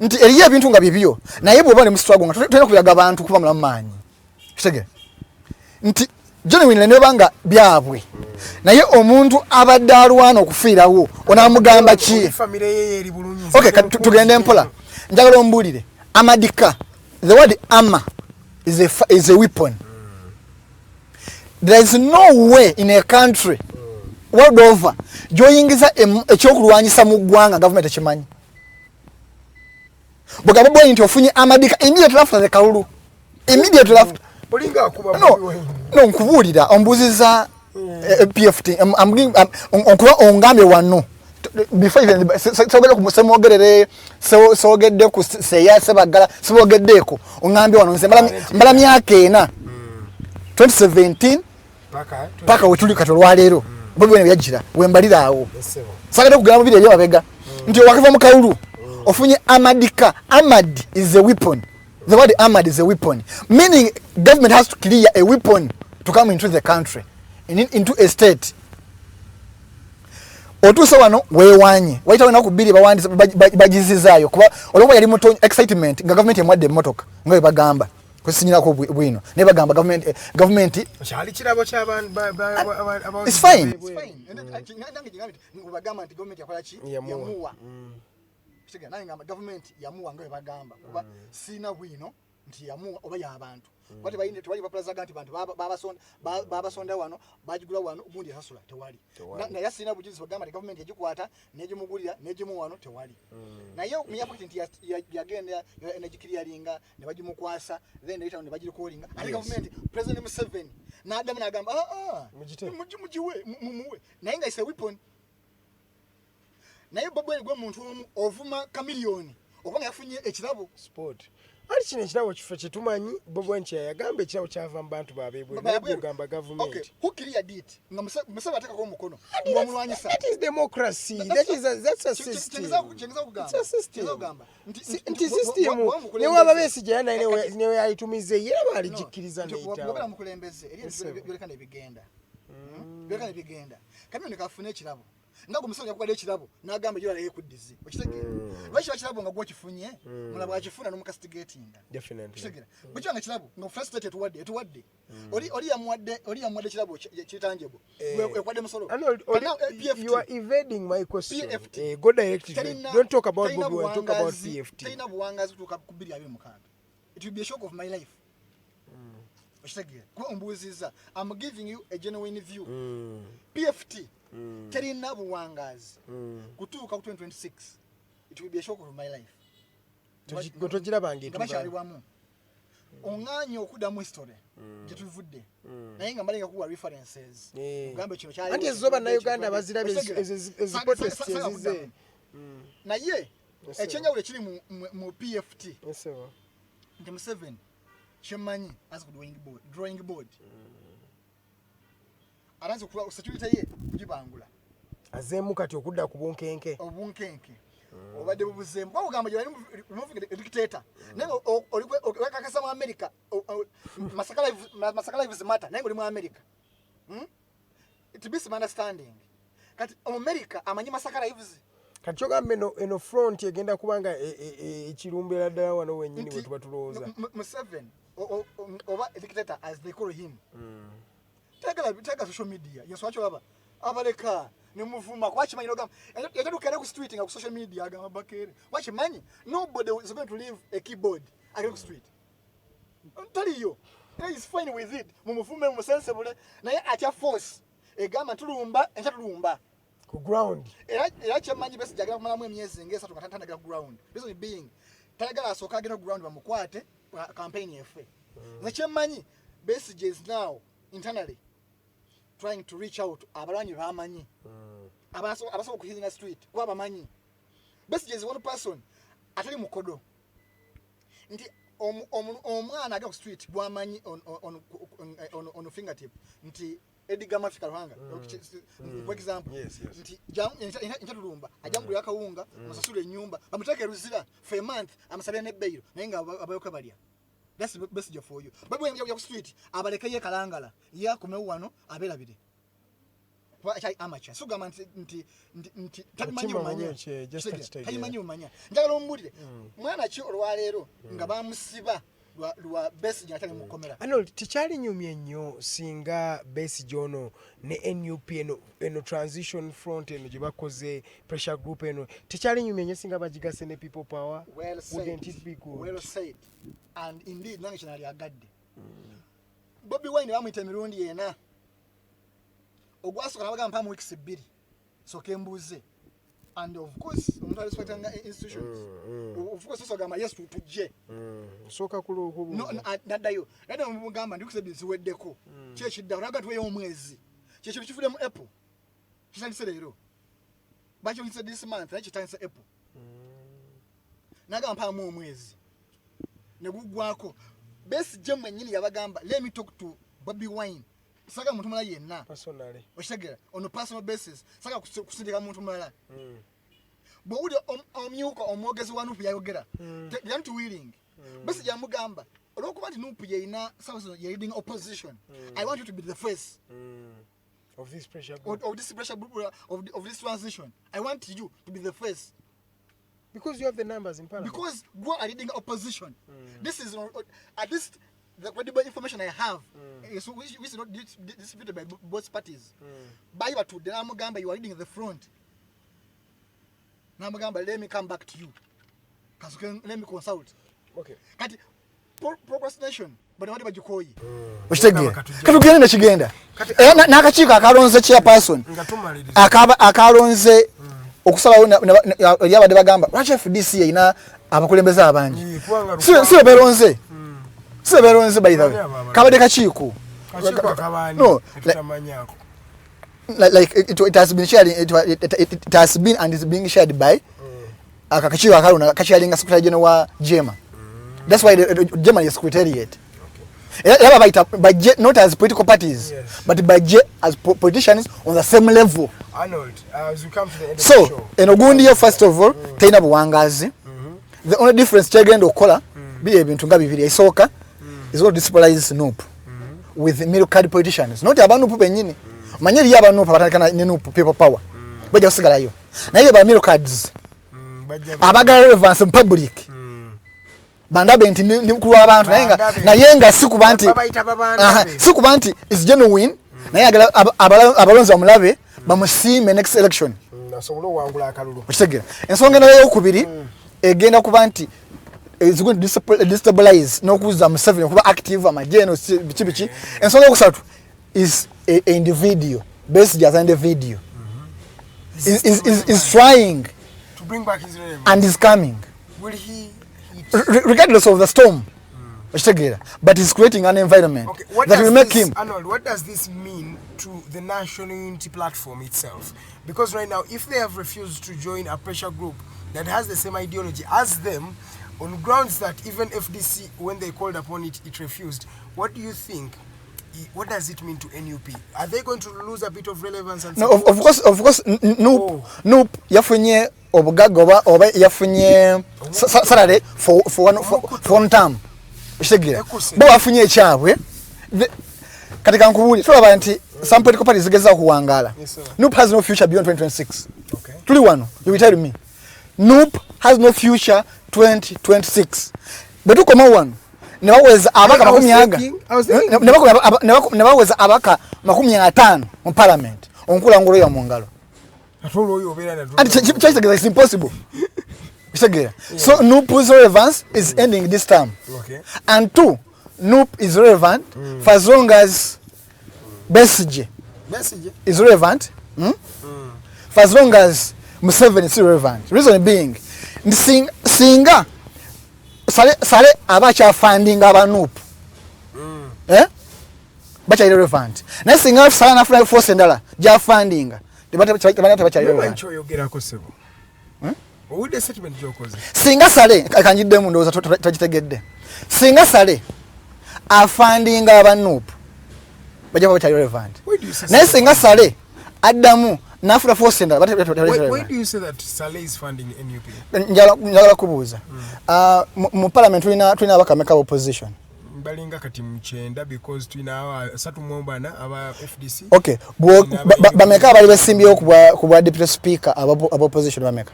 Nti eriyo ebintu nga bibyo, naye bw'oba ne mu struggle nga tolina kubiraga abantu kuba mulamu maanyi. Kitegere nti genuinely ne banga byabwe, naye omuntu abadde alwana okufiirawo onaamugamba ki? Famire ye eri bulungi. Okay, kati tugende mpola. Njagala ombuulire, amadika, the word ama is a weapon. There is no way in a country world over gyoyingiza ekyokulwanyisa mu ggwanga gavumenti ekimanyi. Bwegamba bwenyi nti ofunye amadika immediately after the kalulu, immediately after. Olinga akuba. No, no, nkubuulira, ombuuziza PFT. Onkuba ongambye wano before even sogedde ku semwogerere, sogedde ku seya sebagala, sibogeddeeko. Ongambye wano nze mbala myaka 4, 2017 paka paka wetuli kati olwaleero. Bobi Wine yajjira wembalira awo, sagadde kugenda mu biri ebyamabega nti owakava mu kalulu ofunye amadika. Amad is a weapon. The word amad is a weapon, meaning government has to clear a weapon to come into the country, into a state. Otuuse wano weewanye, wayitawo enaku 2, bawandise bagizizaayo kuba olwokuba yali muto, excitement nga gavumenti emuwadde emmotoka nga bwe bagamba kusinyirako bwino, naye bagamba gavumenti Kyali kirabo ky'abantu It's fine. Bagamba nti gavumenti yakola ki? Yamuwa. Yamuwa. Kitegeera, nange ngamba gavumenti yamuwa nga bwe bagamba, kuba siina bwino nti yamuwa oba y'abantu, kuba tewali bapulazaga nti bantu babasonda wano, bagigula wano, gundi yasasula, tewali. Tewali. Naye siina bujulizi bwegamba nti gavumenti yagikwata negimugulira negimuwa wano, tewali. Naye muyafakiti nti yagenda negikiryalinga ne bagimukwasa, then later on ne bagirikolinga ate gavumenti, President Museveni n'addamu n'agamba, "Ah, ah, mugiwe, mumuwe," naye nga is a weapon. Naye Bobi Wine gwe muntu omu ovuma Chameleone okuba nga yafunye ekirabo. Sport ali kino ekirabo kifo kyetumanyi Bobi Wine kyeyagamba, ekirabo kyava mu bantu babeebweru, naye gwogamba gavumenti. Okay, who cleared it? Nga Museveni ateekako omukono ng'omulwanyisa. That is democracy. That's a system. Kyengeza okugamba. It's a system. Kyengeza okugamba Nti system bw'oba mukulembeze- newaba Besigye naye newe yayitumize ye era baaligikkiriza Nti bw'obeera neyitawo. mukulembeze eri Yes, ebintu sir. byoleka nebigenda, byoleka nebigenda. Chameleone kafune ekirabo nga gwe Museveni yakuwadde ekirabo n'agamba gyolala yekuddize, okitegeera? Lwaki kiba kirabo nga gwokifunye, mulala bwakifuna n'omukastigatinga? Definitely. Kitegeera, bwe kiba nga kirabo nga first state etuwadde oli yamuwadde ekirabo kitangible, ekuwadde musolo. Arnold, But now, PFT, you are evading my question. PFT. Go direct to it. Don't talk about Talina Bobi Wine, talk about PFT. Talina buwangazi kutuuka ku 2026. It will be a shock of my life. Okitegeera? Kuba ombuuzizza, I'm giving you a genuine view. PFT terina buwangazi kutuuka ku 2026. It will be a shock of my life. Gwe togirabanga Nga etuuka. bakyali wamu. Oŋŋaanye okuddamu history gye tuvudde, naye nga mbalenga kuwa references. Ogambe kino kyaliwo, Anti kino ezo bannayuganda kino bazirabye Okitegeera? ezi protest Saga ezize. kuddamu. Naye Yes, sir. ekyenjawulo ekiri mu PFT Yes, sir. nti Museveni kyemmanyi azi ku drawing board, aranze okuba security ye kugibangula. Azeemu kati okudda ku bunkenke. Obunkenke obadde bubuzeemu kuba kugamba removing the dictator, naye nga wekakasa mu America, Masaka lives matter, naye nga oli mu America. It be some understanding. Kati Omumerika amanyi Masaka lives. Kati kyogamba eno front egenda kubanga ekirumbira ddala wano wennyini Nti we tuba tulowooza. Museveni oba dictator as they call him tayagala social media. Yensonga kyolaba abaleka nemuvuma kwakimanyi nogamba yatadukira ku street nga ku social media agamba bakere wakimanyi nobody is going to leave a keyboard agende ku street taliyo. He is fine with it. Mumuvume, mumusensebule, naye atya force egamba tulumba enkya, tulumba ku ground. Era kyemmanyi Besigye agenda kumalamu emyezi ngaesatu nga tandagala ku ground, reason being tayagala asooka agenda ku ground bamukwate, campaign efe. Nze kyemmanyi Besigye is now internally trying to reach out abalwanyi bamanyi abasobola okuhiringa street kuba bamanyi Besigye is one person atali mukodo nti omwana agenda ku street gwamanyi on fingertip nti Edgar Mafika Ruhanga, for example, nti enkya tulumba ajja mugulira akawunga, musasule ennyumba, bamuteeke eruzira for a month, amusabire ne bail, naye nga abayoka balya. That's Besigye for you. Bobi Wine ku street abaleke ye kalangala ye akomewo wano abeerabire. Kuba akyali amateur, sugamba nti tabimanyi. Mutima Bumanya. mubi ki, just takitegeera. Tabimanyi bumanya. Njagala omubuulire, mwana ki olwaleero nga bamusiba lwa Besigye atali mukomera? Arnold, tekyalinyumye nnyo singa Besigye ono ne NUP eno transition front eno gye bakoze, pressure group eno, tekyalinyumye nnyo singa bagigase ne People Power? Well said. Wouldn't it be good? Well said, and indeed nange kyenali agadde. Bobi Wine bamuyita emirundi ena. Ogwasooka nabagamba, "Mpamu weeks 2 soka embuuze," and of course omuntu arespectanga institutions, of course osogamba, "Yes, tujje." Sooka. No, naddayo naddayo, mugamba ndi weeks 2 ziweddeko, ki ekiddako? Naga tuweyo omwezi. Kyekintu kivudde mu April, kitandise leero, bakiyongesa this month, naye kitandise April. Nagamba, "Mpaamu omwezi," ne guggwako. Besigye mwennyini yabagamba, "Let me talk to Bobi Wine, saga muntu mulala yenna." Personally. Okitegeera, on a personal basis, saga kusindika muntu mulala. Bw'owulira omyuka omwogezi wa NUP yayogera, they willing. Besigye yamugamba, olwokuba nti NUP yeyina sawa zino ye leading opposition, I want you to be the face of this pressure group. Of this pressure group, of this transition. I want you to be the face. Because you have the numbers in parliament. Because you are leading opposition. This is at least the credible information I have, is which is not disputed by both parties. Bayi batudde n'amugamba, "You are leading the front." N'amugamba, "Let me come back to you. Kasuke, let me consult." Kati procrastination bano bali bagikooye. Okitegeera? Katugende nekigenda era n'akakiiko akalonze chairperson, Nga tumaliriza. Akalonze okusalawo eri abadde bagamba lwaki FDC erina abakulembeze abangi. Kubanga Si beberonze, si beberonze, by the way. Ani abo abalonze? Kabadde kakiiko. Kakiiko akabaani? No, Tetutamanyako. like it has been shared, it has been and is being shared by aka kakiiko akalonda kachairinga secretary general wa JEEMA. That's why the JEEMA is secretariat. Era babayita bajje not as political parties, but bajje as politicians on the same level. Arnold, as we come to the end of the So show. Eno gundi yo, first of all, terina buwangazi. The only difference kyegenda okukola biri ebintu nga bibiri. Esooka is what destabilize NUP with middle card politicians, not abanup bennyini. Manye eriyo abanup abatandika ne NUP, People Power, bajja kusigalayo, naye ba middle cards abagala relevance mu public, bandabe nti ndi mukulu w'abantu, Bandabe. naye nga si kuba nti Babayita babandabe. Aha, si kuba nti is genuine, naye agala abalonzi bamulabe, bamusiime next election. Asobole owangula akalulu. Okitegeera? Ensonga endala eyokubiri egenda kuba nti is going to destabilize n'okuzza Museveni okuba active, amagye eno biki biki. Ensonga eyokusatu is a individual. Besigye as an individual is trying to bring back his relevance. And is coming. Will he Regardless of the storm, okitegeera, but he's creating an environment Okay, what that does will make this, him Arnold, what does this mean to the National Unity Platform itself? Because right now, if they have refused to join a pressure group that has the same ideology as them, on grounds that even FDC, when they called upon it, it refused. What do you think? What does it mean to NUP? Are they going to lose a bit of relevance and No, support? of course, NUP yafunye obugagga oba yafunye salary for one term. Okitegeera? Bo bafunye ekyabwe. Kati kankubuulire, tulaba nti some political parties zigezaako kuwangaala. Yes, sir. NUP has no future beyond 2026. Tuli wano, you will tell me NUP has no future 2026. Bwe tukoma wano ne baweza abaka I was makumi aga I was thinking- ne baweza abaka 50 mu parliament, onkulangula ya mu ngalo. Ate olwoyo obeera na And kyekitegeeza it's impossible. Kitegeera? So NUP's relevance is ending this term. And two, NUP is relevant for as long as Besigye Besigye. is relevant, For as long as Museveni is still relevant. Reason being, nti singa Sale aba akyafundinga aba NUP, eh? Bakyali relevant. Naye singa Sale nafuna force endala gyafundinga, tebakyali Never relevant. nkyoyogerako, ssebo. Owulidde statement gy'okoze? Singa Sale, kanjiddemu, ndowooza togitegedde. Singa Sale afundinga aba NUP, bajja kuba bakyali relevant. Why do you say Naye Saleh? singa Sale addamu n'afuna force endala, Why do you say that Saleh is funding NUP? Njagala kubuuza. Ah, mu parliament tulina abakameka opposition? Balinga kati mu 90 because tulina 34 aba FDC. Okay, bameka abali besimbyewo ku bwa deputy speaker aba opposition, bameka?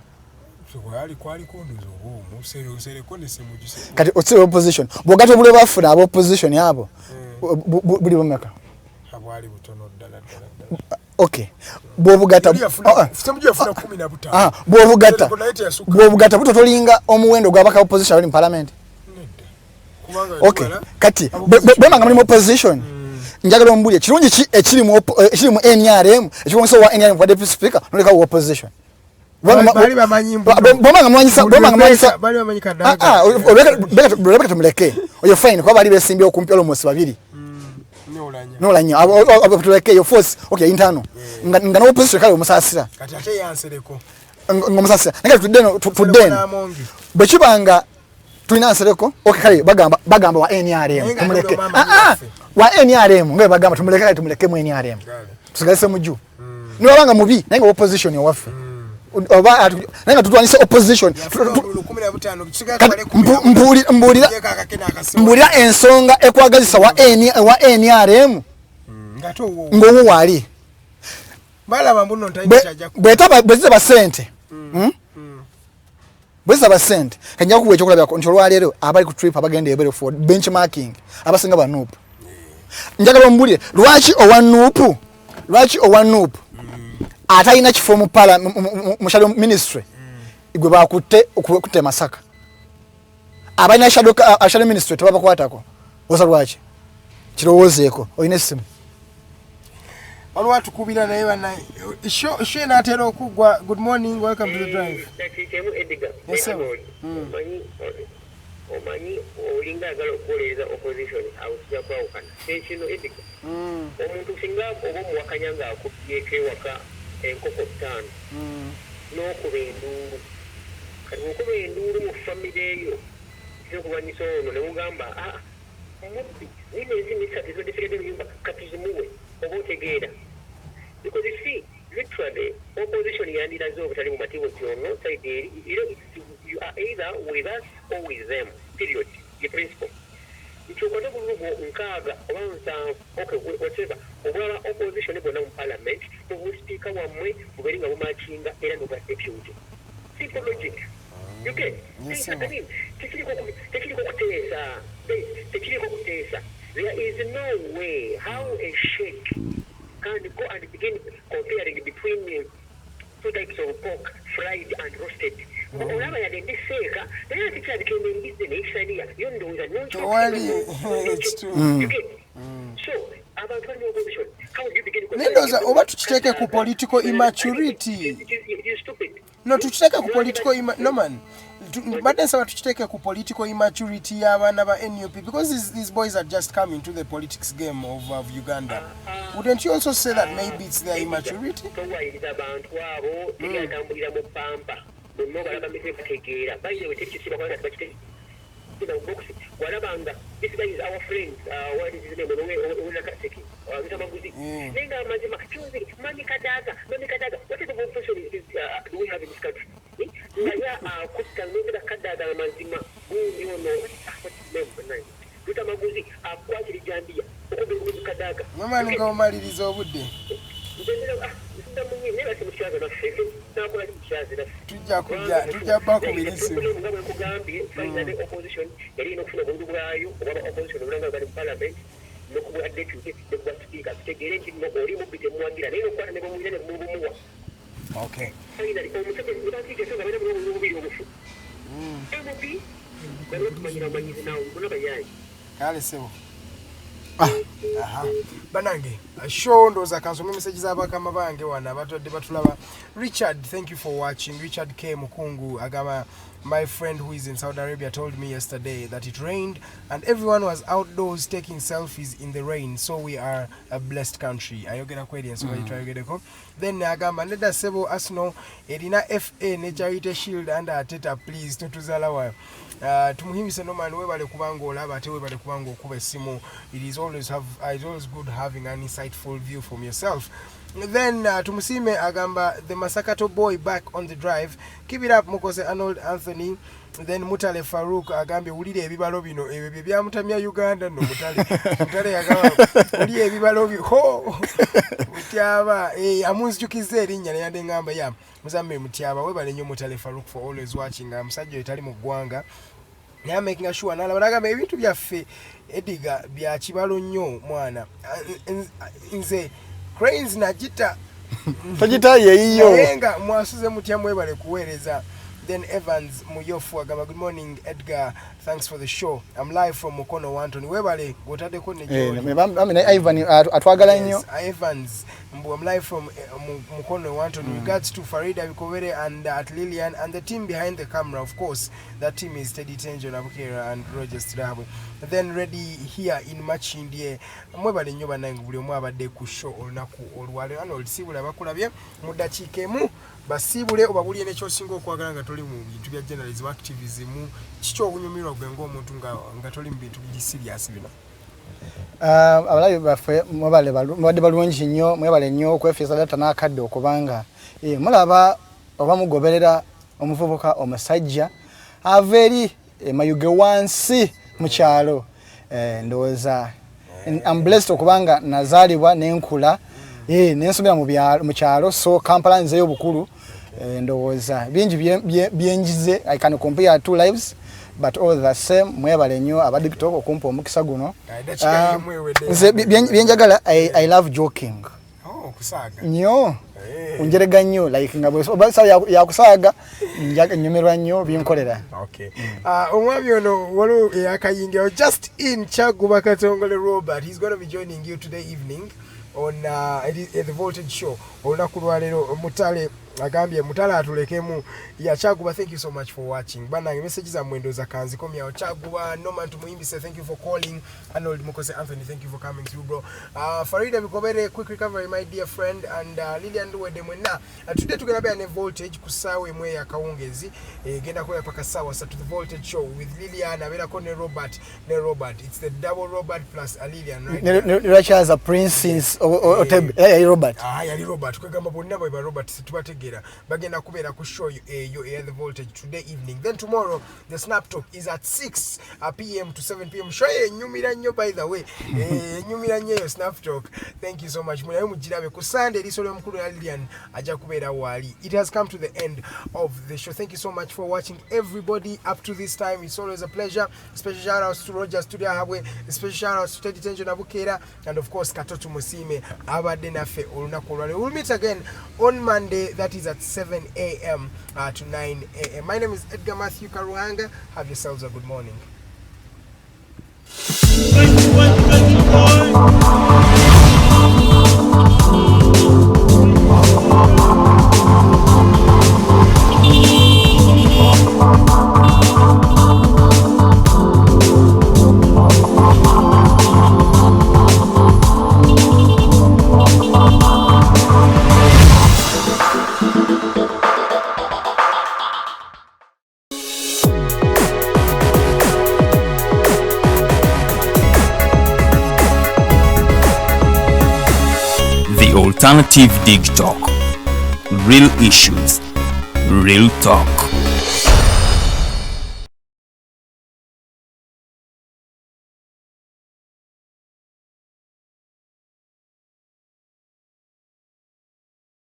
So kwali kwaliko ndoza oba omu, Nsereko ne Ssemujju. Kati otsire opposition, bw'ogatta obuli bafuna aba opposition abo, buli bumeka? Bwali butono ddala ddala ddala. Okay, bw'obugatta Yali Oh, ah. Ssemujju yafuna 15. Ah, bw'obugatta Nsereko naye teyasukka. Bw'obugatta butotolinga omuwendo gw'abaka opposition abali mu parliament. Kubanga Okay, tubala- kati bwemanga mulimu opposition, njagala ombulye kirungi ki ekiri mu NRM ekiwongesa owa NRM kwa deputy speaker noleka wa opposition. Baali bamanyi Bwemanga mwanyisa Baali bamanyi Kadaga. Ah, ah, Rebecca tumuleke oyo, fine, kuba baali besimbye okumpi almost babiri. N'Oulanyah. N'Oulanyah abo tuleke eyo force, okay, internal nga n'opposition kale omusaasira. Kati ate ya Nsereko. Nga omusaasira, naye kati tudde eno. N'Amongi. Bwe kiba nga tulina Nsereko, okay, kale bagamba wa NRM, Naye nga tumuleke. Obama Ah, ah, waffe. wa NRM nga bwe bagamba tumuleke, kale tumuleke mu NRM, tusigale Ssemujju niwabanga mubi, naye nga opposition ewaffe oba naye nga tutwanyisa opposition. 15 kisigala. Kati Twale kumi na mbuulira ensonga ekwagazisa wa NRM Ng'ate owo ng'owo waali. Balaba mbuno ntalina kyajja Bwetaba bwezitaba sente, Bwezitaba sente, kanjja kuwa ekyokulabirako nti olwaleero abali ku trip abagenda ebweru for benchmarking abasinga ba NUP. Njagala ombulire lwaki owa NUP, lwaki owa NUP atalina kifo mu pala mu shadow ministry gwe bakutte okutte e Masaka, abalina shadow ministry tebabakwatako? Osa lwaki? Kirowoozeeko, olina essimu. Waliwo atukubira naye bana show enaatera okuggwa. Good morning, welcome to The Drive. Dakiika emu, Edgar. Yes, sir. Omanyi, omanyi olinga agala okuwolereza opposition, awo tujja kwawukana. Ekino, Edgar, omuntu singa oba omuwakanya ng'akubyeko ewaka enkoko 5 n'okuba enduulu, kati bw'okuba enduulu mu famire eyo okulwanyisa ono ne mugamba, "Ah, mubbi, nina enzimi 3 zibadde sigadde mu nyumba, katuzimuwe," oba otegeera? Because you see, literally opposition yandiraze obutali mumativu nti ono side eri, you are either with us or with them, period. Ye principle nti okwate obululu bwo 60 oba 70, okay, whatever, obwaba opposition bwonna mu parliament, obusipiika wammwe bubeere nga bumakinga era nobwa deputy. Simple logic, you get? Yes, I mean, tekiriko kuteesa, tekiriko kuteesa. There is no way how a sheikh can go and begin comparing between two types of pork, fried and roasted. Olaba yadde ndi seeka, naye ate kirabika embizzi neyisaniya yo ndowooza nnungi. Tewali, it's true. You get? So abantu bali mu opposition, how would you begin? Naye ndowooza oba tukiteeke ku political immaturity. It is stupid. No, tukiteeke ku political Norman, mbadde nsaba tukiteeke ku political immaturity y'abaana ba NUP, because these boys are just come into the politics game of Uganda. Wouldn't you also say that maybe it's their immaturity? Towayiriza abantu abo, teri atambulira mu pampa, bonna obalaba mitwe bategeera. Bayirewe teri kisiba kubanga tebakite box walabanga this guy is our friend, what is his name, Owekaseke Lutamaguzi, naye nga amazima kyoziri mami Kadaga, mami Kadaga, what type of opposition do we have in this country? Eh? Nga ya akutta nogera Kadaga amazima gundi ono, what's his name, Lutamaguzi akwatira ejambiya okubeera Kadaga. Norman, nga omaliriza obudde. Tujja kujja, tujja bakubira essimu. Nga bwe nkugambye, finally opposition yali erina okufuna obululu bwayo obwaba opposition obulanga bali mu parliament n'okubwa deputy nekubwa speaker, tutegeere nti no oli mubbi temuwagira, naye nokukwata ne bamuyira ne mubumuwa. Finally omusajja nebakiigese nga balina bululu bubiri obufu mp bali batumanyira bumanyizi naawe bonna bayayi. Kale sebo. Aha. Banange, show ndowooza kansome message z'abakama bange wano abatwadde batulaba. Richard, thank you for watching. Richard K Mukungu agamba, "My friend who is in Saudi Arabia told me yesterday that it rained and everyone was outdoors taking selfies in the rain, so we are a blessed country." Ayogera kweri ensonga gye twayogereko. Then agamba, "Nedda sebo, Arsenal erina FA ne Charity Shield and Arteta, please totuzala wayo." Tumuhimbise Norman, webale kubanga olaba ate webale kubanga okuba essimu. It is always It's always good having an insightful view from yourself. Then Tumusime agamba, the Masakato boy back on the drive, keep it up Mukose Arnold Anthony. Then Mutale Farouk agambye, wulira ebibalo bino, ebyo bye byamutamya Uganda. No, Mutale agamba, wulira ebibalo bi ho Mutyaba, amunzijukiza erinnya neyande ngamba ya Muzambe Mutyaba. Webale nnyo Mutale Farouk for always watching. Musajja oyo tali mu ggwanga naye making sure nalaba nagamba ebintu byaffe Ediga bya kibalo nnyo mwana. Nze Cranes nagita. Togita yeyiyo. Naye nga mwasuze mutya, mwebale kuweereza. Then Evans Muyofu agamba, good morning Edgar, thanks for the show, I'm live from Mukono. Wantoni, webale gwotaddeko ne Jolly. Bambi ne Ivan atwagala nnyo. Yes, Evans Mbu, I'm live from Mukono Wanton. Regards to Farida Bikobere and at Lillian and the team behind the camera. Of course, that team is Teddy Tenjo Nabukera and Roger Stirabwe. Then ready here in Makindye. Mwebale nnyo bannange buli omu abadde ku show olunaku olwaleero. Arnold, siibula bakulabye mu ddakiika emu, basiibule obabulye n'ekyosinga okwagala nga toli mu bintu bya journalism, activism, kiki obunyumirwa gwe ng'omuntu nga toli mu bintu biri serious bino? Abalabi baffe mwebale, mubadde balungi nnyo, mwebale nnyo okwefiisa data n'akadde okubanga mulaba oba mugoberera omuvubuka omusajja ava eri emayuge wansi mu kyalo. Ndowooza I'm blessed okubanga nazaalibwa nenkula, nensomera mu kyalo, so Kampala nzeyo bukulu. Ndowooza bingi byenjize. I can compare two lives but all the same, mwebale nnyo aba TikTok okumpa omukisa guno. Eddakiika emu ewedde. Nze byenjagala, I love joking. Oh, okusaaga. Nnyo, njerega nnyo, like nga oba sawa yakusaaga nyumirwa nnyo, binkolera. Okay. Omwami ono waliwo eyakayingirawo just in, Kyaguba Katongole Robert. He's going to be joining you today evening on the Voltage Show olunaku lwaleero. Mutale agambye Mutale atulekemu ya Kyaguba, thank you so much for watching. Bannange, message zammwe ndowooza kanzikomyawo. Kyaguba, Norman Tumuyimbise, thank you for calling. Arnold Mukose Anthony, thank you for coming through, bro. Farida Bikobere, quick recovery my dear friend, and Lilian Luwede, mwenna. Today tugenda beera ne Voltage ku ssaawa emu eyakawungezi, egenda kubeera paka ssaawa 3. The Voltage Show with Lilian, abeerako ne Robert. It's the double Robert plus a Lilian, right? Lwakyaza Princess Otebe era yali Robert. Ah, yali Robert. Kwegamba bonna bwe ba Robert tubategeera, bagenda kubeera ku show eyo eya The Voltage today evening. Then tomorrow the Snap Talk is at 6 p.m. to 7 p.m. Show eyo enyumira nnyo, by the way. Enyumira nnyo eyo Snap Talk. Thank you so much. Munaye mugirabe ku Sunday, eriiso ly'omukulu ya Lilian ajja kubeera waali. It has come to the end of the show. Thank you so much for watching, everybody, up to this time. It's always a pleasure. Special shout outs to Roger Studio Habwe, special shout outs to Teddy Tenjo Nabukeera, and of course Kato Tumusime abadde naffe olunaku olwaleero. We'll meet again on Monday, that is at 7 a.m. To 9 a.m. My name is Edgar Matthew Karuhanga. Have yourselves a good morning. The Alternative Dig Talk. Real issues, real talk.